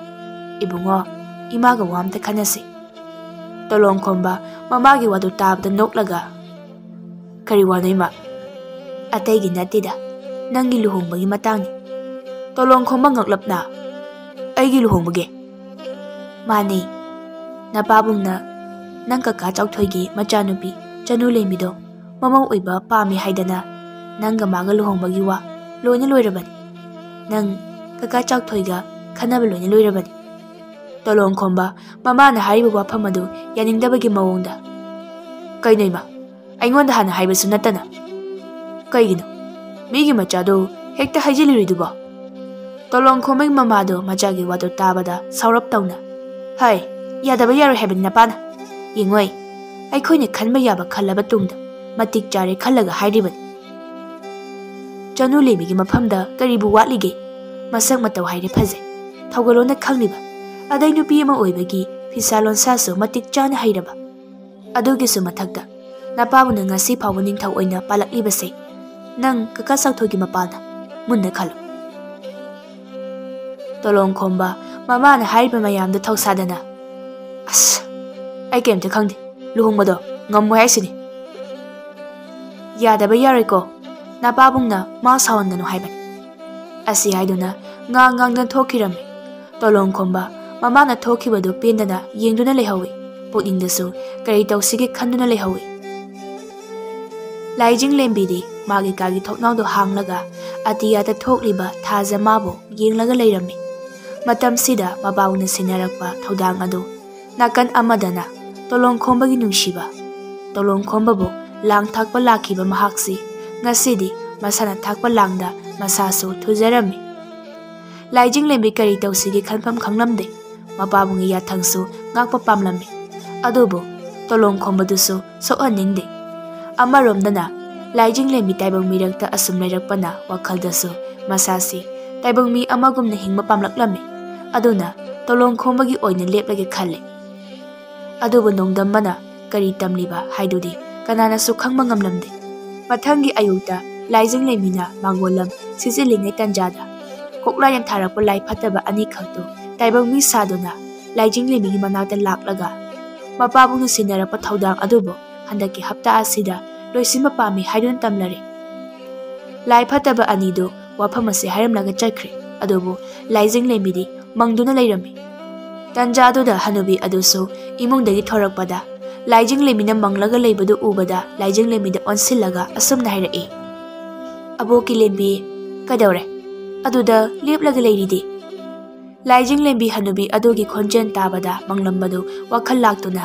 "ꯏꯕꯨꯡꯉꯣ, ꯏꯃꯥꯒ ꯋꯥ ꯑꯝꯇ ꯈꯟꯅꯁꯤ꯫" ꯇꯣꯂꯣꯡ ꯈꯣꯝꯕ ꯃꯃꯥꯒꯤ ꯋꯥꯗꯨ ꯇꯥꯕꯗ ꯅꯣꯛꯂꯒ, "ꯀꯔꯤ ꯋꯥꯅꯣ ꯏꯃꯥ?" "ꯑꯇꯩꯒꯤ ꯅꯠꯇꯦꯗ, ꯅꯪꯒꯤ ꯂꯨꯍꯣꯡꯕꯒꯤ ꯃꯇꯥꯡꯅꯤ꯫" ꯇꯣꯂꯣꯡ ꯈꯣꯝꯕ ꯉꯛꯂꯞꯅ, "ꯑꯩꯒꯤ ꯂꯨꯍꯣꯡꯕꯒꯤ?" "ꯃꯥꯅꯦ, ꯅꯄꯥꯕꯨꯡꯅ ꯅꯪ ꯀꯀꯥ ꯆꯥꯎꯊꯣꯏꯒꯤ ꯃꯆꯥꯅꯨꯄꯤ ꯆꯅꯨ ꯂꯦꯝꯕꯤꯗꯣ ꯃꯃꯧ ꯑꯣꯏꯕ ꯄꯥꯝꯃꯤ ꯍꯥꯏꯗꯅ ꯅꯪꯒ ꯃꯥꯒ ꯂꯨꯍꯣꯡꯕꯒꯤ ꯋꯥ ꯂꯣꯏꯅ ꯂꯣꯏꯔꯕꯅꯤ꯫ ꯅꯪ ꯀꯀꯥ ꯆꯥꯎꯊꯣꯏꯒ ꯈꯟꯅꯕ ꯂꯣꯏꯅ ꯂꯣꯏꯔꯕꯅꯤ꯫" ꯇꯣꯂꯣꯡ ꯈꯣꯝꯕ ꯃꯃꯥꯅ ꯍꯥꯏꯔꯤꯕ ꯋꯥꯐꯝ ꯑꯗꯨ ꯌꯥꯅꯤꯡꯗꯕꯒꯤ ꯃꯑꯣꯡꯗ, "ꯀꯩꯅꯣ ꯏꯃꯥ, ꯑꯩꯉꯣꯟꯗ ꯍꯥꯟꯅ ꯍꯥꯏꯕꯁꯨ ꯅꯠꯇꯅ꯫ ꯀꯩꯒꯤꯅꯣ ꯃꯤꯒꯤ ꯃꯆꯥꯗꯨ ꯍꯦꯛꯇ ꯍꯥꯏꯖꯤꯜꯂꯨꯔꯤꯗꯨꯕꯣ?" ꯇꯣꯂꯣꯡ ꯈꯣꯝꯕꯒꯤ ꯃꯃꯥꯗꯣ ꯃꯆꯥꯒꯤ ꯋꯥꯗꯨ ꯇꯥꯕꯗ ꯁꯥꯎꯔꯞ ꯇꯧꯅ, "ꯍꯩ, ꯌꯥꯗꯕ ꯌꯥꯔꯣꯏ ꯍꯥꯏꯕꯅꯤ ꯅꯄꯥꯅ꯫ ꯌꯦꯡꯉꯣꯏ, ꯑꯩꯈꯣꯏꯅ ꯈꯟꯕ ꯌꯥꯕ ꯈꯜꯂꯕ ꯇꯨꯡꯗ ꯃꯇꯤꯛ ꯆꯥꯔꯦ ꯈꯜꯂꯒ ꯍꯥꯏꯔꯤꯕꯅꯤ꯫ ꯆꯅꯨ ꯂꯦꯝꯕꯤꯒꯤ ꯃꯐꯝꯗ ꯀꯔꯤꯕꯨ ꯋꯥꯠꯂꯤꯒꯦ? ꯃꯁꯛ ꯃꯇꯧ ꯍꯥꯏꯔꯦ ꯐꯖꯩ, ꯊꯧꯒꯜꯂꯣꯟꯅ ꯈꯪꯂꯤꯕ, ꯑꯗꯩ ꯅꯨꯄꯤ ꯑꯃ ꯑꯣꯏꯕꯒꯤ ꯐꯤꯁꯥ ꯂꯣꯟꯁꯥꯁꯨ ꯃꯇꯤꯛ ꯆꯥꯅ ꯍꯩꯔꯕ꯫ ꯑꯗꯨꯒꯤꯁꯨ ꯃꯊꯛꯇ ꯅꯄꯥꯕꯨꯅ ꯉꯁꯤ ꯐꯥꯎꯕ ꯅꯤꯡꯊꯧ ꯑꯣꯏꯅ ꯄꯥꯜꯂꯛꯂꯤꯕꯁꯦ ꯅꯪ ꯀꯀꯥ ꯆꯥꯎꯊꯣꯏꯒꯤ ꯃꯄꯥꯜꯅ꯫ ꯃꯨꯟꯅ ꯈꯜꯂꯨ꯫" ꯇꯣꯂꯣꯡ ꯈꯣꯝꯕ ꯃꯃꯥꯅ ꯍꯥꯏꯔꯤꯕ ꯃꯌꯥꯝꯗꯨ ꯊꯧꯁꯥꯗꯅ, "ꯑꯁ, ꯑꯩ ꯀꯩꯝꯇ ꯈꯪꯗꯦ, ꯂꯨꯍꯣꯡꯕꯗꯣ ꯉꯝꯃꯣꯏ ꯍꯥꯏꯁꯤꯅꯤ꯫" "ꯌꯥꯗꯕ ꯌꯥꯔꯣꯏꯀꯣ, ꯅꯄꯥꯕꯨꯡꯅ ꯃꯥ ꯁꯥꯎꯍꯟꯒꯅꯨ ꯍꯥꯏꯕꯅꯤ꯫" ꯑꯁꯤ ꯍꯥꯏꯗꯨꯅ ꯉꯥꯡ ꯉꯥꯡꯗꯨꯅ ꯊꯣꯛꯈꯤꯔꯝꯃꯤ꯫ ꯇꯣꯂꯣꯡ ꯈꯣꯝꯕ ꯃꯃꯥꯅ ꯊꯣꯛꯈꯤꯕꯗꯨ ꯄꯦꯟꯗꯅ ꯌꯦꯡꯗꯨꯅ ꯂꯩꯍꯧꯏ꯫ ꯄꯨꯛꯅꯤꯡꯗꯁꯨ ꯀꯔꯤ ꯇꯧꯁꯤꯒꯦ ꯈꯟꯗꯨꯅ ꯂꯩꯍꯧꯏ꯫ ꯂꯥꯏꯖꯤꯡ ꯂꯦꯝꯕꯤꯗꯤ ꯃꯥꯒꯤ ꯀꯥꯒꯤ ꯊꯣꯡꯅꯥꯎꯗꯨ ꯍꯥꯡꯂꯒ ꯑꯇꯤꯌꯥꯗ ꯊꯣꯛꯂꯤꯕ ꯊꯥꯖ ꯃꯥꯕꯨ ꯌꯦꯡꯂꯒ ꯂꯩꯔꯝꯃꯤ꯫ ꯃꯇꯝꯁꯤꯗ ꯃꯄꯥꯕꯨꯡꯅ ꯁꯤꯟꯅꯔꯛꯄ ꯊꯧꯗꯥꯡ ꯑꯗꯨ ꯅꯥꯀꯟ ꯑꯃꯗꯅ ꯇꯣꯂꯣꯡ ꯈꯣꯝꯕꯒꯤ ꯅꯨꯡꯁꯤꯕ꯫ ꯇꯣꯂꯣꯡ ꯈꯣꯝꯕꯕꯨ ꯂꯥꯡ ꯊꯥꯛꯄ ꯂꯥꯛꯈꯤꯕ ꯃꯍꯥꯛꯁꯤ ꯉꯁꯤꯗꯤ ꯃꯁꯥꯅ ꯊꯥꯛꯄ ꯂꯥꯡꯗ ꯃꯁꯥꯁꯨ ꯊꯨꯖꯔꯝꯃꯤ꯫ ꯂꯥꯏꯖꯤꯡ ꯂꯦꯝꯕꯤ ꯀꯔꯤ ꯇꯧꯁꯤꯒꯦ ꯈꯟꯐꯝ ꯈꯪꯂꯝꯗꯦ꯫ ꯃꯄꯥꯕꯨꯡꯒꯤ ꯌꯥꯊꯪꯁꯨ ꯉꯥꯛꯄ ꯄꯥꯝꯂꯝꯃꯤ꯫ ꯑꯗꯨꯕꯨ ꯇꯣꯂꯣꯡ ꯈꯣꯝꯕꯗꯨꯁꯨ ꯁꯣꯛꯍꯟꯅꯤꯡꯗꯦ꯫ ꯑꯃꯔꯣꯝꯗꯅ ꯂꯥꯏꯖꯤꯡ ꯂꯦꯝꯕꯤ ꯇꯥꯏꯕꯪ ꯃꯤꯔꯛꯇ ꯑꯁꯨꯝ ꯂꯩꯔꯛꯄꯅ ꯋꯥꯈꯜꯗꯁꯨ ꯃꯁꯥꯁꯤ ꯇꯥꯏꯕꯪ ꯃꯤ ꯑꯃꯒꯨꯝꯅ ꯍꯤꯡꯕ ꯄꯥꯝꯂꯛꯂꯝꯃꯤ꯫ ꯑꯗꯨꯅ ꯇꯣꯂꯣꯡ ꯈꯣꯝꯕꯒꯤ ꯑꯣꯏꯅ ꯂꯦꯞꯂꯒꯦ ꯈꯜꯂꯦ꯫ ꯑꯗꯨꯕꯨ ꯅꯣꯡꯗꯝꯕꯅ ꯀꯔꯤ ꯇꯝꯂꯤꯕ ꯍꯥꯏꯗꯨꯗꯤ ꯀꯅꯥꯅꯁꯨ ꯈꯪꯕ ꯉꯝꯂꯝꯗꯦ꯫ ꯃꯊꯪꯒꯤ ꯑꯌꯨꯛꯇ ꯂꯥꯏꯖꯤꯡ ꯂꯦꯝꯕꯤꯅ ꯃꯥꯡꯒꯣꯜ ꯂꯝ ꯁꯤꯖꯤꯜꯂꯤꯉꯩ ꯇꯟꯖꯥꯗ ꯀꯣꯛꯂꯥꯏꯅ ꯊꯥꯔꯛꯄ ꯂꯥꯏ ꯐꯠꯇꯕ ꯑꯅꯤꯈꯛꯇꯨ ꯇꯥꯏꯕꯪ ꯃꯤ ꯁꯥꯗꯨꯅ ꯂꯥꯏꯖꯤꯡ ꯂꯦꯝꯕꯤꯒꯤ ꯃꯅꯥꯛꯇ ꯂꯥꯛꯂꯒ ꯃꯄꯥꯕꯨ ꯅꯨꯡꯁꯤꯅꯔꯛꯄ ꯊꯧꯗꯥꯡ ꯑꯗꯨꯕꯨ ꯍꯟꯗꯛꯀꯤ ꯍꯞꯇꯥ ꯑꯁꯤꯗ ꯂꯣꯏꯁꯤꯟꯕ ꯄꯥꯝꯃꯤ ꯍꯥꯏꯗꯨꯅ ꯇꯝꯂꯔꯦ꯫ ꯂꯥꯏ ꯐꯠꯇꯕ ꯑꯅꯤꯗꯨ ꯋꯥꯐꯝ ꯑꯁꯤ ꯍꯥꯏꯔꯝꯂꯒ ꯆꯠꯈ꯭ꯔꯦ꯫ ꯑꯗꯨꯕꯨ ꯂꯥꯏꯖꯤꯡ ꯂꯦꯝꯕꯤꯗꯤ ꯃꯪꯗꯨꯅ ꯂꯩꯔꯝꯃꯤ꯫ ꯇꯟꯖꯥꯗꯨꯗ ꯍꯅꯨꯕꯤ ꯑꯗꯨꯁꯨ ꯏꯃꯨꯡꯗꯒꯤ ꯊꯣꯔꯛꯄꯗ ꯂꯥꯏꯖꯤꯡ ꯂꯦꯝꯕꯤꯅ ꯃꯪꯂꯒ ꯂꯩꯕꯗꯨ ꯎꯕꯗ ꯂꯥꯏꯖꯤꯡ ꯂꯦꯝꯕꯤꯗ ꯑꯣꯟꯁꯤꯜꯂꯒ ꯑꯁꯨꯝꯅ ꯍꯥꯏꯔꯛꯏ, "ꯑꯕꯣꯛꯀꯤ ꯂꯦꯝꯕꯤ, ꯀꯩꯗꯧꯔꯦ? ꯑꯗꯨꯗ ꯂꯦꯞꯂꯒ ꯂꯩꯔꯤꯗꯤ?" ꯂꯥꯏꯖꯤꯡ ꯂꯦꯝꯕꯤ ꯍꯅꯨꯕꯤ ꯑꯗꯨꯒꯤ ꯈꯣꯟꯖꯦꯜ ꯇꯥꯕꯗ ꯃꯪꯂꯝꯕꯗꯨ ꯋꯥꯈꯜ ꯂꯥꯛꯇꯨꯅ,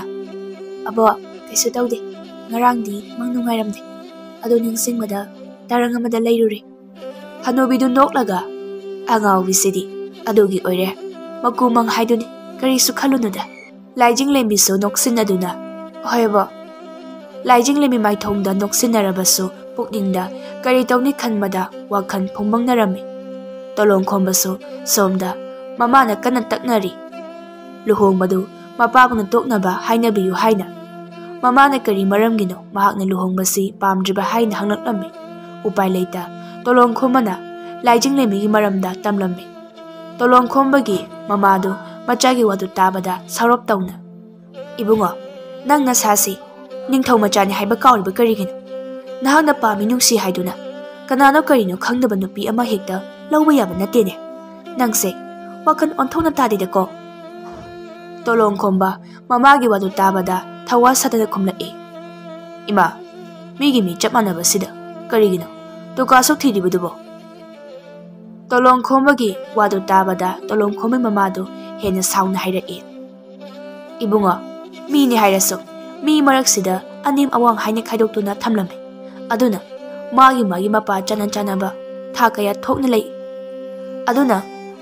"ꯑꯕꯣ, ꯀꯩꯁꯨ ꯇꯧꯗꯦ꯫ ꯉꯔꯥꯡꯗꯤ ꯃꯪ ꯅꯨꯡꯉꯥꯏꯔꯝꯗꯦ꯫ ꯑꯗꯨ ꯅꯤꯡꯁꯤꯡꯕꯗ ꯇꯔꯪ ꯑꯃꯗ ꯂꯩꯔꯨꯔꯦ꯫" ꯍꯅꯨꯕꯤꯗꯨ ꯅꯣꯛꯂꯒ, "ꯑꯉꯥꯎꯕꯤꯁꯤꯗꯤ ꯑꯗꯨꯒꯤ ꯑꯣꯏꯔꯦ꯫ ꯃꯀꯨ ꯃꯪ ꯍꯥꯏꯗꯨꯅꯤ, ꯀꯔꯤꯁꯨ ꯈꯜꯂꯨꯅꯨꯗ꯫" ꯂꯥꯏꯖꯤꯡ ꯂꯦꯝꯕꯤꯁꯨ ꯅꯣꯛꯁꯤꯟꯅꯗꯨꯅ, "ꯍꯣꯏꯕꯣ꯫" ꯂꯥꯏꯖꯤꯡ ꯂꯦꯝꯕꯤ ꯃꯥꯏꯊꯣꯡꯗ ꯅꯣꯛꯁꯤꯟꯅꯔꯕꯁꯨ ꯄꯨꯛꯅꯤꯡꯗ ꯀꯔꯤ ꯇꯧꯅꯤ ꯈꯟꯕꯗ ꯋꯥꯈꯜ ꯐꯨꯝꯕꯪꯅꯔꯝꯃꯤ꯫ ꯇꯣꯂꯣꯡ ꯈꯣꯝꯕꯁꯨ ꯁꯣꯝꯗ ꯃꯃꯥꯅ ꯀꯟꯅ ꯇꯛꯅꯔꯤ꯫ ꯂꯨꯍꯣꯡꯕꯗꯨ ꯃꯄꯥꯕꯨꯅ ꯇꯣꯛꯅꯕ ꯍꯥꯏꯅꯕꯤꯌꯨ ꯍꯥꯏꯅ꯫ ꯃꯃꯥꯅ ꯀꯔꯤ ꯃꯔꯝꯒꯤꯅꯣ ꯃꯍꯥꯛꯅ ꯂꯨꯍꯣꯡꯕꯁꯤ ꯄꯥꯝꯗ꯭ꯔꯤꯕ ꯍꯥꯏꯅ ꯍꯪꯂꯛꯂꯝꯃꯤ꯫ ꯎꯄꯥꯏ ꯂꯩꯇ ꯇꯣꯂꯣꯡ ꯈꯣꯝꯕꯅ ꯂꯥꯏꯖꯤꯡ ꯂꯦꯝꯕꯤꯒꯤ ꯃꯔꯝꯗ ꯇꯝꯂꯝꯃꯤ꯫ ꯇꯣꯂꯣꯡ ꯈꯣꯝꯕꯒꯤ ꯃꯃꯥꯗꯨ ꯃꯆꯥꯒꯤ ꯋꯥꯗꯨ ꯇꯥꯕꯗ ꯁꯥꯎꯔꯞ ꯇꯧꯅ, "ꯏꯕꯨꯡꯉꯣ, ꯅꯪ ꯅꯁꯥꯁꯤ ꯅꯤꯡꯊꯧ ꯃꯆꯥꯅꯤ ꯍꯥꯏꯕ ꯀꯥꯎꯔꯤꯕ ꯀꯔꯤꯒꯤꯅꯣ? ꯅꯍꯥꯛꯅ ꯄꯥꯝꯃꯤ ꯅꯨꯡꯁꯤ ꯍꯥꯏꯗꯨꯅ ꯀꯅꯥꯅꯣ ꯀꯔꯤꯅꯣ ꯈꯪꯗꯕ ꯅꯨꯄꯤ ꯑꯃ ꯍꯦꯛꯇ ꯂꯧꯕ ꯌꯥꯕ ꯅꯠꯇꯦꯅꯦ꯫ ꯅꯪꯁꯦ ꯋꯥꯈꯜ ꯑꯣꯟꯊꯣꯛꯅ ꯇꯥꯗꯦꯗꯀꯣ꯫" ꯇꯣꯂꯣꯡ ꯈꯣꯝꯕ ꯃꯃꯥꯒꯤ ꯋꯥꯗꯨ ꯇꯥꯕꯗ ꯊꯋꯥ ꯁꯥꯗꯅ ꯈꯨꯝꯂꯛꯏ, "ꯏꯃꯥ, ꯃꯤꯒꯤ ꯃꯤ ꯆꯞ ꯃꯥꯟꯅꯕꯁꯤꯗ ꯀꯔꯤꯒꯤꯅꯣ ꯇꯨꯀꯥ ꯁꯨꯛ ꯊꯤꯔꯤꯕꯗꯨꯕꯣ?" ꯇꯣꯂꯣꯡ ꯈꯣꯝꯕꯒꯤ ꯋꯥꯗꯨ ꯇꯥꯕꯗ ꯇꯣꯂꯣꯡ ꯈꯣꯝꯕꯒꯤ ꯃꯃꯥꯗꯨ ꯍꯦꯟꯅ ꯁꯥꯎꯅ ꯍꯥꯏꯔꯛꯏ, "ꯏꯕꯨꯡꯉꯣ, ꯃꯤꯅꯤ ꯍꯥꯏꯔꯁꯨ ꯃꯤ ꯃꯔꯛꯁꯤꯗ ꯑꯅꯦꯝ ꯑꯋꯥꯡ ꯍꯥꯏꯅ ꯈꯥꯏꯗꯣꯛꯇꯨꯅ ꯊꯝꯂꯝꯃꯤ꯫ ꯑꯗꯨꯅ ꯃꯥꯒꯤ ꯃꯥꯒꯤ ꯃꯄꯥ ꯆꯥꯅ ꯆꯥꯅꯕ ꯊꯥꯛ ꯀꯌꯥ ꯊꯣꯛꯅ ꯂꯩ꯫ ꯑꯗꯨꯅ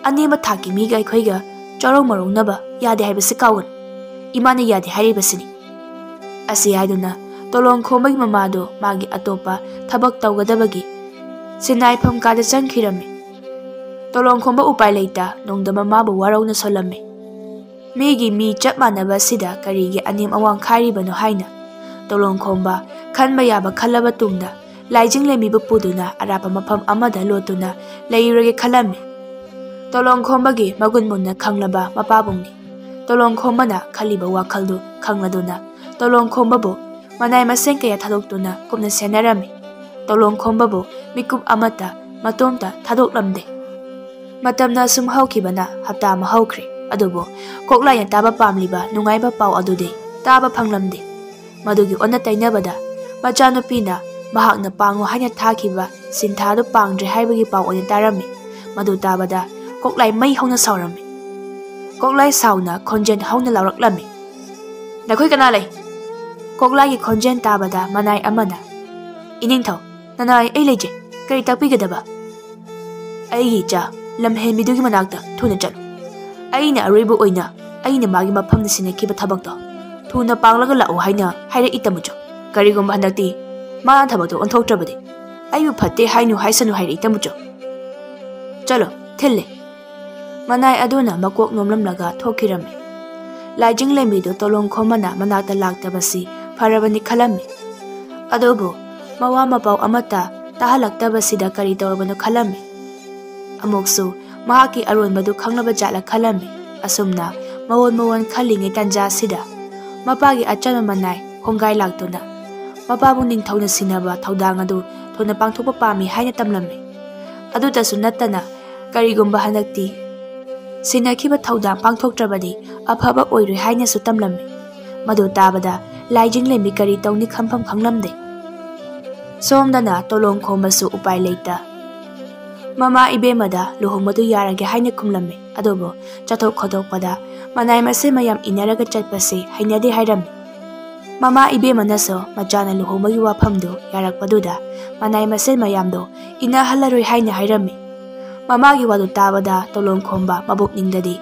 ꯑꯅꯦꯝꯕ ꯊꯥꯛꯀꯤ ꯃꯤꯒ ꯑꯩꯈꯣꯏꯒ ꯆꯥꯔꯧ ꯃꯔꯧꯅꯕ ꯌꯥꯗꯦ ꯍꯥꯏꯕꯁꯤ ꯀꯥꯎꯒꯅꯨ꯫ ꯏꯃꯥꯅ ꯌꯥꯗꯦ ꯍꯥꯏꯔꯤꯕꯁꯤꯅꯤ꯫" ꯑꯁꯤ ꯍꯥꯏꯗꯨꯅ ꯇꯣꯂꯣꯡꯈꯣꯝꯕꯒꯤ ꯃꯃꯥꯗꯨ ꯃꯥꯒꯤ ꯑꯇꯣꯞꯄ ꯊꯕꯛ ꯇꯧꯒꯗꯕꯒꯤ ꯁꯤꯟꯅꯥꯏꯐꯝ ꯀꯥꯗ ꯆꯪꯈꯤꯔꯝꯃꯤ꯫ ꯇꯣꯂꯣꯡꯈꯣꯝꯕ ꯎꯄꯥꯏ ꯂꯩꯇ ꯅꯣꯡꯗ ꯃꯃꯥꯕꯨ ꯋꯥꯔꯧꯅ ꯁꯣꯜꯂꯝꯃꯤ꯫ ꯃꯤꯒꯤ ꯃꯤ ꯆꯞ ꯃꯥꯟꯅꯕ ꯑꯁꯤꯗ ꯀꯔꯤꯒꯤ ꯑꯅꯦꯝ ꯑꯋꯥꯡ ꯈꯥꯏꯔꯤꯕꯅꯣ ꯍꯥꯏꯅ ꯇꯣꯂꯣꯡꯈꯣꯝꯕ ꯈꯟꯕ ꯌꯥꯕ ꯈꯜꯂꯕ ꯇꯨꯡꯗ ꯂꯥꯏꯖꯤꯡ ꯂꯦꯝꯕꯤꯕꯨ ꯄꯨꯗꯨꯅ ꯑꯔꯥꯞꯄ ꯃꯐꯝ ꯑꯃꯗ ꯂꯣꯠꯇꯨꯅ ꯂꯩꯔꯨꯔꯒꯦ ꯈꯜꯂꯝꯃꯤ꯫ ꯇꯣꯂꯣꯡꯈꯣꯝꯕꯒꯤ ꯃꯒꯨꯟ ꯃꯨꯟꯅ ꯈꯪꯂꯕ ꯃꯄꯥꯕꯨꯡꯅꯤ꯫ ꯇꯣꯂꯣꯡꯈꯣꯝꯕꯅ ꯈꯜꯂꯤꯕ ꯋꯥꯈꯜꯗꯨ ꯈꯪꯂꯗꯨꯅ ꯇꯣꯂꯣꯡꯈꯣꯝꯕꯕꯨ ꯃꯅꯥꯏ ꯃꯁꯤꯡ ꯀꯌꯥ ꯊꯥꯗꯣꯛꯇꯨꯅ ꯀꯨꯞꯅ ꯁꯦꯟꯅꯔꯝꯃꯤ꯫ ꯇꯣꯂꯣꯡꯈꯣꯝꯕꯕꯨ ꯃꯤꯀꯨꯞ ꯑꯃꯠꯇ ꯃꯇꯣꯝꯇ ꯊꯥꯗꯣꯛꯂꯝꯗꯦ꯫ ꯃꯇꯝꯅ ꯑꯁꯨꯝ ꯍꯧꯈꯤꯕꯅ ꯍꯞꯇꯥ ꯑꯃ ꯍꯧꯈ꯭ꯔꯦ꯫ ꯑꯗꯨꯕꯨ ꯀꯣꯛꯂꯥꯏꯅ ꯇꯥꯕ ꯄꯥꯝꯂꯤꯕ ꯅꯨꯡꯉꯥꯏꯕ ꯄꯥꯎ ꯑꯗꯨꯗꯤ ꯇꯥꯕ ꯐꯪꯂꯝꯗꯦ꯫ ꯃꯗꯨꯒꯤ ꯑꯣꯟꯅ ꯇꯩꯅꯕꯗ ꯃꯆꯥꯅꯨꯄꯤꯅ ꯃꯍꯥꯛꯅ ꯄꯥꯡꯉꯨ ꯍꯥꯏꯅ ꯊꯥꯈꯤꯕ ꯁꯤꯟꯊꯥꯗꯨ ꯄꯥꯡꯗ꯭ꯔꯦ ꯍꯥꯏꯕꯒꯤ ꯄꯥꯎ ꯑꯣꯏꯅ ꯇꯥꯔꯝꯃꯤ꯫ ꯃꯗꯨ ꯇꯥꯕꯗ ꯀꯣꯛꯂꯥꯏ ꯃꯩ ꯍꯧꯅ ꯁꯥꯎꯔꯝꯃꯤ꯫ ꯀꯣꯛꯂꯥꯏ ꯁꯥꯎꯅ ꯈꯣꯟꯖꯦꯜ ꯍꯧꯅ ꯂꯥꯎꯔꯛꯂꯝꯃꯤ, "ꯅꯈꯣꯏ ꯀꯅꯥ ꯂꯩ?" ꯀꯣꯛꯂꯥꯏꯒꯤ ꯈꯣꯟꯖꯦꯜ ꯇꯥꯕꯗ ꯃꯅꯥꯏ ꯑꯃꯅ, "ꯏꯅꯤꯡꯊꯧ, ꯅꯅꯥꯏ ꯑꯩ ꯂꯩꯖꯩ, ꯀꯔꯤ ꯇꯥꯛꯄꯤꯒꯗꯕ?" "ꯑꯩꯒꯤ ꯏꯆꯥ ꯂꯝꯍꯦꯟꯕꯤꯗꯨꯒꯤ ꯃꯅꯥꯛꯇ ꯊꯨꯅ ꯆꯠꯂꯨ꯫ ꯑꯩꯅ ꯑꯔꯣꯏꯕ ꯑꯣꯏꯅ ꯑꯩꯅ ꯃꯥꯒꯤ ꯃꯐꯝꯗ ꯁꯤꯟꯅꯈꯤꯕ ꯊꯕꯛꯇꯣ ꯊꯨꯅ ꯄꯥꯡꯂꯒ ꯂꯥꯛꯎ ꯍꯥꯏꯅ ꯍꯥꯏꯔꯛꯏ ꯇꯥꯃꯨꯆꯧ꯫ ꯀꯔꯤꯒꯨꯝꯕ ꯍꯟꯗꯛꯇꯤ ꯃꯥꯅ ꯊꯕꯛꯇꯣ ꯑꯣꯟꯊꯣꯛꯇ꯭ꯔꯕꯗꯤ ꯑꯩꯕꯨ ꯐꯠꯇꯦ ꯍꯥꯏꯅꯨ ꯍꯥꯏꯁꯅꯨ ꯍꯥꯏꯔꯛꯏ ꯇꯥꯃꯨꯆꯧ꯫ ꯆꯠꯂꯣ, ꯊꯤꯜꯂꯦ꯫" ꯃꯅꯥꯏ ꯑꯗꯨꯅ ꯃꯀꯣꯛ ꯅꯣꯝꯂꯝꯂꯒ ꯊꯣꯛꯈꯤꯔꯝꯃꯤ꯫ ꯂꯥꯏꯖꯤꯡ ꯂꯦꯝꯕꯤꯗꯨ ꯇꯣꯂꯣꯡꯈꯣꯝꯕꯅ ꯃꯅꯥꯛꯇ ꯂꯥꯛꯇꯕꯁꯤ ꯐꯔꯕꯅꯤ ꯈꯜꯂꯝꯃꯤ꯫ ꯑꯗꯨꯕꯨ ꯃꯋꯥ ꯃꯄꯥꯎ ꯑꯃꯠꯇ ꯇꯥꯍꯜꯂꯛꯇꯕꯁꯤꯗ ꯀꯔꯤ ꯇꯧꯔꯕꯅꯣ ꯈꯜꯂꯝꯃꯤ꯫ ꯑꯃꯨꯛꯁꯨ ꯃꯍꯥꯛꯀꯤ ꯑꯔꯣꯟꯕꯗꯨ ꯈꯪꯂꯕ ꯖꯥꯠꯂ ꯈꯜꯂꯝꯃꯤ꯫ ꯑꯁꯨꯝꯅ ꯃꯋꯣꯟ ꯃꯋꯣꯟ ꯈꯜꯂꯤꯉꯩ ꯇꯥꯟꯖꯥꯁꯤꯗ ꯃꯄꯥꯒꯤ ꯑꯆꯝꯕ ꯃꯅꯥꯏ ꯍꯣꯡꯒꯥꯏ ꯂꯥꯛꯇꯨꯅ ꯃꯄꯥꯕꯨ ꯅꯤꯡꯊꯧꯅ ꯁꯤꯟꯅꯕ ꯊꯧꯗꯥꯡ ꯑꯗꯨ ꯊꯨꯅ ꯄꯥꯡꯊꯣꯛꯄ ꯄꯥꯝꯃꯤ ꯍꯥꯏꯅ ꯇꯝꯂꯝꯃꯤ꯫ ꯑꯗꯨꯇꯁꯨ ꯅꯠꯇꯅ ꯀꯔꯤꯒꯨꯝꯕ ꯍꯟꯗꯛꯇꯤ ꯁꯤꯟꯅꯈꯤꯕ ꯊꯧꯗꯥꯡ ꯄꯥꯡꯊꯣꯛꯇ꯭ꯔꯕꯗꯤ ꯑꯐꯕ ꯑꯣꯏꯔꯣꯏ ꯍꯥꯏꯅꯁꯨ ꯇꯝꯂꯝꯃꯤ꯫ ꯃꯗꯨ ꯇꯥꯕꯗ ꯂꯥꯏꯖꯤꯡ ꯂꯦꯝꯕꯤ ꯀꯔꯤ ꯇꯧꯅꯤ ꯈꯟꯐꯝ ꯈꯪꯂꯝꯗꯦ꯫ ꯁꯣꯝꯗꯅ ꯇꯣꯂꯣꯡ ꯈꯣꯝꯕꯁꯨ ꯎꯄꯥꯏ ꯂꯩꯇ ꯃꯃꯥ ꯏꯕꯦꯝꯃꯗ ꯂꯨꯍꯣꯡꯕꯗꯨ ꯌꯥꯔꯒꯦ ꯍꯥꯏꯅ ꯈꯨꯝꯂꯝꯃꯤ꯫ ꯑꯗꯨꯕꯨ ꯆꯠꯊꯣꯛ ꯈꯣꯠꯇꯣꯛꯄꯗ ꯃꯅꯥꯏ ꯃꯁꯦꯜ ꯃꯌꯥꯝ ꯏꯟꯅꯔꯒ ꯆꯠꯄꯁꯤ ꯍꯩꯅꯗꯦ ꯍꯥꯏꯔꯝꯃꯤ꯫ ꯃꯃꯥ ꯏꯕꯦꯝꯃꯅꯁꯨ ꯃꯆꯥꯅ ꯂꯨꯍꯣꯡꯕꯒꯤ ꯋꯥꯐꯝꯗꯨ ꯌꯥꯔꯛꯄꯗꯨꯗ ꯃꯅꯥꯏ ꯃꯁꯦꯜ ꯃꯌꯥꯝꯗꯨ ꯏꯟꯅꯍꯜꯂꯔꯣꯏ ꯍꯥꯏꯅ ꯍꯥꯏꯔꯝꯃꯤ꯫ ꯃꯃꯥꯒꯤ ꯋꯥꯗꯨ ꯇꯥꯕꯗ ꯇꯣꯂꯣꯡ ꯈꯣꯝꯕ ꯃꯕꯨꯛꯅꯤꯡꯗꯗꯤ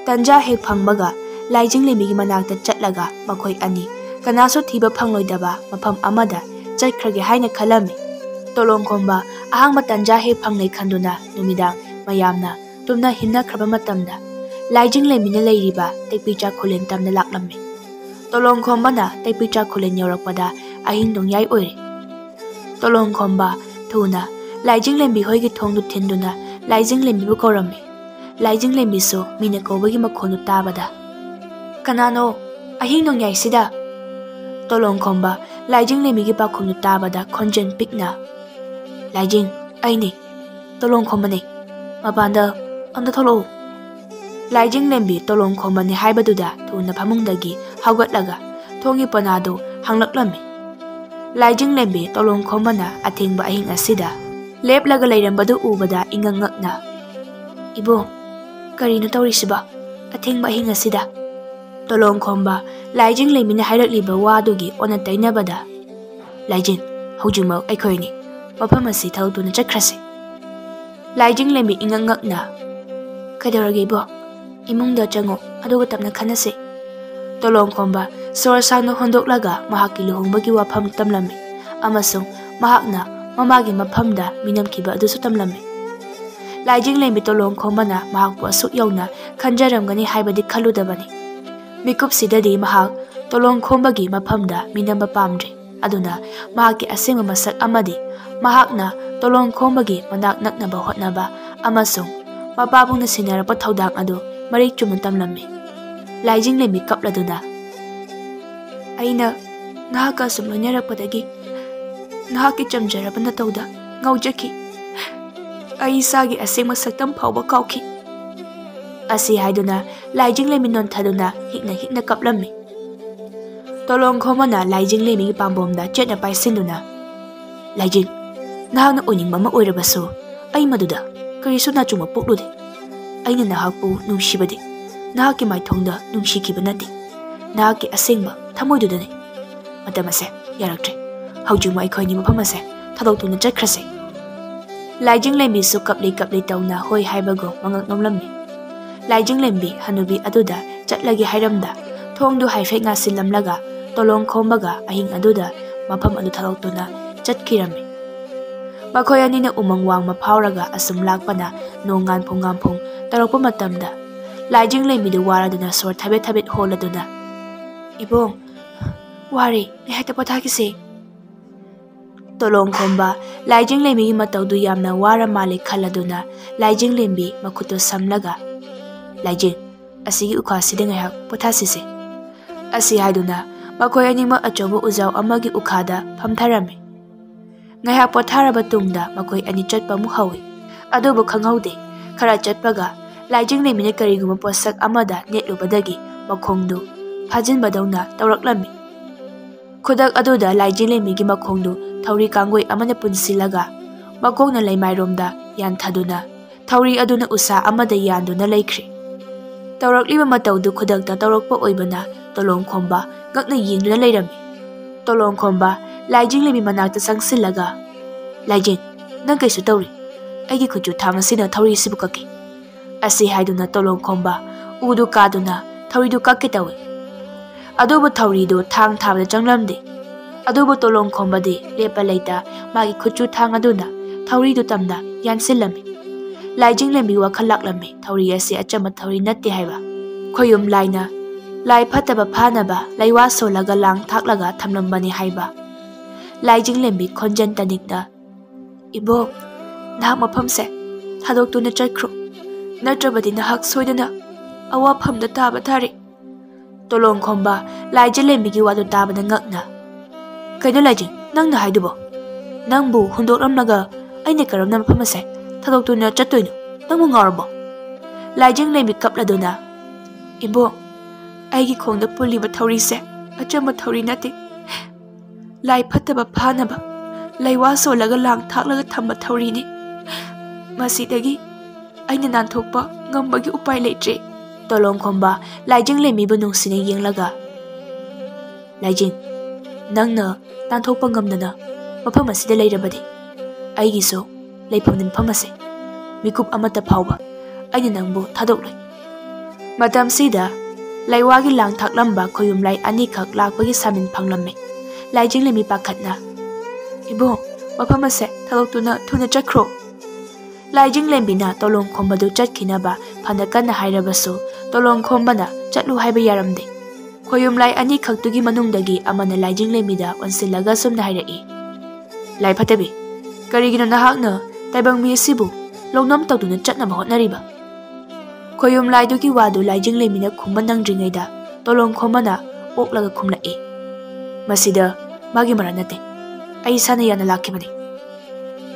ꯇꯟꯖꯥ ꯍꯦꯛ ꯐꯪꯕꯒ ꯂꯥꯏꯖꯤꯡ ꯂꯦꯝꯕꯤꯒꯤ ꯃꯅꯥꯛꯇ ꯆꯠꯂꯒ ꯃꯈꯣꯏ ꯑꯅꯤ ꯀꯅꯥꯁꯨ ꯊꯤꯕ ꯐꯪꯂꯣꯏꯗꯕ ꯃꯐꯝ ꯑꯃꯗ ꯆꯠꯈ꯭ꯔꯒꯦ ꯍꯥꯏꯅ ꯈꯜꯂꯝꯃꯤ꯫ ꯇꯣꯂꯣꯡꯈꯣꯝꯕ ꯑꯍꯥꯡꯕ ꯇꯥꯟꯖꯥ ꯍꯦꯛ ꯐꯪꯂꯦ ꯈꯟꯗꯨꯅ ꯅꯨꯃꯤꯗꯥꯡ ꯃꯌꯥꯝꯅ ꯇꯨꯝꯅ ꯍꯤꯞꯅꯈ꯭ꯔꯕ ꯃꯇꯝꯗ ꯂꯥꯏꯖꯤꯡ ꯂꯦꯝꯕꯤꯅ ꯂꯩꯔꯤꯕ ꯇꯦꯛꯄꯤꯆꯥ ꯈꯨꯂꯦꯟ ꯇꯝꯅ ꯂꯥꯛꯂꯝꯃꯤ꯫ ꯇꯣꯂꯣꯡꯈꯣꯝꯕꯅ ꯇꯦꯛꯄꯤꯆꯥ ꯈꯨꯂꯦꯟ ꯌꯧꯔꯛꯄꯗ ꯑꯍꯤꯡ ꯅꯣꯡꯌꯥꯏ ꯑꯣꯏꯔꯦ꯫ ꯇꯣꯂꯣꯡꯈꯣꯝꯕ ꯊꯨꯅ ꯂꯥꯏꯖꯤꯡ ꯂꯦꯝꯕꯤ ꯍꯣꯏꯒꯤ ꯊꯣꯡꯗꯨ ꯊꯤꯟꯗꯨꯅ ꯂꯥꯏꯖꯤꯡ ꯂꯦꯝꯕꯤꯕꯨ ꯀꯧꯔꯝꯃꯤ꯫ ꯂꯥꯏꯖꯤꯡ ꯂꯦꯝꯕꯤꯁꯨ ꯃꯤꯅ ꯀꯧꯕꯒꯤ ꯃꯈꯣꯟꯗꯨ ꯇꯥꯕꯗ, "ꯀꯅꯥꯅꯣ ꯑꯍꯤꯡ ꯅꯣꯡꯌꯥꯏꯁꯤꯗ?" ꯇꯣꯂꯣꯡꯈꯣꯝꯕ ꯂꯥꯏꯖꯤꯡ ꯂꯦꯝꯕꯤꯒꯤ ꯄꯥꯎꯈꯨꯝꯗꯨ ꯇꯥꯕꯗ ꯈꯣꯟꯖꯦꯜ ꯄꯤꯛꯅ, "ꯂꯥꯏꯖꯤꯡ, ꯑꯩꯅꯤ, ꯇꯣꯂꯣꯡꯈꯣꯝꯕꯅꯤ꯫ ꯃꯄꯥꯟꯗ ꯑꯝꯇ ꯊꯣꯛꯂꯛꯎ꯫" ꯂꯥꯏꯖꯤꯡ ꯂꯦꯝꯕꯤ ꯇꯣꯂꯣꯡꯈꯣꯝꯕꯅꯤ ꯍꯥꯏꯕꯗꯨꯗ ꯊꯨꯅ ꯐꯃꯨꯡꯗꯒꯤ ꯍꯧꯒꯠꯂꯒ ꯊꯣꯡꯒꯤ ꯄꯅꯥꯗꯨ ꯍꯥꯡꯂꯛꯂꯝꯃꯤ꯫ ꯂꯥꯏꯖꯤꯡ ꯂꯦꯝꯕꯤ ꯇꯣꯂꯣꯡꯈꯣꯝꯕꯅ ꯑꯊꯦꯡꯕ ꯑꯍꯤꯡ ꯑꯁꯤꯗ ꯂꯦꯞꯂꯒ ꯂꯩꯔꯝꯕꯗꯨ ꯎꯕꯗ ꯏꯉꯛ ꯉꯛꯅ, "ꯏꯕꯣ, ꯀꯔꯤꯅꯣ ꯇꯧꯔꯤꯁꯤꯕꯣ ꯑꯊꯦꯡꯕ ꯑꯍꯤꯡ ꯑꯁꯤꯗ?" ꯇꯣꯂꯣꯡꯈꯣꯝꯕ ꯂꯥꯏꯖꯤꯡ ꯂꯦꯝꯕꯤꯅ ꯍꯥꯏꯔꯛꯂꯤꯕ ꯋꯥꯗꯨꯒꯤ ꯑꯣꯟꯅ ꯇꯩꯅꯕꯗ, "ꯂꯥꯏꯖꯤꯡ, ꯍꯧꯖꯤꯛꯃꯛ ꯑꯩꯈꯣꯏ ꯑꯅꯤ ꯃꯐꯝ ꯑꯁꯤ ꯊꯥꯗꯣꯛꯇꯨꯅ ꯆꯠꯈ꯭ꯔꯁꯤ꯫" ꯂꯥꯏꯖꯤꯡ ꯂꯦꯝꯕꯤ ꯏꯉꯛ ꯉꯛꯅ, "ꯀꯩꯗꯧꯔꯒꯦ ꯏꯕꯣ? ꯏꯃꯨꯡꯗ ꯆꯪꯉꯨ, ꯑꯗꯨꯒ ꯇꯞꯅ ꯈꯟꯅꯁꯤ꯫" ꯇꯣꯂꯣꯡꯈꯣꯝꯕ ꯁꯣꯔ ꯁꯥꯡꯅ ꯍꯣꯟꯗꯣꯛꯂꯒ ꯃꯍꯥꯛꯀꯤ ꯂꯨꯍꯣꯡꯕꯒꯤ ꯋꯥꯐꯝ ꯇꯝꯂꯝꯃꯤ ꯑꯃꯁꯨꯡ ꯃꯍꯥꯛꯅ ꯃꯃꯥꯒꯤ ꯃꯐꯝꯗ ꯃꯤꯅꯝꯈꯤꯕ ꯑꯗꯨꯁꯨ ꯇꯝꯂꯝꯃꯤ꯫ ꯂꯥꯏꯖꯤꯡ ꯂꯦꯝꯕꯤ ꯇꯣꯂꯣꯡꯈꯣꯝꯕꯅ ꯃꯍꯥꯛꯄꯨ ꯑꯁꯨꯛ ꯌꯧꯅ ꯈꯟꯖꯔꯝꯒꯅꯤ ꯍꯥꯏꯕꯗꯤ ꯈꯜꯂꯨꯗꯕꯅꯤ꯫ ꯃꯤꯀꯨꯞꯁꯤꯗꯗꯤ ꯃꯍꯥꯛ ꯇꯣꯂꯣꯡꯈꯣꯝꯕꯒꯤ ꯃꯐꯝꯗ ꯃꯤꯅꯝꯕ ꯄꯥꯝꯗ꯭ꯔꯦ꯫ ꯑꯗꯨꯅ ꯃꯍꯥꯛꯀꯤ ꯑꯁꯦꯡꯕ ꯃꯁꯛ ꯑꯃꯗꯤ ꯃꯍꯥꯛꯅ ꯇꯣꯂꯣꯡꯈꯣꯝꯕꯒꯤ ꯃꯅꯥꯛ ꯅꯛꯅꯕ ꯍꯣꯠꯅꯕ ꯑꯃꯁꯨꯡ ꯃꯄꯥꯕꯨꯡꯅ ꯁꯤꯟꯅꯔꯛꯄ ꯊꯧꯗꯥꯡ ꯑꯗꯨ ꯃꯔꯤꯛ ꯆꯨꯝꯅ ꯇꯝꯂꯝꯃꯤ꯫ ꯂꯥꯏꯖꯤꯡ ꯂꯦꯝꯕꯤ ꯀꯞꯂꯗꯨꯅ, "ꯑꯩꯅ ꯅꯍꯥꯛꯀ ꯑꯁꯨꯝ ꯂꯣꯏꯅꯔꯛꯄꯗꯒꯤ ꯅꯍꯥꯛꯀꯤ ꯆꯝꯖꯔꯕ ꯅꯇꯧꯗ ꯉꯥꯎꯖꯈꯤ꯫ ꯑꯩ ꯏꯁꯥꯒꯤ ꯑꯁꯦꯡꯕ ꯁꯛꯇꯝ ꯐꯥꯎꯕ ꯀꯥꯎꯈꯤ꯫" ꯑꯁꯤ ꯍꯥꯏꯗꯨꯅ ꯂꯥꯏꯖꯤꯡ ꯂꯦꯝꯕꯤ ꯅꯣꯟꯊꯗꯨꯅ ꯍꯤꯛꯅ ꯍꯤꯛꯅ ꯀꯞꯂꯝꯃꯤ꯫ ꯇꯣꯂꯣꯡꯈꯣꯝꯕꯅ ꯂꯥꯏꯖꯤꯡ ꯂꯦꯝꯕꯤꯒꯤ ꯄꯥꯝꯕꯣꯝꯗ ꯆꯦꯠꯅ ꯄꯥꯏꯁꯤꯟꯗꯨꯅ, "ꯂꯥꯏꯖꯤꯡ, ꯅꯍꯥꯛꯅ ꯑꯣꯏꯅꯤꯡꯕ ꯑꯃ ꯑꯣꯏꯔꯕꯁꯨ ꯑꯩ ꯃꯗꯨꯗ ꯀꯔꯤꯁꯨ ꯅꯥꯆꯨꯡꯕ ꯄꯣꯛꯂꯨꯗꯦ꯫ ꯑꯩꯅ ꯅꯍꯥꯛꯄꯨ ꯅꯨꯡꯁꯤꯕꯗꯤ ꯅꯍꯥꯛꯀꯤ ꯃꯥꯏꯊꯣꯡꯗ ꯅꯨꯡꯁꯤꯈꯤꯕ ꯅꯠꯇꯦ, ꯅꯍꯥꯛꯀꯤ ꯑꯁꯦꯡꯕ ꯊꯃꯣꯏꯗꯨꯗꯅꯤ꯫ ꯃꯇꯝ ꯑꯁꯦ ꯌꯥꯔꯛꯇ꯭ꯔꯦ꯫ ꯍꯧꯖꯤꯛꯃꯛ ꯑꯩꯈꯣꯏ ꯑꯅꯤ ꯃꯐꯝ ꯑꯁꯦ ꯊꯥꯗꯣꯛꯇꯨꯅ ꯆꯠꯈ꯭ꯔꯁꯤ꯫" ꯂꯥꯏꯖꯤꯡ ꯂꯦꯝꯕꯤꯁꯨ ꯀꯞꯂꯤ ꯀꯞꯂꯤ ꯇꯧꯅ ꯍꯣꯏ ꯍꯥꯏꯕꯒꯨꯝ ꯃꯉꯛ ꯅꯣꯝꯂꯝꯃꯤ꯫ ꯂꯥꯏꯖꯤꯡ ꯂꯦꯝꯕꯤ ꯍꯅꯨꯕꯤ ꯑꯗꯨꯗ ꯆꯠꯂꯒꯦ ꯍꯥꯏꯔꯝꯗ ꯊꯣꯡꯗꯨ ꯍꯥꯏꯐꯦꯠ ꯉꯥꯁꯤꯜꯂꯝꯂꯒ ꯇꯣꯂꯣꯡ ꯈꯣꯝꯕꯒ ꯑꯍꯤꯡ ꯑꯗꯨꯗ ꯃꯐꯝ ꯑꯗꯨ ꯊꯥꯗꯣꯛꯇꯨꯅ ꯆꯠꯈꯤꯔꯝꯃꯤ꯫ ꯃꯈꯣꯏ ꯑꯅꯤꯅ ꯎꯃꯪ ꯋꯥꯡꯃ ꯐꯥꯎꯔꯒ ꯑꯁꯨꯝ ꯂꯥꯛꯄꯅ ꯅꯣꯡ ꯉꯥꯟꯐꯨꯡ ꯉꯥꯟꯐꯨꯡ ꯇꯧꯔꯛꯄ ꯃꯇꯝꯗ, ꯂꯥꯏꯖꯤꯡ ꯂꯦꯝꯕꯤꯗꯨ ꯋꯥꯔꯗꯨꯅ ꯁꯣꯔ ꯊꯕꯦꯠ ꯊꯕꯦꯠ ꯍꯣꯜꯂꯗꯨꯅ, "ꯏꯕꯣꯡ, ꯋꯥꯔꯦ, ꯉꯥꯏꯍꯥꯛꯇ ꯄꯣꯊꯥꯈꯤꯁꯦ꯫" ꯇꯣꯂꯣꯡ ꯈꯣꯝꯕ ꯂꯥꯏꯖꯤꯡ ꯂꯦꯝꯕꯤꯒꯤ ꯃꯇꯧꯗꯨ ꯌꯥꯝꯅ ꯋꯥꯔ ꯃꯥꯜꯂꯦ ꯈꯜꯂꯗꯨꯅ, ꯂꯥꯏꯖꯤꯡ ꯂꯦꯝꯕꯤ ꯃꯈꯨꯠꯇꯨ ꯁꯝꯂꯒ, "ꯂꯥꯏꯖꯤꯡ, ꯑꯁꯤꯒꯤ ꯎꯈꯥꯁꯤꯗ ꯉꯥꯏꯍꯥꯛ ꯄꯣꯊꯥꯁꯤꯁꯦ" ꯑꯁꯤ ꯍꯥꯏꯗꯨꯅ ꯃꯈꯣꯏ ꯑꯅꯤꯃꯛ ꯑꯆꯧꯕ ꯎꯖꯥꯎ ꯑꯃꯒꯤ ꯎꯈꯥꯗ ꯐꯝꯊꯔꯝꯃꯤ꯫ ꯉꯥꯏꯍꯥꯛ ꯄꯣꯊꯥꯔꯕ ꯇꯨꯡꯗ ꯃꯈꯣꯏ ꯑꯅꯤ ꯆꯠꯄ ꯑꯃꯨꯛ ꯍꯧꯏ꯫ ꯑꯗꯨꯕꯨ ꯈꯪꯍꯧꯗꯦ, ꯈꯔ ꯆꯠꯄꯒ ꯂꯥꯏꯖꯤꯡ ꯂꯦꯝꯕꯤꯅ ꯀꯔꯤꯒꯨꯝꯕ ꯄꯣꯠꯁꯛ ꯑꯃꯗ ꯅꯦꯠꯂꯨꯕꯗꯒꯤ ꯃꯈꯣꯡꯗꯨ ꯐꯥꯖꯤꯟꯕꯗꯧꯅ ꯇꯧꯔꯛꯂꯝꯃꯤ꯫ ꯈꯨꯗꯛ ꯑꯗꯨꯗ ꯂꯥꯏꯖꯤꯡ ꯂꯦꯝꯕꯤꯒꯤ ꯃꯈꯣꯡꯗꯨ ꯊꯧꯔꯤ ꯀꯥꯡꯒꯣꯏ ꯑꯃꯅ ꯄꯨꯟꯁꯤꯜꯂꯒ ꯃꯀꯣꯛꯅ ꯂꯩꯃꯥꯏꯔꯣꯝꯗ ꯌꯥꯟꯊꯗꯨꯅ, ꯊꯧꯔꯤ ꯑꯗꯨꯅ ꯎꯁꯥ ꯑꯃꯗ ꯌꯥꯟꯗꯨꯅ ꯂꯩꯈ꯭ꯔꯦ꯫ ꯇꯧꯔꯛꯂꯤꯕ ꯃꯇꯧꯗꯨ ꯈꯨꯗꯛꯇ ꯇꯧꯔꯛꯄ ꯑꯣꯏꯕꯅ ꯇꯣꯂꯣꯡ ꯈꯣꯝꯕ ꯉꯛꯅ ꯌꯦꯡꯗꯨꯅ ꯂꯩꯔꯝꯃꯤ꯫ ꯇꯣꯂꯣꯡ ꯈꯣꯝꯕ ꯂꯥꯏꯖꯤꯡ ꯂꯦꯝꯕꯤ ꯃꯅꯥꯛꯇ ꯆꯪꯁꯤꯜꯂꯒ, "ꯂꯥꯏꯖꯤꯡ, ꯅꯪ ꯀꯩꯁꯨ ꯇꯧꯔꯤ꯫ ꯑꯩꯒꯤ ꯈꯨꯠꯁꯨ ꯊꯥꯡ ꯑꯁꯤꯅ ꯊꯧꯔꯤ ꯑꯁꯤꯕꯨ ꯀꯛꯀꯦ" ꯑꯁꯤ ꯍꯥꯏꯗꯨꯅ ꯇꯣꯂꯣꯡ ꯈꯣꯝꯕ ꯎꯗꯨ ꯀꯥꯗꯨꯅ ꯊꯧꯔꯤꯗꯨ ꯀꯛꯀꯦ ꯇꯧꯏ꯫ ꯑꯗꯨꯕꯨ ꯊꯧꯔꯤꯗꯨ ꯊꯥꯡ ꯊꯥꯕꯗ ꯆꯪꯂꯝꯗꯦ꯫ ꯑꯗꯨꯕꯨ ꯇꯣꯂꯣꯡ ꯈꯣꯝꯕꯗꯤ ꯂꯦꯞꯄ ꯂꯩꯇ ꯃꯥꯒꯤ ꯈꯨꯠꯁꯨ ꯊꯥꯡ ꯑꯗꯨꯅ ꯊꯧꯔꯤꯗꯨ ꯇꯝꯅ ꯌꯥꯟꯁꯤꯜꯂꯝꯃꯤ꯫ ꯂꯥꯏꯖꯤꯡ ꯂꯦꯝꯕꯤ ꯋꯥꯈꯜ ꯂꯥꯛꯂꯝꯃꯤ, ꯊꯧꯔꯤ ꯑꯁꯤ ꯑꯆꯝꯕ ꯊꯧꯔꯤ ꯅꯠꯇꯦ ꯍꯥꯏꯕ꯫ ꯈꯣꯌꯨꯝ ꯂꯥꯏꯅ ꯂꯥꯏ ꯐꯠꯇꯕ ꯐꯥꯅꯕ ꯂꯩꯋꯥ ꯁꯣꯜꯂꯒ ꯂꯥꯡ ꯊꯥꯛꯂꯒ ꯊꯝꯂꯝꯕꯅꯤ ꯍꯥꯏꯕ꯫ ꯂꯥꯏꯖꯤꯡ ꯂꯦꯝꯕꯤ ꯈꯣꯟꯖꯦꯜ ꯇꯅꯤꯛꯅ, "ꯏꯕꯣꯛ, ꯅꯍꯥꯛ ꯃꯐꯝꯁꯦ ꯊꯥꯗꯣꯛꯇꯨꯅ ꯆꯠꯈ꯭ꯔꯣ, ꯅꯠꯇ꯭ꯔꯕꯗꯤ ꯅꯍꯥꯛ ꯁꯣꯏꯗꯅ ꯑꯋꯥꯐꯝꯗ ꯇꯥꯕ ꯇꯥꯔꯦ꯫" ꯇꯣꯂꯣꯡ ꯈꯣꯝꯕ ꯂꯥꯏꯖꯤꯡ ꯂꯦꯝꯕꯤꯒꯤ ꯋꯥꯗꯨ ꯇꯥꯕꯗ ꯉꯛꯅ, "ꯀꯩꯅꯣ ꯂꯥꯏꯖꯤꯡ, ꯅꯪꯅ ꯍꯥꯏꯗꯨꯕꯣ? ꯅꯪꯕꯨ ꯍꯨꯟꯗꯣꯛꯂꯝꯂꯒ ꯑꯩꯅ ꯀꯔꯝꯅ ꯃꯐꯝ ꯑꯁꯦ ꯊꯥꯗꯣꯛꯇꯨꯅ ꯆꯠꯇꯣꯏꯅꯣ? ꯅꯪꯕꯨ ꯉꯥꯎꯔꯕꯣ?" ꯂꯥꯏꯖꯤꯡ ꯂꯦꯝꯕꯤ ꯀꯞꯂꯗꯨꯅ, "ꯏꯕꯣꯛ, ꯑꯩꯒꯤ ꯈꯣꯡꯗ ꯄꯨꯜꯂꯤꯕ ꯊꯧꯔꯤꯁꯦ ꯑꯆꯝꯕ ꯊꯧꯔꯤ ꯅꯠꯇꯦ꯫ ꯂꯥꯏ ꯐꯠꯇꯕ ꯐꯥꯅꯕ ꯂꯩꯋꯥ ꯁꯣꯜꯂꯒ ꯂꯥꯡ ꯊꯥꯛꯂꯒ ꯊꯝꯕ ꯊꯧꯔꯤꯅꯤ꯫ ꯃꯁꯤꯗꯒꯤ ꯑꯩꯅ ꯅꯥꯟꯊꯣꯛꯄ ꯉꯝꯕꯒꯤ ꯎꯄꯥꯏ ꯂꯩꯇ꯭ꯔꯦ꯫" ꯇꯣꯂꯣꯡ ꯈꯣꯝꯕ ꯂꯥꯏꯖꯤꯡ ꯂꯦꯝꯕꯤꯕꯨ ꯅꯨꯡꯁꯤꯅ ꯌꯦꯡꯂꯒ, "ꯂꯥꯏꯖꯤꯡ, ꯅꯪꯅ ꯅꯥꯟꯊꯣꯛꯄ ꯉꯝꯗꯅ ꯃꯐꯝ ꯑꯁꯤꯗ ꯂꯩꯔꯕꯗꯤ ꯑꯩꯒꯤꯁꯨ ꯂꯩꯐꯝ ꯅꯤꯡꯐꯝ ꯑꯁꯦ ꯃꯤꯀꯨꯞ ꯑꯃꯠꯇ ꯐꯥꯎꯕ ꯑꯩꯅ ꯅꯪꯕꯨ ꯊꯥꯗꯣꯛꯂꯣꯏ꯫" ꯃꯇꯝꯁꯤꯗ ꯂꯩꯋꯥꯒꯤ ꯂꯥꯡ ꯊꯥꯛꯂꯝꯕ ꯈꯣꯌꯨꯝ ꯂꯥꯏ ꯑꯅꯤꯈꯛ ꯂꯥꯛꯄꯒꯤ ꯁꯥꯃꯤꯟ ꯐꯪꯂꯝꯃꯤ꯫ ꯂꯥꯏꯖꯤꯡꯂꯦꯝꯕꯤ ꯄꯥꯈꯠꯅ, "ꯏꯕꯨꯡ, ꯃꯐꯝ ꯑꯁꯦ ꯊꯥꯗꯣꯛꯇꯨꯅ ꯊꯨꯅ ꯆꯠꯈ꯭ꯔꯣ꯫" ꯂꯥꯏꯖꯤꯡꯂꯦꯝꯕꯤꯅ ꯇꯣꯂꯣꯡ ꯈꯣꯝꯕꯗꯨ ꯆꯠꯈꯤꯅꯕ ꯐꯅ ꯀꯟꯅ ꯍꯥꯏꯔꯕꯁꯨ, ꯇꯣꯂꯣꯡ ꯈꯣꯝꯕꯅ ꯆꯠꯂꯨ ꯍꯥꯏꯕ ꯌꯥꯔꯝꯗꯦ꯫ ꯈꯣꯌꯨꯝ ꯂꯥꯏ ꯑꯅꯤꯈꯛꯇꯨꯒꯤ ꯃꯅꯨꯡꯗꯒꯤ ꯑꯃꯅ ꯂꯥꯏꯖꯤꯡꯂꯦꯝꯕꯤꯗ ꯑꯣꯟꯁꯤꯜꯂꯒ ꯑꯁꯨꯝꯅ ꯍꯥꯏꯔꯛꯏ, "ꯂꯥꯏ ꯐꯠꯇꯕꯤ, ꯀꯔꯤꯒꯤꯅꯣ ꯅꯍꯥꯛꯅ ꯇꯥꯏꯕꯪ ꯃꯤ ꯑꯁꯤꯕꯨ ꯂꯧꯅꯝ ꯇꯧꯗꯨꯅ ꯆꯠꯅꯕ ꯍꯣꯠꯅꯔꯤꯕ?" ꯈꯣꯌꯨꯝ ꯂꯥꯏꯗꯨꯒꯤ ꯋꯥꯗꯨ ꯂꯥꯏꯖꯤꯡꯂꯦꯝꯕꯤꯅ ꯈꯨꯝꯕ ꯅꯪꯗ꯭ꯔꯤꯉꯩꯗ ꯇꯣꯂꯣꯡ ꯈꯣꯝꯕꯅ ꯑꯣꯛꯂꯒ ꯈꯨꯝꯂꯛꯏ, "ꯃꯁꯤꯗ ꯃꯥꯒꯤ ꯃꯔꯥꯜ ꯅꯠꯇꯦ, ꯑꯩ ꯏꯁꯥꯅ ꯌꯥꯅ ꯂꯥꯛꯈꯤꯕꯅꯤ꯫"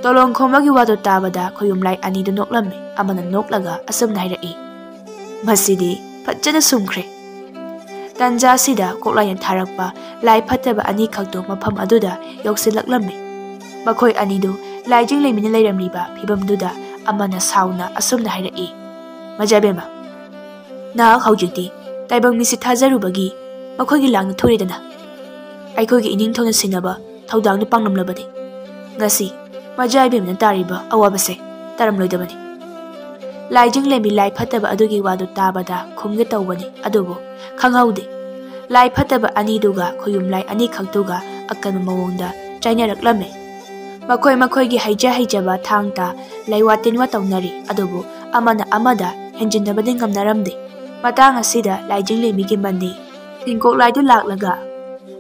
ꯇꯣꯂꯣꯡ ꯈꯣꯝꯕꯒꯤ ꯋꯥꯗꯨ ꯇꯥꯕꯗ ꯈꯣꯌꯨꯝ ꯂꯥꯏ ꯑꯅꯤꯗꯨ ꯅꯣꯛꯂꯝꯃꯤ꯫ ꯑꯃꯅ ꯅꯣꯛꯂꯒ ꯑꯁꯨꯝꯅ ꯍꯥꯏꯔꯛꯏ, "ꯃꯁꯤꯗꯤ ꯐꯖꯅ ꯁꯨꯝꯈ꯭ꯔꯦ꯫" ꯇꯟꯖꯥ ꯑꯁꯤꯗ ꯀꯣꯛꯂꯥꯏꯅ ꯊꯥꯔꯛꯄ ꯂꯥꯏ ꯐꯠꯇꯕ ꯑꯅꯤꯈꯛꯇꯨ ꯃꯐꯝ ꯑꯗꯨꯗ ꯌꯧꯁꯤꯜꯂꯛꯂꯝꯃꯤ꯫ ꯃꯈꯣꯏ ꯑꯅꯤꯗꯨ ꯂꯥꯏꯖꯤꯡꯂꯦꯝꯕꯤꯅ ꯂꯩꯔꯝꯂꯤꯕ ꯐꯤꯕꯝꯗꯨꯗ ꯑꯃꯅ ꯁꯥꯎꯅ ꯑꯁꯨꯝꯅ ꯍꯥꯏꯔꯛꯏ, "ꯃꯖꯥꯕꯦꯝꯃ, ꯅꯍꯥꯛ ꯍꯧꯖꯤꯛꯇꯤ ꯇꯥꯏꯕꯪ ꯃꯤꯁꯤ ꯊꯥꯖꯔꯨꯕꯒꯤ ꯃꯈꯣꯏꯒꯤ ꯂꯥꯡꯅ ꯊꯣꯔꯦꯗꯅ꯫ ꯑꯩꯈꯣꯏꯒꯤ ꯏꯅꯤꯡꯊꯧꯅ ꯁꯤꯟꯅꯕ ꯊꯧꯗꯥꯡꯗꯨ ꯄꯥꯡꯂꯝꯂꯕꯅꯤ꯫ ꯉꯁꯤ ꯃꯖꯥ ꯏꯕꯦꯝꯃꯅ ꯇꯥꯔꯤꯕ ꯑꯋꯥꯕꯁꯦ ꯇꯥꯔꯝꯂꯣꯏꯗꯕꯅꯤ꯫" ꯂꯥꯏꯖꯤꯡꯂꯦꯝꯕꯤ ꯂꯥꯏ ꯐꯠꯇꯕ ꯑꯗꯨꯒꯤ ꯋꯥꯗꯨ ꯇꯥꯕꯗ ꯈꯨꯝꯒꯦ ꯇꯧꯕꯅꯤ, ꯑꯗꯨꯕꯨ ꯈꯪꯍꯧꯗꯦ꯫ ꯂꯥꯏ ꯐꯠꯇꯕ ꯑꯅꯤꯗꯨꯒ ꯈꯣꯌꯨꯝ ꯂꯥꯏ ꯑꯅꯤꯈꯛꯇꯨꯒ ꯑꯀꯟꯕ ꯃꯑꯣꯡꯗ ꯆꯥꯏꯅꯔꯛꯂꯝꯃꯤ꯫ ꯃꯈꯣꯏ ꯃꯈꯣꯏꯒꯤ ꯍꯩꯖ ꯍꯩꯖꯕ ꯊꯥꯡ ꯇꯥ ꯂꯩꯋꯥ ꯇꯤꯟꯋꯥ ꯇꯧꯅꯔꯤ, ꯑꯗꯨꯕꯨ ꯑꯃꯅ ꯑꯃꯗ ꯍꯦꯟꯖꯤꯟꯅꯕꯗꯤ ꯉꯝꯅꯔꯝꯗꯦ꯫ ꯃꯇꯥꯡ ꯑꯁꯤꯗ ꯂꯥꯏꯖꯤꯡꯂꯦꯝꯕꯤꯒꯤ ꯃꯅꯤ ꯍꯤꯡꯀꯣꯛ ꯂꯥꯏꯗꯨ ꯂꯥꯛꯂꯒ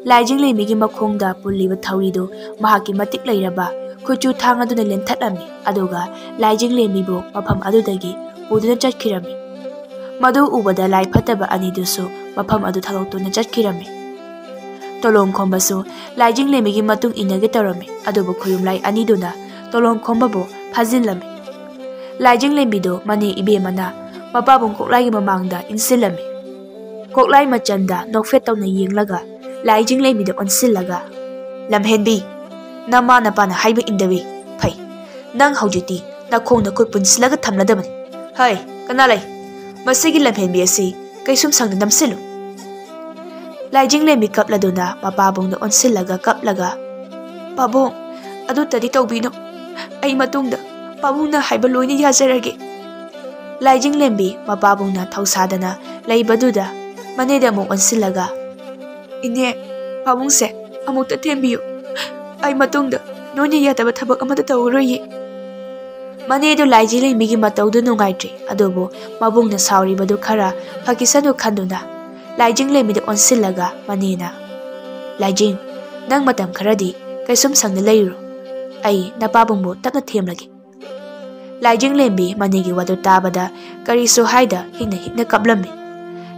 ꯂꯥꯏꯖꯤꯡꯂꯦꯝꯕꯤꯒꯤ ꯃꯈꯣꯡꯗ ꯄꯨꯜꯂꯤꯕ ꯊꯧꯔꯤꯗꯨ ꯃꯍꯥꯛꯀꯤ ꯃꯇꯤꯛ ꯂꯩꯔꯕ ꯈꯨꯠꯆꯨ ꯊꯥꯡ ꯑꯗꯨꯅ ꯂꯦꯟꯊꯠꯂꯝꯃꯤ, ꯑꯗꯨꯒ ꯂꯥꯏꯖꯤꯡꯂꯦꯝꯕꯤꯕꯨ ꯃꯐꯝ ꯑꯗꯨꯗꯒꯤ ꯄꯨꯗꯨꯅ ꯆꯠꯈꯤꯔꯝꯃꯤ꯫ ꯃꯗꯨ ꯎꯕꯗ ꯂꯥꯏ ꯐꯠꯇꯕ ꯑꯅꯤꯗꯨꯁꯨ ꯃꯐꯝ ꯑꯗꯨ ꯊꯥꯗꯣꯛꯇꯨꯅ ꯆꯠꯈꯤꯔꯝꯃꯤ꯫ ꯇꯣꯂꯣꯡ ꯈꯣꯝꯕꯁꯨ ꯂꯥꯏꯖꯤꯡꯂꯦꯝꯕꯤꯒꯤ ꯃꯇꯨꯡ ꯏꯟꯅꯒꯦ ꯇꯧꯔꯝꯃꯤ, ꯑꯗꯨꯕꯨ ꯈꯣꯌꯨꯝ ꯂꯥꯏ ꯑꯅꯤꯗꯨꯅ ꯇꯣꯂꯣꯡ ꯈꯣꯝꯕꯕꯨ ꯐꯥꯖꯤꯜꯂꯝꯃꯤ꯫ ꯂꯥꯏꯖꯤꯡꯂꯦꯝꯕꯤꯗꯨ ꯃꯅꯦ ꯏꯕꯦꯝꯃꯅ ꯃꯄꯥꯕꯨꯡ ꯀꯣꯛꯂꯥꯏꯒꯤ ꯃꯃꯥꯡꯗ ꯏꯟꯁꯤꯜꯂꯝꯃꯤ꯫ ꯀꯣꯛꯂꯥꯏ ꯃꯆꯟꯗ ꯅꯣꯛꯐꯦꯠ ꯇꯧꯅ ꯌꯦꯡꯂꯒ ꯂꯥꯏꯖꯤꯡꯂꯦꯝꯕꯤꯗ ꯑꯣꯟꯁꯤꯜꯂꯒ, "ꯂꯝꯍꯦꯟꯕꯤ, ꯅꯃꯥ ꯅꯄꯥꯅ ꯍꯥꯏꯕ ꯏꯟꯗꯕꯤ꯫ ꯐꯩ, ꯅꯪ ꯍꯧꯖꯤꯛꯇꯤ ꯅꯈꯣꯡ ꯅꯈꯨꯠ ꯄꯨꯟꯁꯤꯜꯂꯒ ꯊꯝꯂꯗꯕꯅꯤ꯫ ꯍꯩ, ꯀꯅꯥ ꯂꯩ? ꯃꯁꯤꯒꯤ ꯂꯝꯍꯦꯟꯕꯤ ꯑꯁꯤ ꯀꯩꯁꯨꯝ ꯁꯪꯗ ꯅꯝꯁꯤꯜꯂꯨ꯫" ꯂꯥꯏꯖꯤꯡꯂꯦꯝꯕꯤ ꯀꯞꯂꯗꯨꯅ ꯃꯄꯥꯕꯨꯡꯗ ꯑꯣꯟꯁꯤꯜꯂꯒ ꯀꯞꯂꯒ, "ꯄꯥꯕꯨꯡ, ꯑꯗꯨꯇꯗꯤ ꯇꯧꯕꯤꯅꯨ꯫ ꯑꯩ ꯃꯇꯨꯡꯗ ꯄꯥꯕꯨꯡꯅ ꯍꯥꯏꯕ ꯂꯣꯏꯅ ꯌꯥꯖꯔꯒꯦ꯫" ꯂꯥꯏꯖꯤꯡꯂꯦꯝꯕꯤ ꯃꯄꯥꯕꯨꯡꯅ ꯊꯧꯁꯥꯗꯅ ꯂꯩꯕꯗꯨꯗ ꯃꯅꯦꯗ ꯑꯃꯨꯛ ꯑꯣꯟꯁꯤꯜꯂꯒ, "ꯏꯅꯦ, ꯄꯥꯕꯨꯡꯁꯦ ꯑꯃꯨꯛꯇ ꯊꯦꯝꯕꯤꯌꯨ꯫ ꯑꯩ ꯃꯇꯨꯡꯗ ꯅꯣꯏꯅ ꯌꯥꯗꯕ ꯊꯕꯛ ꯑꯃꯠꯇ ꯇꯧꯔꯔꯣꯏꯌꯦ꯫" ꯃꯅꯦꯗꯨ ꯂꯥꯏꯖꯤꯡ ꯂꯦꯝꯕꯤꯒꯤ ꯃꯇꯧꯗꯨ ꯅꯨꯡꯉꯥꯏꯇ꯭ꯔꯦ, ꯑꯗꯨꯕꯨ ꯃꯕꯨꯡꯅ ꯁꯥꯎꯔꯤꯕꯗꯨ ꯈꯔ ꯐꯈꯤꯁꯅꯨ ꯈꯟꯗꯨꯅ ꯂꯥꯏꯖꯤꯡ ꯂꯦꯝꯕꯤꯗ ꯑꯣꯟꯁꯤꯜꯂꯒ ꯃꯅꯦꯅ, "ꯂꯥꯏꯖꯤꯡ, ꯅꯪ ꯃꯇꯝ ꯈꯔꯗꯤ ꯀꯩꯁꯨꯝ ꯁꯪꯅ ꯂꯩꯔꯨꯔꯣ꯫ ꯑꯩ ꯅꯄꯥꯕꯨꯡꯕꯨ ꯇꯞꯅ ꯊꯦꯝꯂꯒꯦ꯫" ꯂꯥꯏꯖꯤꯡ ꯂꯦꯝꯕꯤ ꯃꯅꯦꯒꯤ ꯋꯥꯗꯨ ꯇꯥꯕꯗ ꯀꯔꯤꯁꯨ ꯍꯥꯏꯗ ꯍꯤꯛꯅ ꯍꯤꯛꯅ ꯀꯞꯂꯝꯃꯤ꯫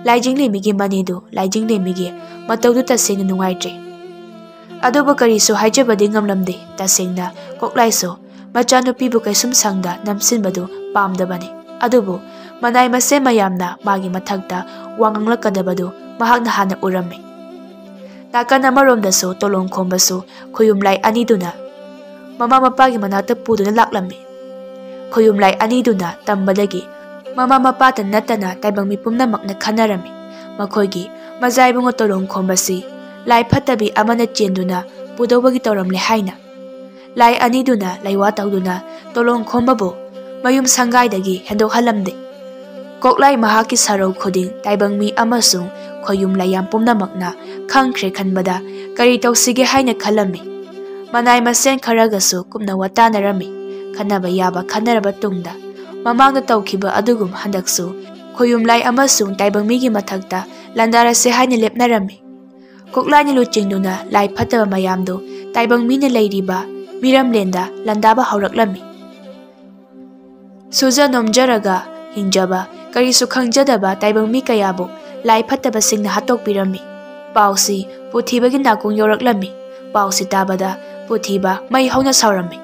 ꯂꯥꯏꯖꯤꯡ ꯂꯦꯝꯕꯤꯒꯤ ꯃꯅꯦꯗꯨ ꯂꯥꯏꯖꯤꯡ ꯂꯦꯝꯕꯤꯒꯤ ꯃꯇꯧꯗꯨ ꯇꯁꯦꯡꯅ ꯅꯨꯡꯉꯥꯏꯇ꯭ꯔꯦ꯫ ꯑꯗꯨꯕꯨ ꯀꯔꯤꯁꯨ ꯍꯥꯏꯖꯕꯗꯤ ꯉꯝꯂꯝꯗꯦ꯫ ꯇꯁꯦꯡꯅ ꯀꯣꯛꯂꯥꯏꯁꯨ ꯃꯆꯥꯅꯨꯄꯤꯕꯨ ꯀꯩꯁꯨꯝ ꯁꯪꯗ ꯅꯝꯁꯤꯟꯕꯗꯨ ꯄꯥꯝꯗꯕꯅꯤ꯫ ꯑꯗꯨꯕꯨ ꯃꯅꯥꯏ ꯃꯁꯦꯟ ꯃꯌꯥꯝꯅ ꯃꯥꯒꯤ ꯃꯊꯛꯇ ꯋꯥ ꯉꯥꯡꯂꯛꯀꯗꯕꯗꯨ ꯃꯍꯥꯛꯅ ꯍꯥꯟꯅ ꯎꯔꯝꯃꯤ꯫ ꯅꯥꯀꯟ ꯑꯃꯔꯣꯝꯗꯁꯨ ꯇꯣꯂꯣꯡ ꯈꯣꯝꯕꯁꯨ ꯈꯣꯌꯨꯝ ꯂꯥꯏ ꯑꯅꯤꯗꯨꯅ ꯃꯃꯥ ꯃꯄꯥꯒꯤ ꯃꯅꯥꯛꯇ ꯄꯨꯗꯨꯅ ꯂꯥꯛꯂꯝꯃꯤ꯫ ꯈꯣꯌꯨꯝ ꯂꯥꯏ ꯑꯅꯤꯗꯨꯅ ꯇꯝꯕꯗꯒꯤ ꯃꯃꯥ ꯃꯄꯥꯇ ꯅꯠꯇꯅ ꯇꯥꯏꯕꯪ ꯃꯤ ꯄꯨꯝꯅꯃꯛꯅ ꯈꯟꯅꯔꯝꯃꯤ꯫ ꯃꯈꯣꯏꯒꯤ ꯃꯖꯥ ꯏꯕꯨꯡꯉꯣ ꯇꯣꯂꯣꯡ ꯈꯣꯝꯕꯁꯤ ꯂꯥꯏ ꯐꯠꯇꯕꯤ ꯑꯃꯅ ꯆꯦꯟꯗꯨꯅ ꯄꯨꯗꯧꯕꯒꯤ ꯇꯧꯔꯝꯂꯦ ꯍꯥꯏꯅ꯫ ꯂꯥꯏ ꯑꯅꯤꯗꯨꯅ ꯂꯩꯋꯥ ꯇꯧꯗꯨꯅ ꯇꯣꯂꯣꯡ ꯈꯣꯝꯕꯕꯨ ꯃꯌꯨꯝ ꯁꯪꯒꯥꯏꯗꯒꯤ ꯍꯦꯟꯗꯣꯛꯍꯜꯂꯝꯗꯦ꯫ ꯀꯣꯛꯂꯥꯏ ꯃꯍꯥꯛꯀꯤ ꯁꯔꯧ ꯈꯨꯗꯤꯡ ꯇꯥꯏꯕꯪ ꯃꯤ ꯑꯃꯁꯨꯡ ꯈꯣꯌꯨꯝ ꯂꯥꯏꯌꯥꯝ ꯄꯨꯝꯅꯃꯛꯅ ꯈꯪꯈ꯭ꯔꯦ ꯈꯟꯕꯗ ꯀꯔꯤ ꯇꯧꯁꯤꯒꯦ ꯍꯥꯏꯅ ꯈꯜꯂꯝꯃꯤ꯫ ꯃꯅꯥꯏ ꯃꯁꯦꯟ ꯈꯔꯒꯁꯨ ꯀꯨꯞꯅ ꯋꯥꯇꯥꯅꯔꯝꯃꯤ꯫ ꯈꯟꯅꯕ ꯌꯥꯕ ꯈꯟꯅꯔꯕ ꯇꯨꯡꯗ ꯃꯃꯥꯡꯗ ꯇꯧꯈꯤꯕ ꯑꯗꯨꯒꯨꯝ ꯍꯟꯗꯛꯁꯨ ꯈꯣꯌꯨꯝ ꯂꯥꯏ ꯑꯃꯁꯨꯡ ꯇꯥꯏꯕꯪ ꯃꯤꯒꯤ ꯃꯊꯛꯇ ꯂꯥꯟꯗꯥꯔꯁꯦ ꯍꯥꯏꯅ ꯂꯦꯞꯅꯔꯝꯃꯤ꯫ ꯀꯣꯛꯂꯥꯏꯅ ꯂꯨꯆꯤꯡꯗꯨꯅ ꯂꯥꯏ ꯐꯠꯇꯕ ꯃꯌꯥꯝꯗꯨ ꯇꯥꯏꯕꯪ ꯃꯤꯅ ꯂꯩꯔꯤꯕ ꯃꯤꯔꯝꯂꯦꯟꯗ ꯂꯥꯟꯗꯥꯕ ꯍꯧꯔꯛꯂꯝꯃꯤ꯫ ꯁꯨꯖ ꯅꯣꯝꯖꯔꯒ ꯍꯤꯡꯖꯕ, ꯀꯔꯤꯁꯨ ꯈꯪꯖꯗꯕ ꯇꯥꯏꯕꯪ ꯃꯤ ꯀꯌꯥꯕꯨ ꯂꯥꯏ ꯐꯠꯇꯕꯁꯤꯡꯅ ꯍꯥꯠꯇꯣꯛꯄꯤꯔꯝꯃꯤ꯫ ꯄꯥꯎꯁꯤ ꯄꯨꯊꯤꯕꯒꯤ ꯅꯥꯀꯣꯡ ꯌꯧꯔꯛꯂꯝꯃꯤ꯫ ꯄꯥꯎꯁꯤ ꯇꯥꯕꯗ ꯄꯨꯊꯤꯕ ꯃꯩ ꯍꯧꯅ ꯁꯥꯎꯔꯝꯃꯤ꯫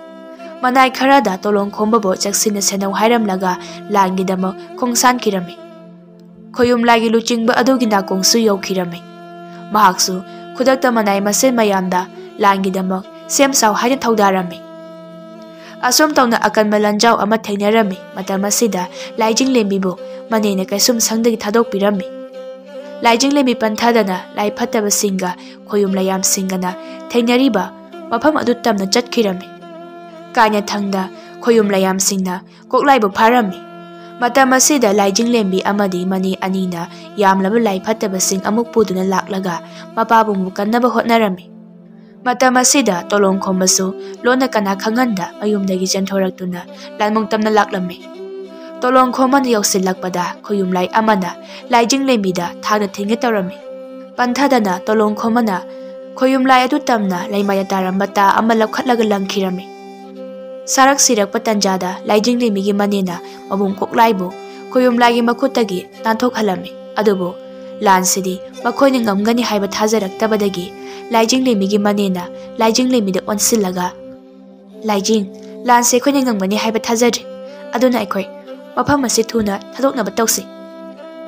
ꯃꯅꯥꯏ ꯈꯔꯗ ꯇꯣꯂꯣꯡ ꯈꯣꯝꯕꯕꯨ ꯆꯦꯛꯁꯤꯟꯅ ꯁꯦꯟꯅꯧ ꯍꯥꯏꯔꯝꯂꯒ ꯂꯥꯟꯒꯤꯗꯃꯛ ꯈꯣꯡꯁꯥꯟꯈꯤꯔꯝꯃꯤ꯫ ꯈꯣꯌꯨꯝ ꯂꯥꯏꯒꯤ ꯂꯨꯆꯤꯡꯕ ꯑꯗꯨꯒꯤ ꯅꯥꯀꯣꯡꯁꯨ ꯌꯧꯈꯤꯔꯝꯃꯤ꯫ ꯃꯍꯥꯛꯁꯨ ꯈꯨꯗꯛꯇ ꯃꯅꯥꯏ ꯃꯁꯦꯟ ꯃꯌꯥꯝꯗ ꯂꯥꯟꯒꯤꯗꯃꯛ ꯁꯦꯝ ꯁꯥꯎ ꯍꯥꯏꯅ ꯊꯧꯗꯥꯔꯝꯃꯤ꯫ ꯑꯁꯨꯝ ꯇꯧꯅ ꯑꯀꯟꯕ ꯂꯥꯟꯖꯥꯎ ꯑꯃ ꯊꯦꯡꯅꯔꯝꯃꯤ꯫ ꯃꯇꯝ ꯑꯁꯤꯗ ꯂꯥꯏꯖꯤꯡ ꯂꯦꯝꯕꯤꯕꯨ ꯃꯅꯦꯅ ꯀꯩꯁꯨꯝ ꯁꯪꯗꯒꯤ ꯊꯥꯗꯣꯛꯄꯤꯔꯝꯃꯤ꯫ ꯂꯥꯏꯖꯤꯡ ꯂꯦꯝꯕꯤ ꯄꯟꯊꯗꯅ ꯂꯥꯏ ꯐꯠꯇꯕꯁꯤꯡꯒ ꯈꯣꯌꯨꯝ ꯂꯥꯏꯌꯥꯝꯁꯤꯡꯒꯅ ꯊꯦꯡꯅꯔꯤꯕ ꯃꯐꯝ ꯑꯗꯨ ꯇꯝꯅ ꯆꯠꯈꯤꯔꯝꯃꯤ꯫ ꯀꯥꯏꯅꯊꯪꯗ ꯈꯣꯌꯨꯝ ꯂꯥꯏꯌꯥꯝꯁꯤꯡꯅ ꯀꯣꯛꯂꯥꯏꯕꯨ ꯐꯥꯔꯝꯃꯤ꯫ ꯃꯇꯝ ꯑꯁꯤꯗ ꯂꯥꯏꯖꯤꯡꯂꯦꯝꯕꯤ ꯑꯃꯗꯤ ꯃꯅꯦ ꯑꯅꯤꯅ ꯌꯥꯝꯂꯕ ꯂꯥꯏ ꯐꯠꯇꯕꯁꯤꯡ ꯑꯃꯨꯛ ꯄꯨꯗꯨꯅ ꯂꯥꯛꯂꯒ ꯃꯄꯥꯕꯨꯡꯕꯨ ꯀꯟꯅꯕ ꯍꯣꯠꯅꯔꯝꯃꯤ꯫ ꯃꯇꯝ ꯑꯁꯤꯗ ꯇꯣꯂꯣꯡꯈꯣꯝꯕꯁꯨ ꯂꯣꯟꯅ ꯀꯅꯥ ꯈꯪꯍꯟꯗ ꯃꯌꯨꯝꯗꯒꯤ ꯆꯦꯟꯊꯣꯔꯛꯇꯨꯅ ꯂꯥꯟꯃꯨꯡ ꯇꯝꯅ ꯂꯥꯛꯂꯝꯃꯤ꯫ ꯇꯣꯂꯣꯡꯈꯣꯝꯕꯅ ꯌꯧꯁꯤꯜꯂꯛꯄꯗ ꯈꯣꯌꯨꯝꯂꯥꯏ ꯑꯃꯅ ꯂꯥꯏꯖꯤꯡꯂꯦꯝꯕꯤꯗ ꯊꯥꯡꯅ ꯊꯤꯟꯒꯦ ꯇꯧꯔꯝꯃꯤ꯫ ꯄꯟꯊꯗꯅ ꯇꯣꯂꯣꯡꯈꯣꯝꯕꯅ ꯈꯣꯌꯨꯝꯂꯥꯏ ꯑꯗꯨ ꯇꯝꯅ ꯂꯩꯃꯥꯏꯗ ꯇꯥꯔꯝꯕ ꯇꯥ ꯑꯃ ꯂꯧꯈꯠꯂꯒ ꯂꯪꯈꯤꯔꯝꯃꯤ꯫ ꯁꯥꯔꯛ ꯁꯤꯔꯛꯄ ꯇꯟꯖꯥꯗ ꯂꯥꯏꯖꯤꯡꯂꯦꯝꯕꯤꯒꯤ ꯃꯅꯦꯅ ꯃꯕꯨꯡ ꯀꯣꯛꯂꯥꯏꯕꯨ ꯈꯣꯌꯨꯝꯂꯥꯏꯒꯤ ꯃꯈꯨꯠꯇꯒꯤ ꯅꯥꯟꯊꯣꯛꯍꯜꯂꯝꯃꯤ꯫ ꯑꯗꯨꯕꯨ ꯂꯥꯟꯁꯤꯗꯤ ꯃꯈꯣꯏꯅ ꯉꯝꯒꯅꯤ ꯍꯥꯏꯕ ꯊꯥꯖꯔꯛꯇꯕꯗꯒꯤ ꯂꯥꯏꯖꯤꯡꯂꯦꯝꯕꯤꯒꯤ ꯃꯅꯦꯅ ꯂꯥꯏꯖꯤꯡꯂꯦꯝꯕꯤꯗ ꯑꯣꯟꯁꯤꯜꯂꯒ, "ꯂꯥꯏꯖꯤꯡ, ꯂꯥꯟꯁꯦ ꯑꯩꯈꯣꯏꯅ ꯉꯝꯒꯅꯤ ꯍꯥꯏꯕ ꯊꯥꯖꯗ꯭ꯔꯤ꯫ ꯑꯗꯨꯅ ꯑꯩꯈꯣꯏ ꯃꯐꯝ ꯑꯁꯤ ꯊꯨꯅ ꯊꯥꯗꯣꯛꯅꯕ ꯇꯧꯁꯤ"꯫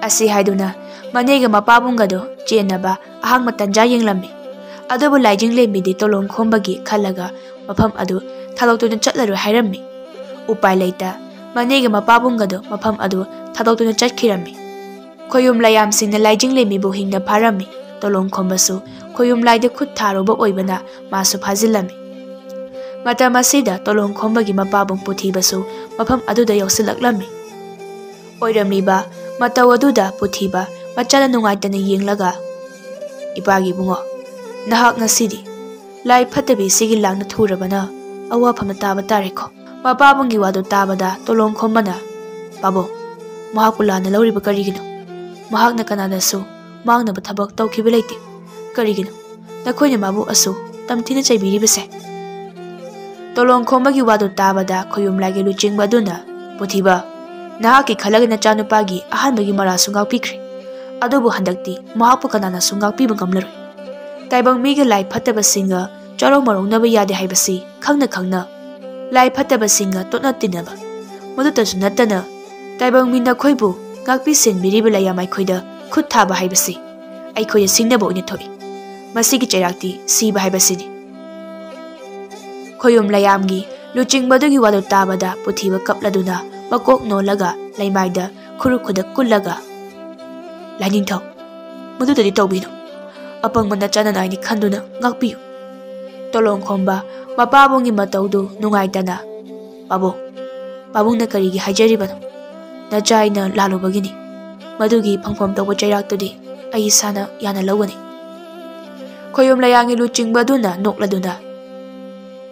ꯑꯁꯤ ꯍꯥꯏꯗꯨꯅ ꯃꯅꯦꯒ ꯃꯄꯥꯕꯨꯡꯒꯗꯣ ꯆꯦꯟꯅꯕ ꯑꯍꯥꯡꯕ ꯇꯟꯖꯥ ꯌꯦꯡꯂꯝꯃꯤ꯫ ꯑꯗꯨꯕꯨ ꯂꯥꯏꯖꯤꯡꯂꯦꯝꯕꯤꯗꯤ ꯇꯣꯂꯣꯡꯈꯣꯝꯕꯒꯤ ꯈꯜꯂꯒ ꯃꯐꯝ ꯑꯗꯨ ꯊꯥꯗꯣꯛꯇꯨꯅ ꯆꯠꯂꯔꯣꯏ ꯍꯥꯏꯔꯝꯃꯤ꯫ ꯎꯄꯥꯏ ꯂꯩꯇ ꯃꯅꯦꯒ ꯃꯄꯥꯕꯨꯡꯒꯗꯣ ꯃꯐꯝ ꯑꯗꯨ ꯊꯥꯗꯣꯛꯇꯨꯅ ꯆꯠꯈꯤꯔꯝꯃꯤ꯫ ꯈꯣꯌꯨꯝ ꯂꯥꯏꯌꯥꯝꯁꯤꯡꯅ ꯂꯥꯏꯖꯤꯡꯂꯦꯝꯕꯤꯕꯨ ꯍꯤꯡꯅ ꯐꯥꯔꯝꯃꯤ꯫ ꯇꯣꯂꯣꯡꯈꯣꯝꯕꯁꯨ ꯈꯣꯌꯨꯝ ꯂꯥꯏꯗ ꯈꯨꯠ ꯊꯥꯔꯨꯕ ꯑꯣꯏꯕꯅ ꯃꯥꯁꯨ ꯐꯥꯖꯤꯜꯂꯝꯃꯤ꯫ ꯃꯇꯝ ꯑꯁꯤꯗ ꯇꯣꯂꯣꯡꯈꯣꯝꯕꯒꯤ ꯃꯄꯥꯕꯨꯡ ꯄꯨꯊꯤꯕꯁꯨ ꯃꯐꯝ ꯑꯗꯨꯗ ꯌꯧꯁꯤꯜꯂꯛꯂꯝꯃꯤ꯫ ꯑꯣꯏꯔꯝꯂꯤꯕ ꯃꯇꯧ ꯑꯗꯨꯗ ꯄꯨꯊꯤꯕ ꯃꯆꯥꯅ ꯅꯨꯡꯉꯥꯏꯇꯅ ꯌꯦꯡꯂꯒ, "ꯏꯄꯥꯒꯤ ꯏꯕꯨꯡꯉꯣ, ꯅꯍꯥꯛ ꯉꯁꯤꯗꯤ ꯂꯥꯏ ꯐꯠꯇꯕꯤ ꯁꯤꯒꯤ ꯂꯥꯡꯅ ꯊꯨꯔꯕꯅ ꯑꯋꯥꯐꯝꯅ ꯇꯥꯕ ꯇꯥꯔꯦꯀꯣ"꯫ ꯃꯄꯥꯕꯨꯡꯒꯤ ꯋꯥꯗꯨ ꯇꯥꯕꯗ ꯇꯣꯂꯣꯡꯈꯣꯝꯕꯅ, "ꯄꯥꯕꯨꯡ, ꯃꯍꯥꯛꯄꯨ ꯂꯥꯟꯅ ꯂꯧꯔꯤꯕ ꯀꯔꯤꯒꯤꯅꯣ? ꯃꯍꯥꯛꯅ ꯀꯅꯥꯗꯁꯨ ꯃꯥꯡꯅꯕ ꯊꯕꯛ ꯇꯧꯈꯤꯕ ꯂꯩꯇꯦ꯫ ꯀꯔꯤꯒꯤꯅꯣ ꯅꯈꯣꯏꯅ ꯃꯥꯕꯨ ꯑꯁꯨꯛ ꯇꯝꯊꯤꯅ ꯆꯩꯕꯤꯔꯤꯕꯁꯦ?" ꯇꯣꯂꯣꯡꯈꯣꯝꯕꯒꯤ ꯋꯥꯗꯨ ꯇꯥꯕꯗ ꯈꯣꯌꯨꯝ ꯂꯥꯏꯒꯤ ꯂꯨꯆꯤꯡꯕ ꯑꯗꯨꯅ, "ꯄꯨꯊꯤꯕ, ꯅꯍꯥꯛꯀꯤ ꯈꯜꯂꯒ ꯅꯆꯥꯅꯨꯄꯥꯒꯤ ꯑꯍꯥꯟꯕꯒꯤ ꯃꯔꯥꯜꯁꯨ ꯉꯥꯛꯄꯤꯈ꯭ꯔꯦ꯫ ꯑꯗꯨꯕꯨ ꯍꯟꯗꯛꯇꯤ ꯃꯍꯥꯛꯄꯨ ꯀꯅꯥꯅꯁꯨ ꯉꯥꯛꯄꯤꯕ ꯉꯝꯂꯔꯣꯏ꯫ ꯇꯥꯏꯕꯪ ꯃꯤꯒ ꯂꯥꯏ ꯐꯠꯇꯕꯁꯤꯡꯒ ꯆꯥꯔꯧ ꯃꯔꯧꯅꯕ ꯌꯥꯗꯦ ꯍꯥꯏꯕꯁꯤ ꯈꯪꯅ ꯈꯪꯅ ꯂꯥꯏ ꯐꯠꯇꯕꯁꯤꯡꯒ ꯇꯣꯠꯅ ꯇꯤꯟꯅꯕ, ꯃꯗꯨꯇꯁꯨ ꯅꯠꯇꯅ ꯇꯥꯏꯕꯪ ꯃꯤ ꯅꯈꯣꯏꯕꯨ ꯉꯥꯛꯄꯤ ꯁꯦꯟꯕꯤꯔꯤꯕ ꯂꯥꯏꯌꯥꯝ ꯑꯩꯈꯣꯏꯗ ꯈꯨꯠ ꯊꯥꯕ ꯍꯥꯏꯕꯁꯤ ꯑꯩꯈꯣꯏꯗ ꯁꯤꯡꯅꯕ ꯑꯣꯏꯅ ꯊꯣꯛꯏ꯫ ꯃꯁꯤꯒꯤ ꯆꯩꯔꯥꯛꯇꯤ ꯁꯤꯕ ꯍꯥꯏꯕꯁꯤꯅꯤ"꯫ ꯈꯣꯌꯨꯝ ꯂꯥꯏꯌꯥꯝꯒꯤ ꯂꯨꯆꯤꯡꯕꯗꯨꯒꯤ ꯋꯥꯗꯨ ꯇꯥꯕꯗ ꯄꯨꯊꯤꯕ ꯀꯞꯂꯗꯨꯅ ꯃꯀꯣꯛ ꯅꯣꯜꯂꯒ ꯂꯩꯃꯥꯏꯗ ꯈꯨꯔꯨ ꯈꯨꯗꯛ ꯀꯨꯜꯂꯒ, "ꯂꯥꯏꯅꯤꯡꯊꯧ, ꯃꯗꯨꯗꯗꯤ ꯇꯧꯕꯤꯅꯨ꯫ ꯑꯄꯪꯕ ꯅꯆꯥꯅ ꯅꯥꯏꯅꯤ ꯈꯟꯗꯨꯅ ꯉꯥꯛꯄꯤꯌꯨ"꯫ ꯇꯣꯂꯣꯡꯈꯣꯝꯕ ꯃꯄꯥꯕꯨꯡꯒꯤ ꯃꯇꯧꯗꯨ ꯅꯨꯡꯉꯥꯏꯇꯅ, "ꯄꯥꯕꯨꯡ, ꯄꯥꯕꯨꯡꯅ ꯀꯔꯤꯒꯤ ꯍꯥꯏꯖꯔꯤꯕꯅꯣ? ꯅꯆꯥ ꯑꯩꯅ ꯂꯥꯜꯂꯨꯕꯒꯤꯅꯤ꯫ ꯃꯗꯨꯒꯤ ꯐꯪꯐꯝ ꯊꯣꯛꯄ ꯆꯩꯔꯥꯛꯇꯨꯗꯤ ꯑꯩ ꯏꯁꯥꯅ ꯌꯥꯅ ꯂꯧꯒꯅꯤ꯫ ꯈꯣꯌꯨꯝ ꯂꯥꯌꯥꯡꯒꯤ ꯂꯨꯆꯤꯡꯕ ꯑꯗꯨꯅ ꯅꯣꯛꯂꯗꯨꯅ,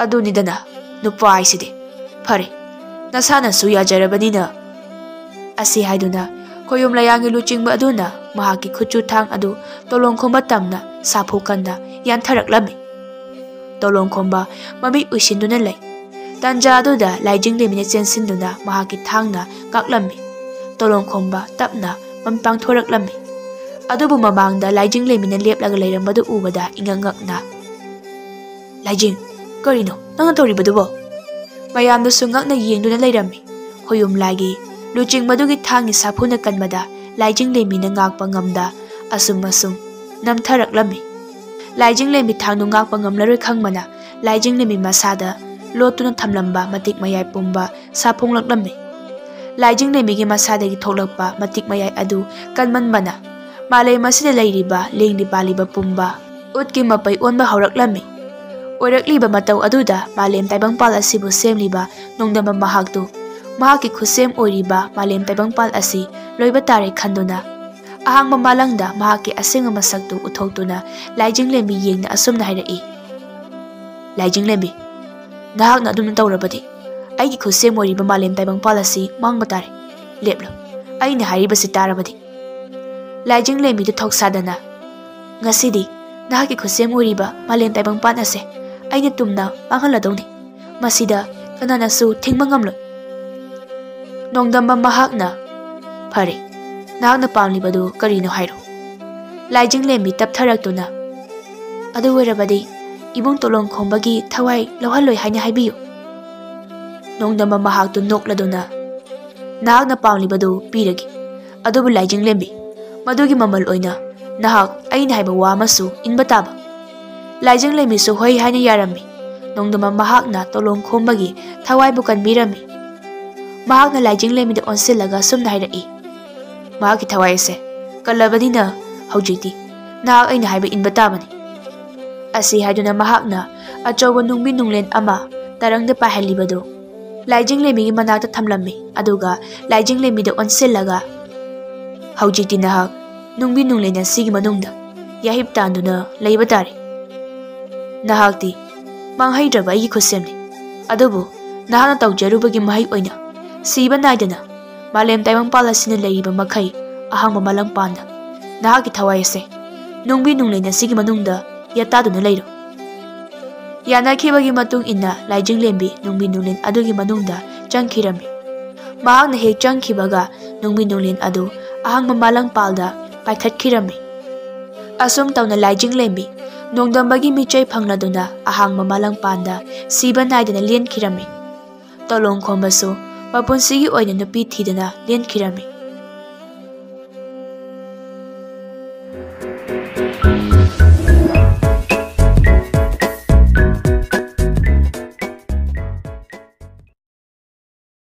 "ꯑꯗꯨꯅꯤꯗꯅ ꯅꯨꯄꯥ ꯍꯥꯏꯁꯤꯗꯤ꯫ ꯐꯔꯦ, ꯅꯁꯥꯅꯁꯨ ꯌꯥꯖꯔꯕꯅꯤꯅ," ꯑꯁꯤ ꯍꯥꯏꯗꯨꯅ ꯈꯣꯌꯨꯝ ꯂꯥꯌꯥꯡꯒꯤ ꯂꯨꯆꯤꯡꯕ ꯑꯗꯨꯅ ꯃꯍꯥꯛꯀꯤ ꯈꯨꯠꯆꯨ ꯊꯥꯡ ꯑꯗꯨ ꯇꯣꯂꯣꯡꯈꯣꯝꯕ ꯇꯝꯅ ꯁꯥꯐꯨ ꯀꯟꯅ ꯌꯥꯟꯊꯔꯛꯂꯝꯃꯤ꯫ ꯇꯣꯂꯣꯡꯈꯣꯝꯕ ꯃꯃꯤꯠ ꯎꯏꯁꯤꯟꯗꯨꯅ ꯂꯩ꯫ ꯇꯟꯖꯥ ꯑꯗꯨꯗ ꯂꯥꯏꯖꯤꯡ ꯂꯦꯝꯕꯤꯅ ꯆꯦꯟꯁꯤꯟꯗꯨꯅ ꯃꯍꯥꯛꯀꯤ ꯊꯥꯡꯅ ꯀꯥꯛꯂꯝꯃꯤ꯫ ꯇꯣꯂꯣꯡꯈꯣꯝꯕ ꯇꯞꯅ ꯃꯃꯤꯠ ꯄꯥꯡꯊꯣꯔꯛꯂꯝꯃꯤ꯫ ꯑꯗꯨꯕꯨ ꯃꯃꯥꯡꯗ ꯂꯥꯏꯖꯤꯡ ꯂꯦꯝꯕꯤꯅ ꯂꯦꯞꯂꯒ ꯂꯩꯔꯝꯕꯗꯨ ꯎꯕꯗ ꯏꯉꯛ ꯉꯛꯅ, "ꯂꯥꯏꯖꯤꯡ, ꯀꯔꯤꯅꯣ ꯅꯪꯅ ꯇꯧꯔꯤꯕꯗꯨꯕꯣ?" ꯃꯌꯥꯝꯗꯨꯁꯨ ꯉꯛꯅ ꯌꯦꯡꯗꯨꯅ ꯂꯩꯔꯝꯃꯤ꯫ ꯈꯣꯌꯨꯝ ꯂꯥꯏꯒꯤ ꯂꯨꯆꯤꯡꯕꯗꯨꯒꯤ ꯊꯥꯡꯒꯤ ꯁꯥꯐꯨꯅ ꯀꯟꯕꯗ ꯂꯥꯏꯖꯤꯡ ꯂꯦꯝꯕꯤꯅ ꯉꯥꯛꯄ ꯉꯝꯗ ꯑꯁꯨꯝ ꯑꯁꯨꯝ ꯅꯝꯊꯔꯛꯂꯝꯃꯤ꯫ ꯂꯥꯏꯖꯤꯡ ꯂꯦꯝꯕꯤ ꯊꯥꯡꯗꯨ ꯉꯥꯛꯄ ꯉꯝꯂꯔꯣꯏ ꯈꯪꯕꯅ ꯂꯥꯏꯖꯤꯡ ꯂꯦꯝꯕꯤ ꯃꯁꯥꯗ ꯂꯣꯠꯇꯨꯅ ꯊꯝꯂꯝꯕ ꯃꯇꯤꯛ ꯃꯌꯥꯏ ꯄꯨꯝꯕ ꯁꯥꯐꯣꯡꯂꯛꯂꯝꯃꯤ꯫ ꯂꯥꯏꯖꯤꯡ ꯂꯦꯝꯕꯤꯒꯤ ꯃꯁꯥꯗꯒꯤ ꯊꯣꯛꯂꯛꯄ ꯃꯇꯤꯛ ꯃꯌꯥꯏ ꯑꯗꯨ ꯀꯟꯃꯟꯕꯅ ꯃꯥꯂꯦꯝ ꯑꯁꯤꯗ ꯂꯩꯔꯤꯕ ꯂꯦꯡꯂꯤ ꯄꯥꯜꯂꯤꯕ ꯄꯨꯝꯕ ꯎꯠꯀꯤ ꯃꯄꯩ ꯑꯣꯟꯕ ꯍꯧꯔꯛꯂꯝꯃꯤ꯫ ꯑꯣꯏꯔꯛꯂꯤꯕ ꯃꯇꯧ ꯑꯗꯨꯗ ꯃꯥꯂꯦꯝ ꯇꯥꯏꯕꯪꯄꯥꯜ ꯑꯁꯤꯕꯨ ꯁꯦꯝꯂꯤꯕ ꯅꯣꯡꯗꯝꯕ ꯃꯍꯥꯛꯇꯨ ꯃꯍꯥꯛꯀꯤ ꯈꯨꯠꯁꯦꯝ ꯑꯣꯏꯔꯤꯕ ꯃꯥꯂꯦꯝ ꯇꯥꯏꯕꯪꯄꯥꯜ ꯑꯁꯤ ꯂꯣꯏꯕ ꯇꯥꯔꯦ ꯈꯟꯗꯨꯅ ꯑꯍꯥꯡꯕ ꯃꯥꯂꯪꯗ ꯃꯍꯥꯛꯀꯤ ꯑꯁꯦꯡꯕ ꯃꯁꯛꯇꯨ ꯎꯠꯊꯣꯛꯇꯨꯅ ꯂꯥꯏꯖꯤꯡ ꯂꯦꯝꯕꯤ ꯌꯦꯡꯅ ꯑꯁꯨꯝꯅ ꯍꯥꯏꯔꯛꯏ, "ꯂꯥꯏꯖꯤꯡ ꯂꯦꯝꯕꯤ, ꯅꯍꯥꯛꯅ ꯑꯗꯨꯝꯅ ꯇꯧꯔꯕꯗꯤ ꯑꯩꯒꯤ ꯈꯨꯠꯁꯦꯝ ꯑꯣꯏꯔꯤꯕ ꯃꯥꯂꯦꯝ ꯇꯥꯏꯕꯪꯄꯥꯜ ꯑꯁꯤ ꯃꯥꯡꯕ ꯇꯥꯔꯦ꯫ ꯂꯦꯞꯂꯣ, ꯑꯩꯅ ꯍꯥꯏꯔꯤꯕꯁꯤ ꯇꯥꯔꯕꯗꯤ?" ꯂꯥꯏꯖꯤꯡ ꯂꯦꯝꯕꯤꯗꯨ ꯊꯧꯁꯥꯗꯅ, "ꯉꯁꯤꯗꯤ ꯅꯍꯥꯛꯀꯤ ꯈꯨꯠꯁꯦꯝ ꯑꯣꯏꯔꯤꯕ ꯃꯥꯂꯦꯝ ꯇꯥꯏꯕꯪꯄꯥꯟ ꯑꯁꯦ ꯑꯩꯅ ꯇꯨꯝꯅ ꯃꯥꯡꯍꯜꯂꯗꯧꯅꯤ꯫ ꯃꯁꯤꯗ ꯀꯅꯥꯅꯁꯨ ꯊꯤꯡꯕ ꯉꯝꯂꯣꯏ꯫" ꯅꯣꯡꯗꯝꯕ ꯃꯍꯥꯛꯅ, "ꯐꯔꯦ, ꯅꯍꯥꯛꯅ ꯄꯥꯝꯂꯤꯕꯗꯨ ꯀꯔꯤꯅꯣ ꯍꯥꯏꯔꯣ?" ꯂꯥꯏꯖꯤꯡ ꯂꯦꯝꯕꯤ ꯇꯞꯊꯔꯛꯇꯨꯅ, "ꯑꯗꯨ ꯑꯣꯏꯔꯕꯗꯤ ꯏꯕꯨꯡ ꯇꯣꯂꯣꯡ ꯈꯣꯝꯕꯒꯤ ꯊꯋꯥꯏ ꯂꯧꯍꯜꯂꯣꯏ ꯍꯥꯏꯅ ꯍꯥꯏꯕꯤꯌꯨ꯫" ꯅꯣꯡꯗꯝꯕ ꯃꯍꯥꯛꯇꯨ ꯅꯣꯛꯂꯗꯨꯅ, "ꯅꯍꯥꯛꯅ ꯄꯥꯝꯂꯤꯕꯗꯨ ꯄꯤꯔꯒꯦ꯫ ꯑꯗꯨꯕꯨ ꯂꯥꯏꯖꯤꯡ ꯂꯦꯝꯕꯤ, ꯃꯗꯨꯒꯤ ꯃꯃꯜ ꯑꯣꯏꯅ ꯅꯍꯥꯛ ꯑꯩꯅ ꯍꯥꯏꯕ ꯋꯥ ꯑꯃꯁꯨ ꯏꯟꯕ ꯇꯥꯕ꯫" ꯂꯥꯏꯖꯤꯡ ꯂꯦꯝꯕꯤꯁꯨ ꯍꯣꯏ ꯍꯥꯏꯅ ꯌꯥꯔꯝꯃꯤ꯫ ꯅꯣꯡꯗꯝꯕ ꯃꯍꯥꯛꯅ ꯇꯣꯂꯣꯡ ꯈꯣꯝꯕꯒꯤ ꯊꯋꯥꯏꯕꯨ ꯀꯟꯕꯤꯔꯝꯃꯤ꯫ ꯃꯍꯥꯛꯅ ꯂꯥꯏꯖꯤꯡ ꯂꯦꯝꯕꯤꯗ ꯑꯣꯟꯁꯤꯜꯂꯒ ꯑꯁꯨꯝꯅ ꯍꯥꯏꯔꯛꯏ, "ꯃꯍꯥꯛꯀꯤ ꯊꯋꯥꯏ ꯑꯁꯦ ꯀꯜꯂꯕꯅꯤꯅ ꯍꯧꯖꯤꯛꯇꯤ ꯅꯍꯥꯛ ꯑꯩꯅ ꯍꯥꯏꯕ ꯏꯟꯕ ꯇꯥꯕꯅꯤ꯫" ꯑꯁꯤ ꯍꯥꯏꯗꯨꯅ ꯃꯍꯥꯛꯅ ꯑꯆꯧꯕ ꯅꯨꯡꯕꯤ ꯅꯨꯡꯂꯦꯟ ꯑꯃ ꯇꯔꯪꯗ ꯄꯥꯏꯍꯜꯂꯤꯕꯗꯨ ꯂꯥꯏꯖꯤꯡꯂꯦꯝꯕꯤꯒꯤ ꯃꯅꯥꯛꯇ ꯊꯝꯂꯝꯃꯤ꯫ ꯑꯗꯨꯒ ꯂꯥꯏꯖꯤꯡꯂꯦꯝꯕꯤꯗ ꯑꯣꯟꯁꯤꯜꯂꯒ, "ꯍꯧꯖꯤꯛꯇꯤ ꯅꯍꯥꯛ ꯅꯨꯡꯕꯤ ꯅꯨꯡꯂꯦꯟ ꯑꯁꯤꯒꯤ ꯃꯅꯨꯡꯗ ꯌꯥꯍꯤꯞ ꯇꯥꯟꯗꯨꯅ ꯂꯩꯕ ꯇꯥꯔꯦ꯫ ꯅꯍꯥꯛꯇꯤ ꯃꯥꯡꯍꯩꯗ꯭ꯔꯕ ꯑꯩꯒꯤ ꯈꯨꯠꯁꯦꯝꯅꯤ꯫ ꯑꯗꯨꯕꯨ ꯅꯍꯥꯛꯅ ꯇꯧꯖꯔꯨꯕꯒꯤ ꯃꯍꯩ ꯑꯣꯏꯅ ꯁꯤꯕ ꯅꯥꯏꯗꯅ ꯃꯥꯂꯦꯝ ꯇꯥꯏꯕꯪꯄꯥꯜ ꯑꯁꯤꯅ ꯂꯩꯔꯤꯕ ꯃꯈꯩ ꯑꯍꯥꯡꯕ ꯃꯥꯂꯪꯄꯥꯟꯗ ꯅꯍꯥꯛꯀꯤ ꯊꯋꯥꯏ ꯑꯁꯦ ꯅꯨꯡꯕꯤ ꯅꯨꯡꯂꯦꯟ ꯑꯁꯤꯒꯤ ꯃꯅꯨꯡꯗ ꯌꯦꯠꯇꯥꯗꯨꯅ ꯂꯩꯔꯣ꯫" ꯌꯥꯅꯈꯤꯕꯒꯤ ꯃꯇꯨꯡ ꯏꯟꯅ ꯂꯥꯏꯖꯤꯡꯂꯦꯝꯕꯤ ꯅꯨꯡꯕꯤ ꯅꯨꯡꯂꯦꯟ ꯑꯗꯨꯒꯤ ꯃꯅꯨꯡꯗ ꯆꯪꯈꯤꯔꯝꯃꯤ꯫ ꯃꯍꯥꯛꯅ ꯍꯦꯛ ꯆꯪꯈꯤꯕꯒ ꯅꯨꯡꯕꯤ ꯅꯨꯡꯂꯦꯟ ꯑꯗꯨ ꯑꯍꯥꯡꯕ ꯃꯥꯂꯪꯄꯥꯜꯗ ꯄꯥꯏꯈꯠꯈꯤꯔꯝꯃꯤ꯫ ꯑꯁꯨꯝ ꯇꯧꯅ ꯂꯥꯏꯖꯤꯡꯂꯦꯝꯕꯤ ꯅꯣꯡꯗꯝꯕꯒꯤ ꯃꯤꯆꯩ ꯐꯪꯂꯗꯨꯅ ꯑꯍꯥꯡꯕ ꯃꯥꯂꯪꯄꯥꯟꯗ ꯁꯤꯕ ꯅꯥꯏꯗꯅ ꯂꯦꯟꯈꯤꯔꯝꯃꯤ꯫ ꯇꯣꯂꯣꯡ ꯈꯣꯝꯕꯁꯨ ꯃꯄꯨꯟꯁꯤꯒꯤ ꯑꯣꯏꯅ ꯅꯨꯄꯤ ꯊꯤꯗꯅ ꯂꯦꯟꯈꯤꯔꯝꯃꯤ꯫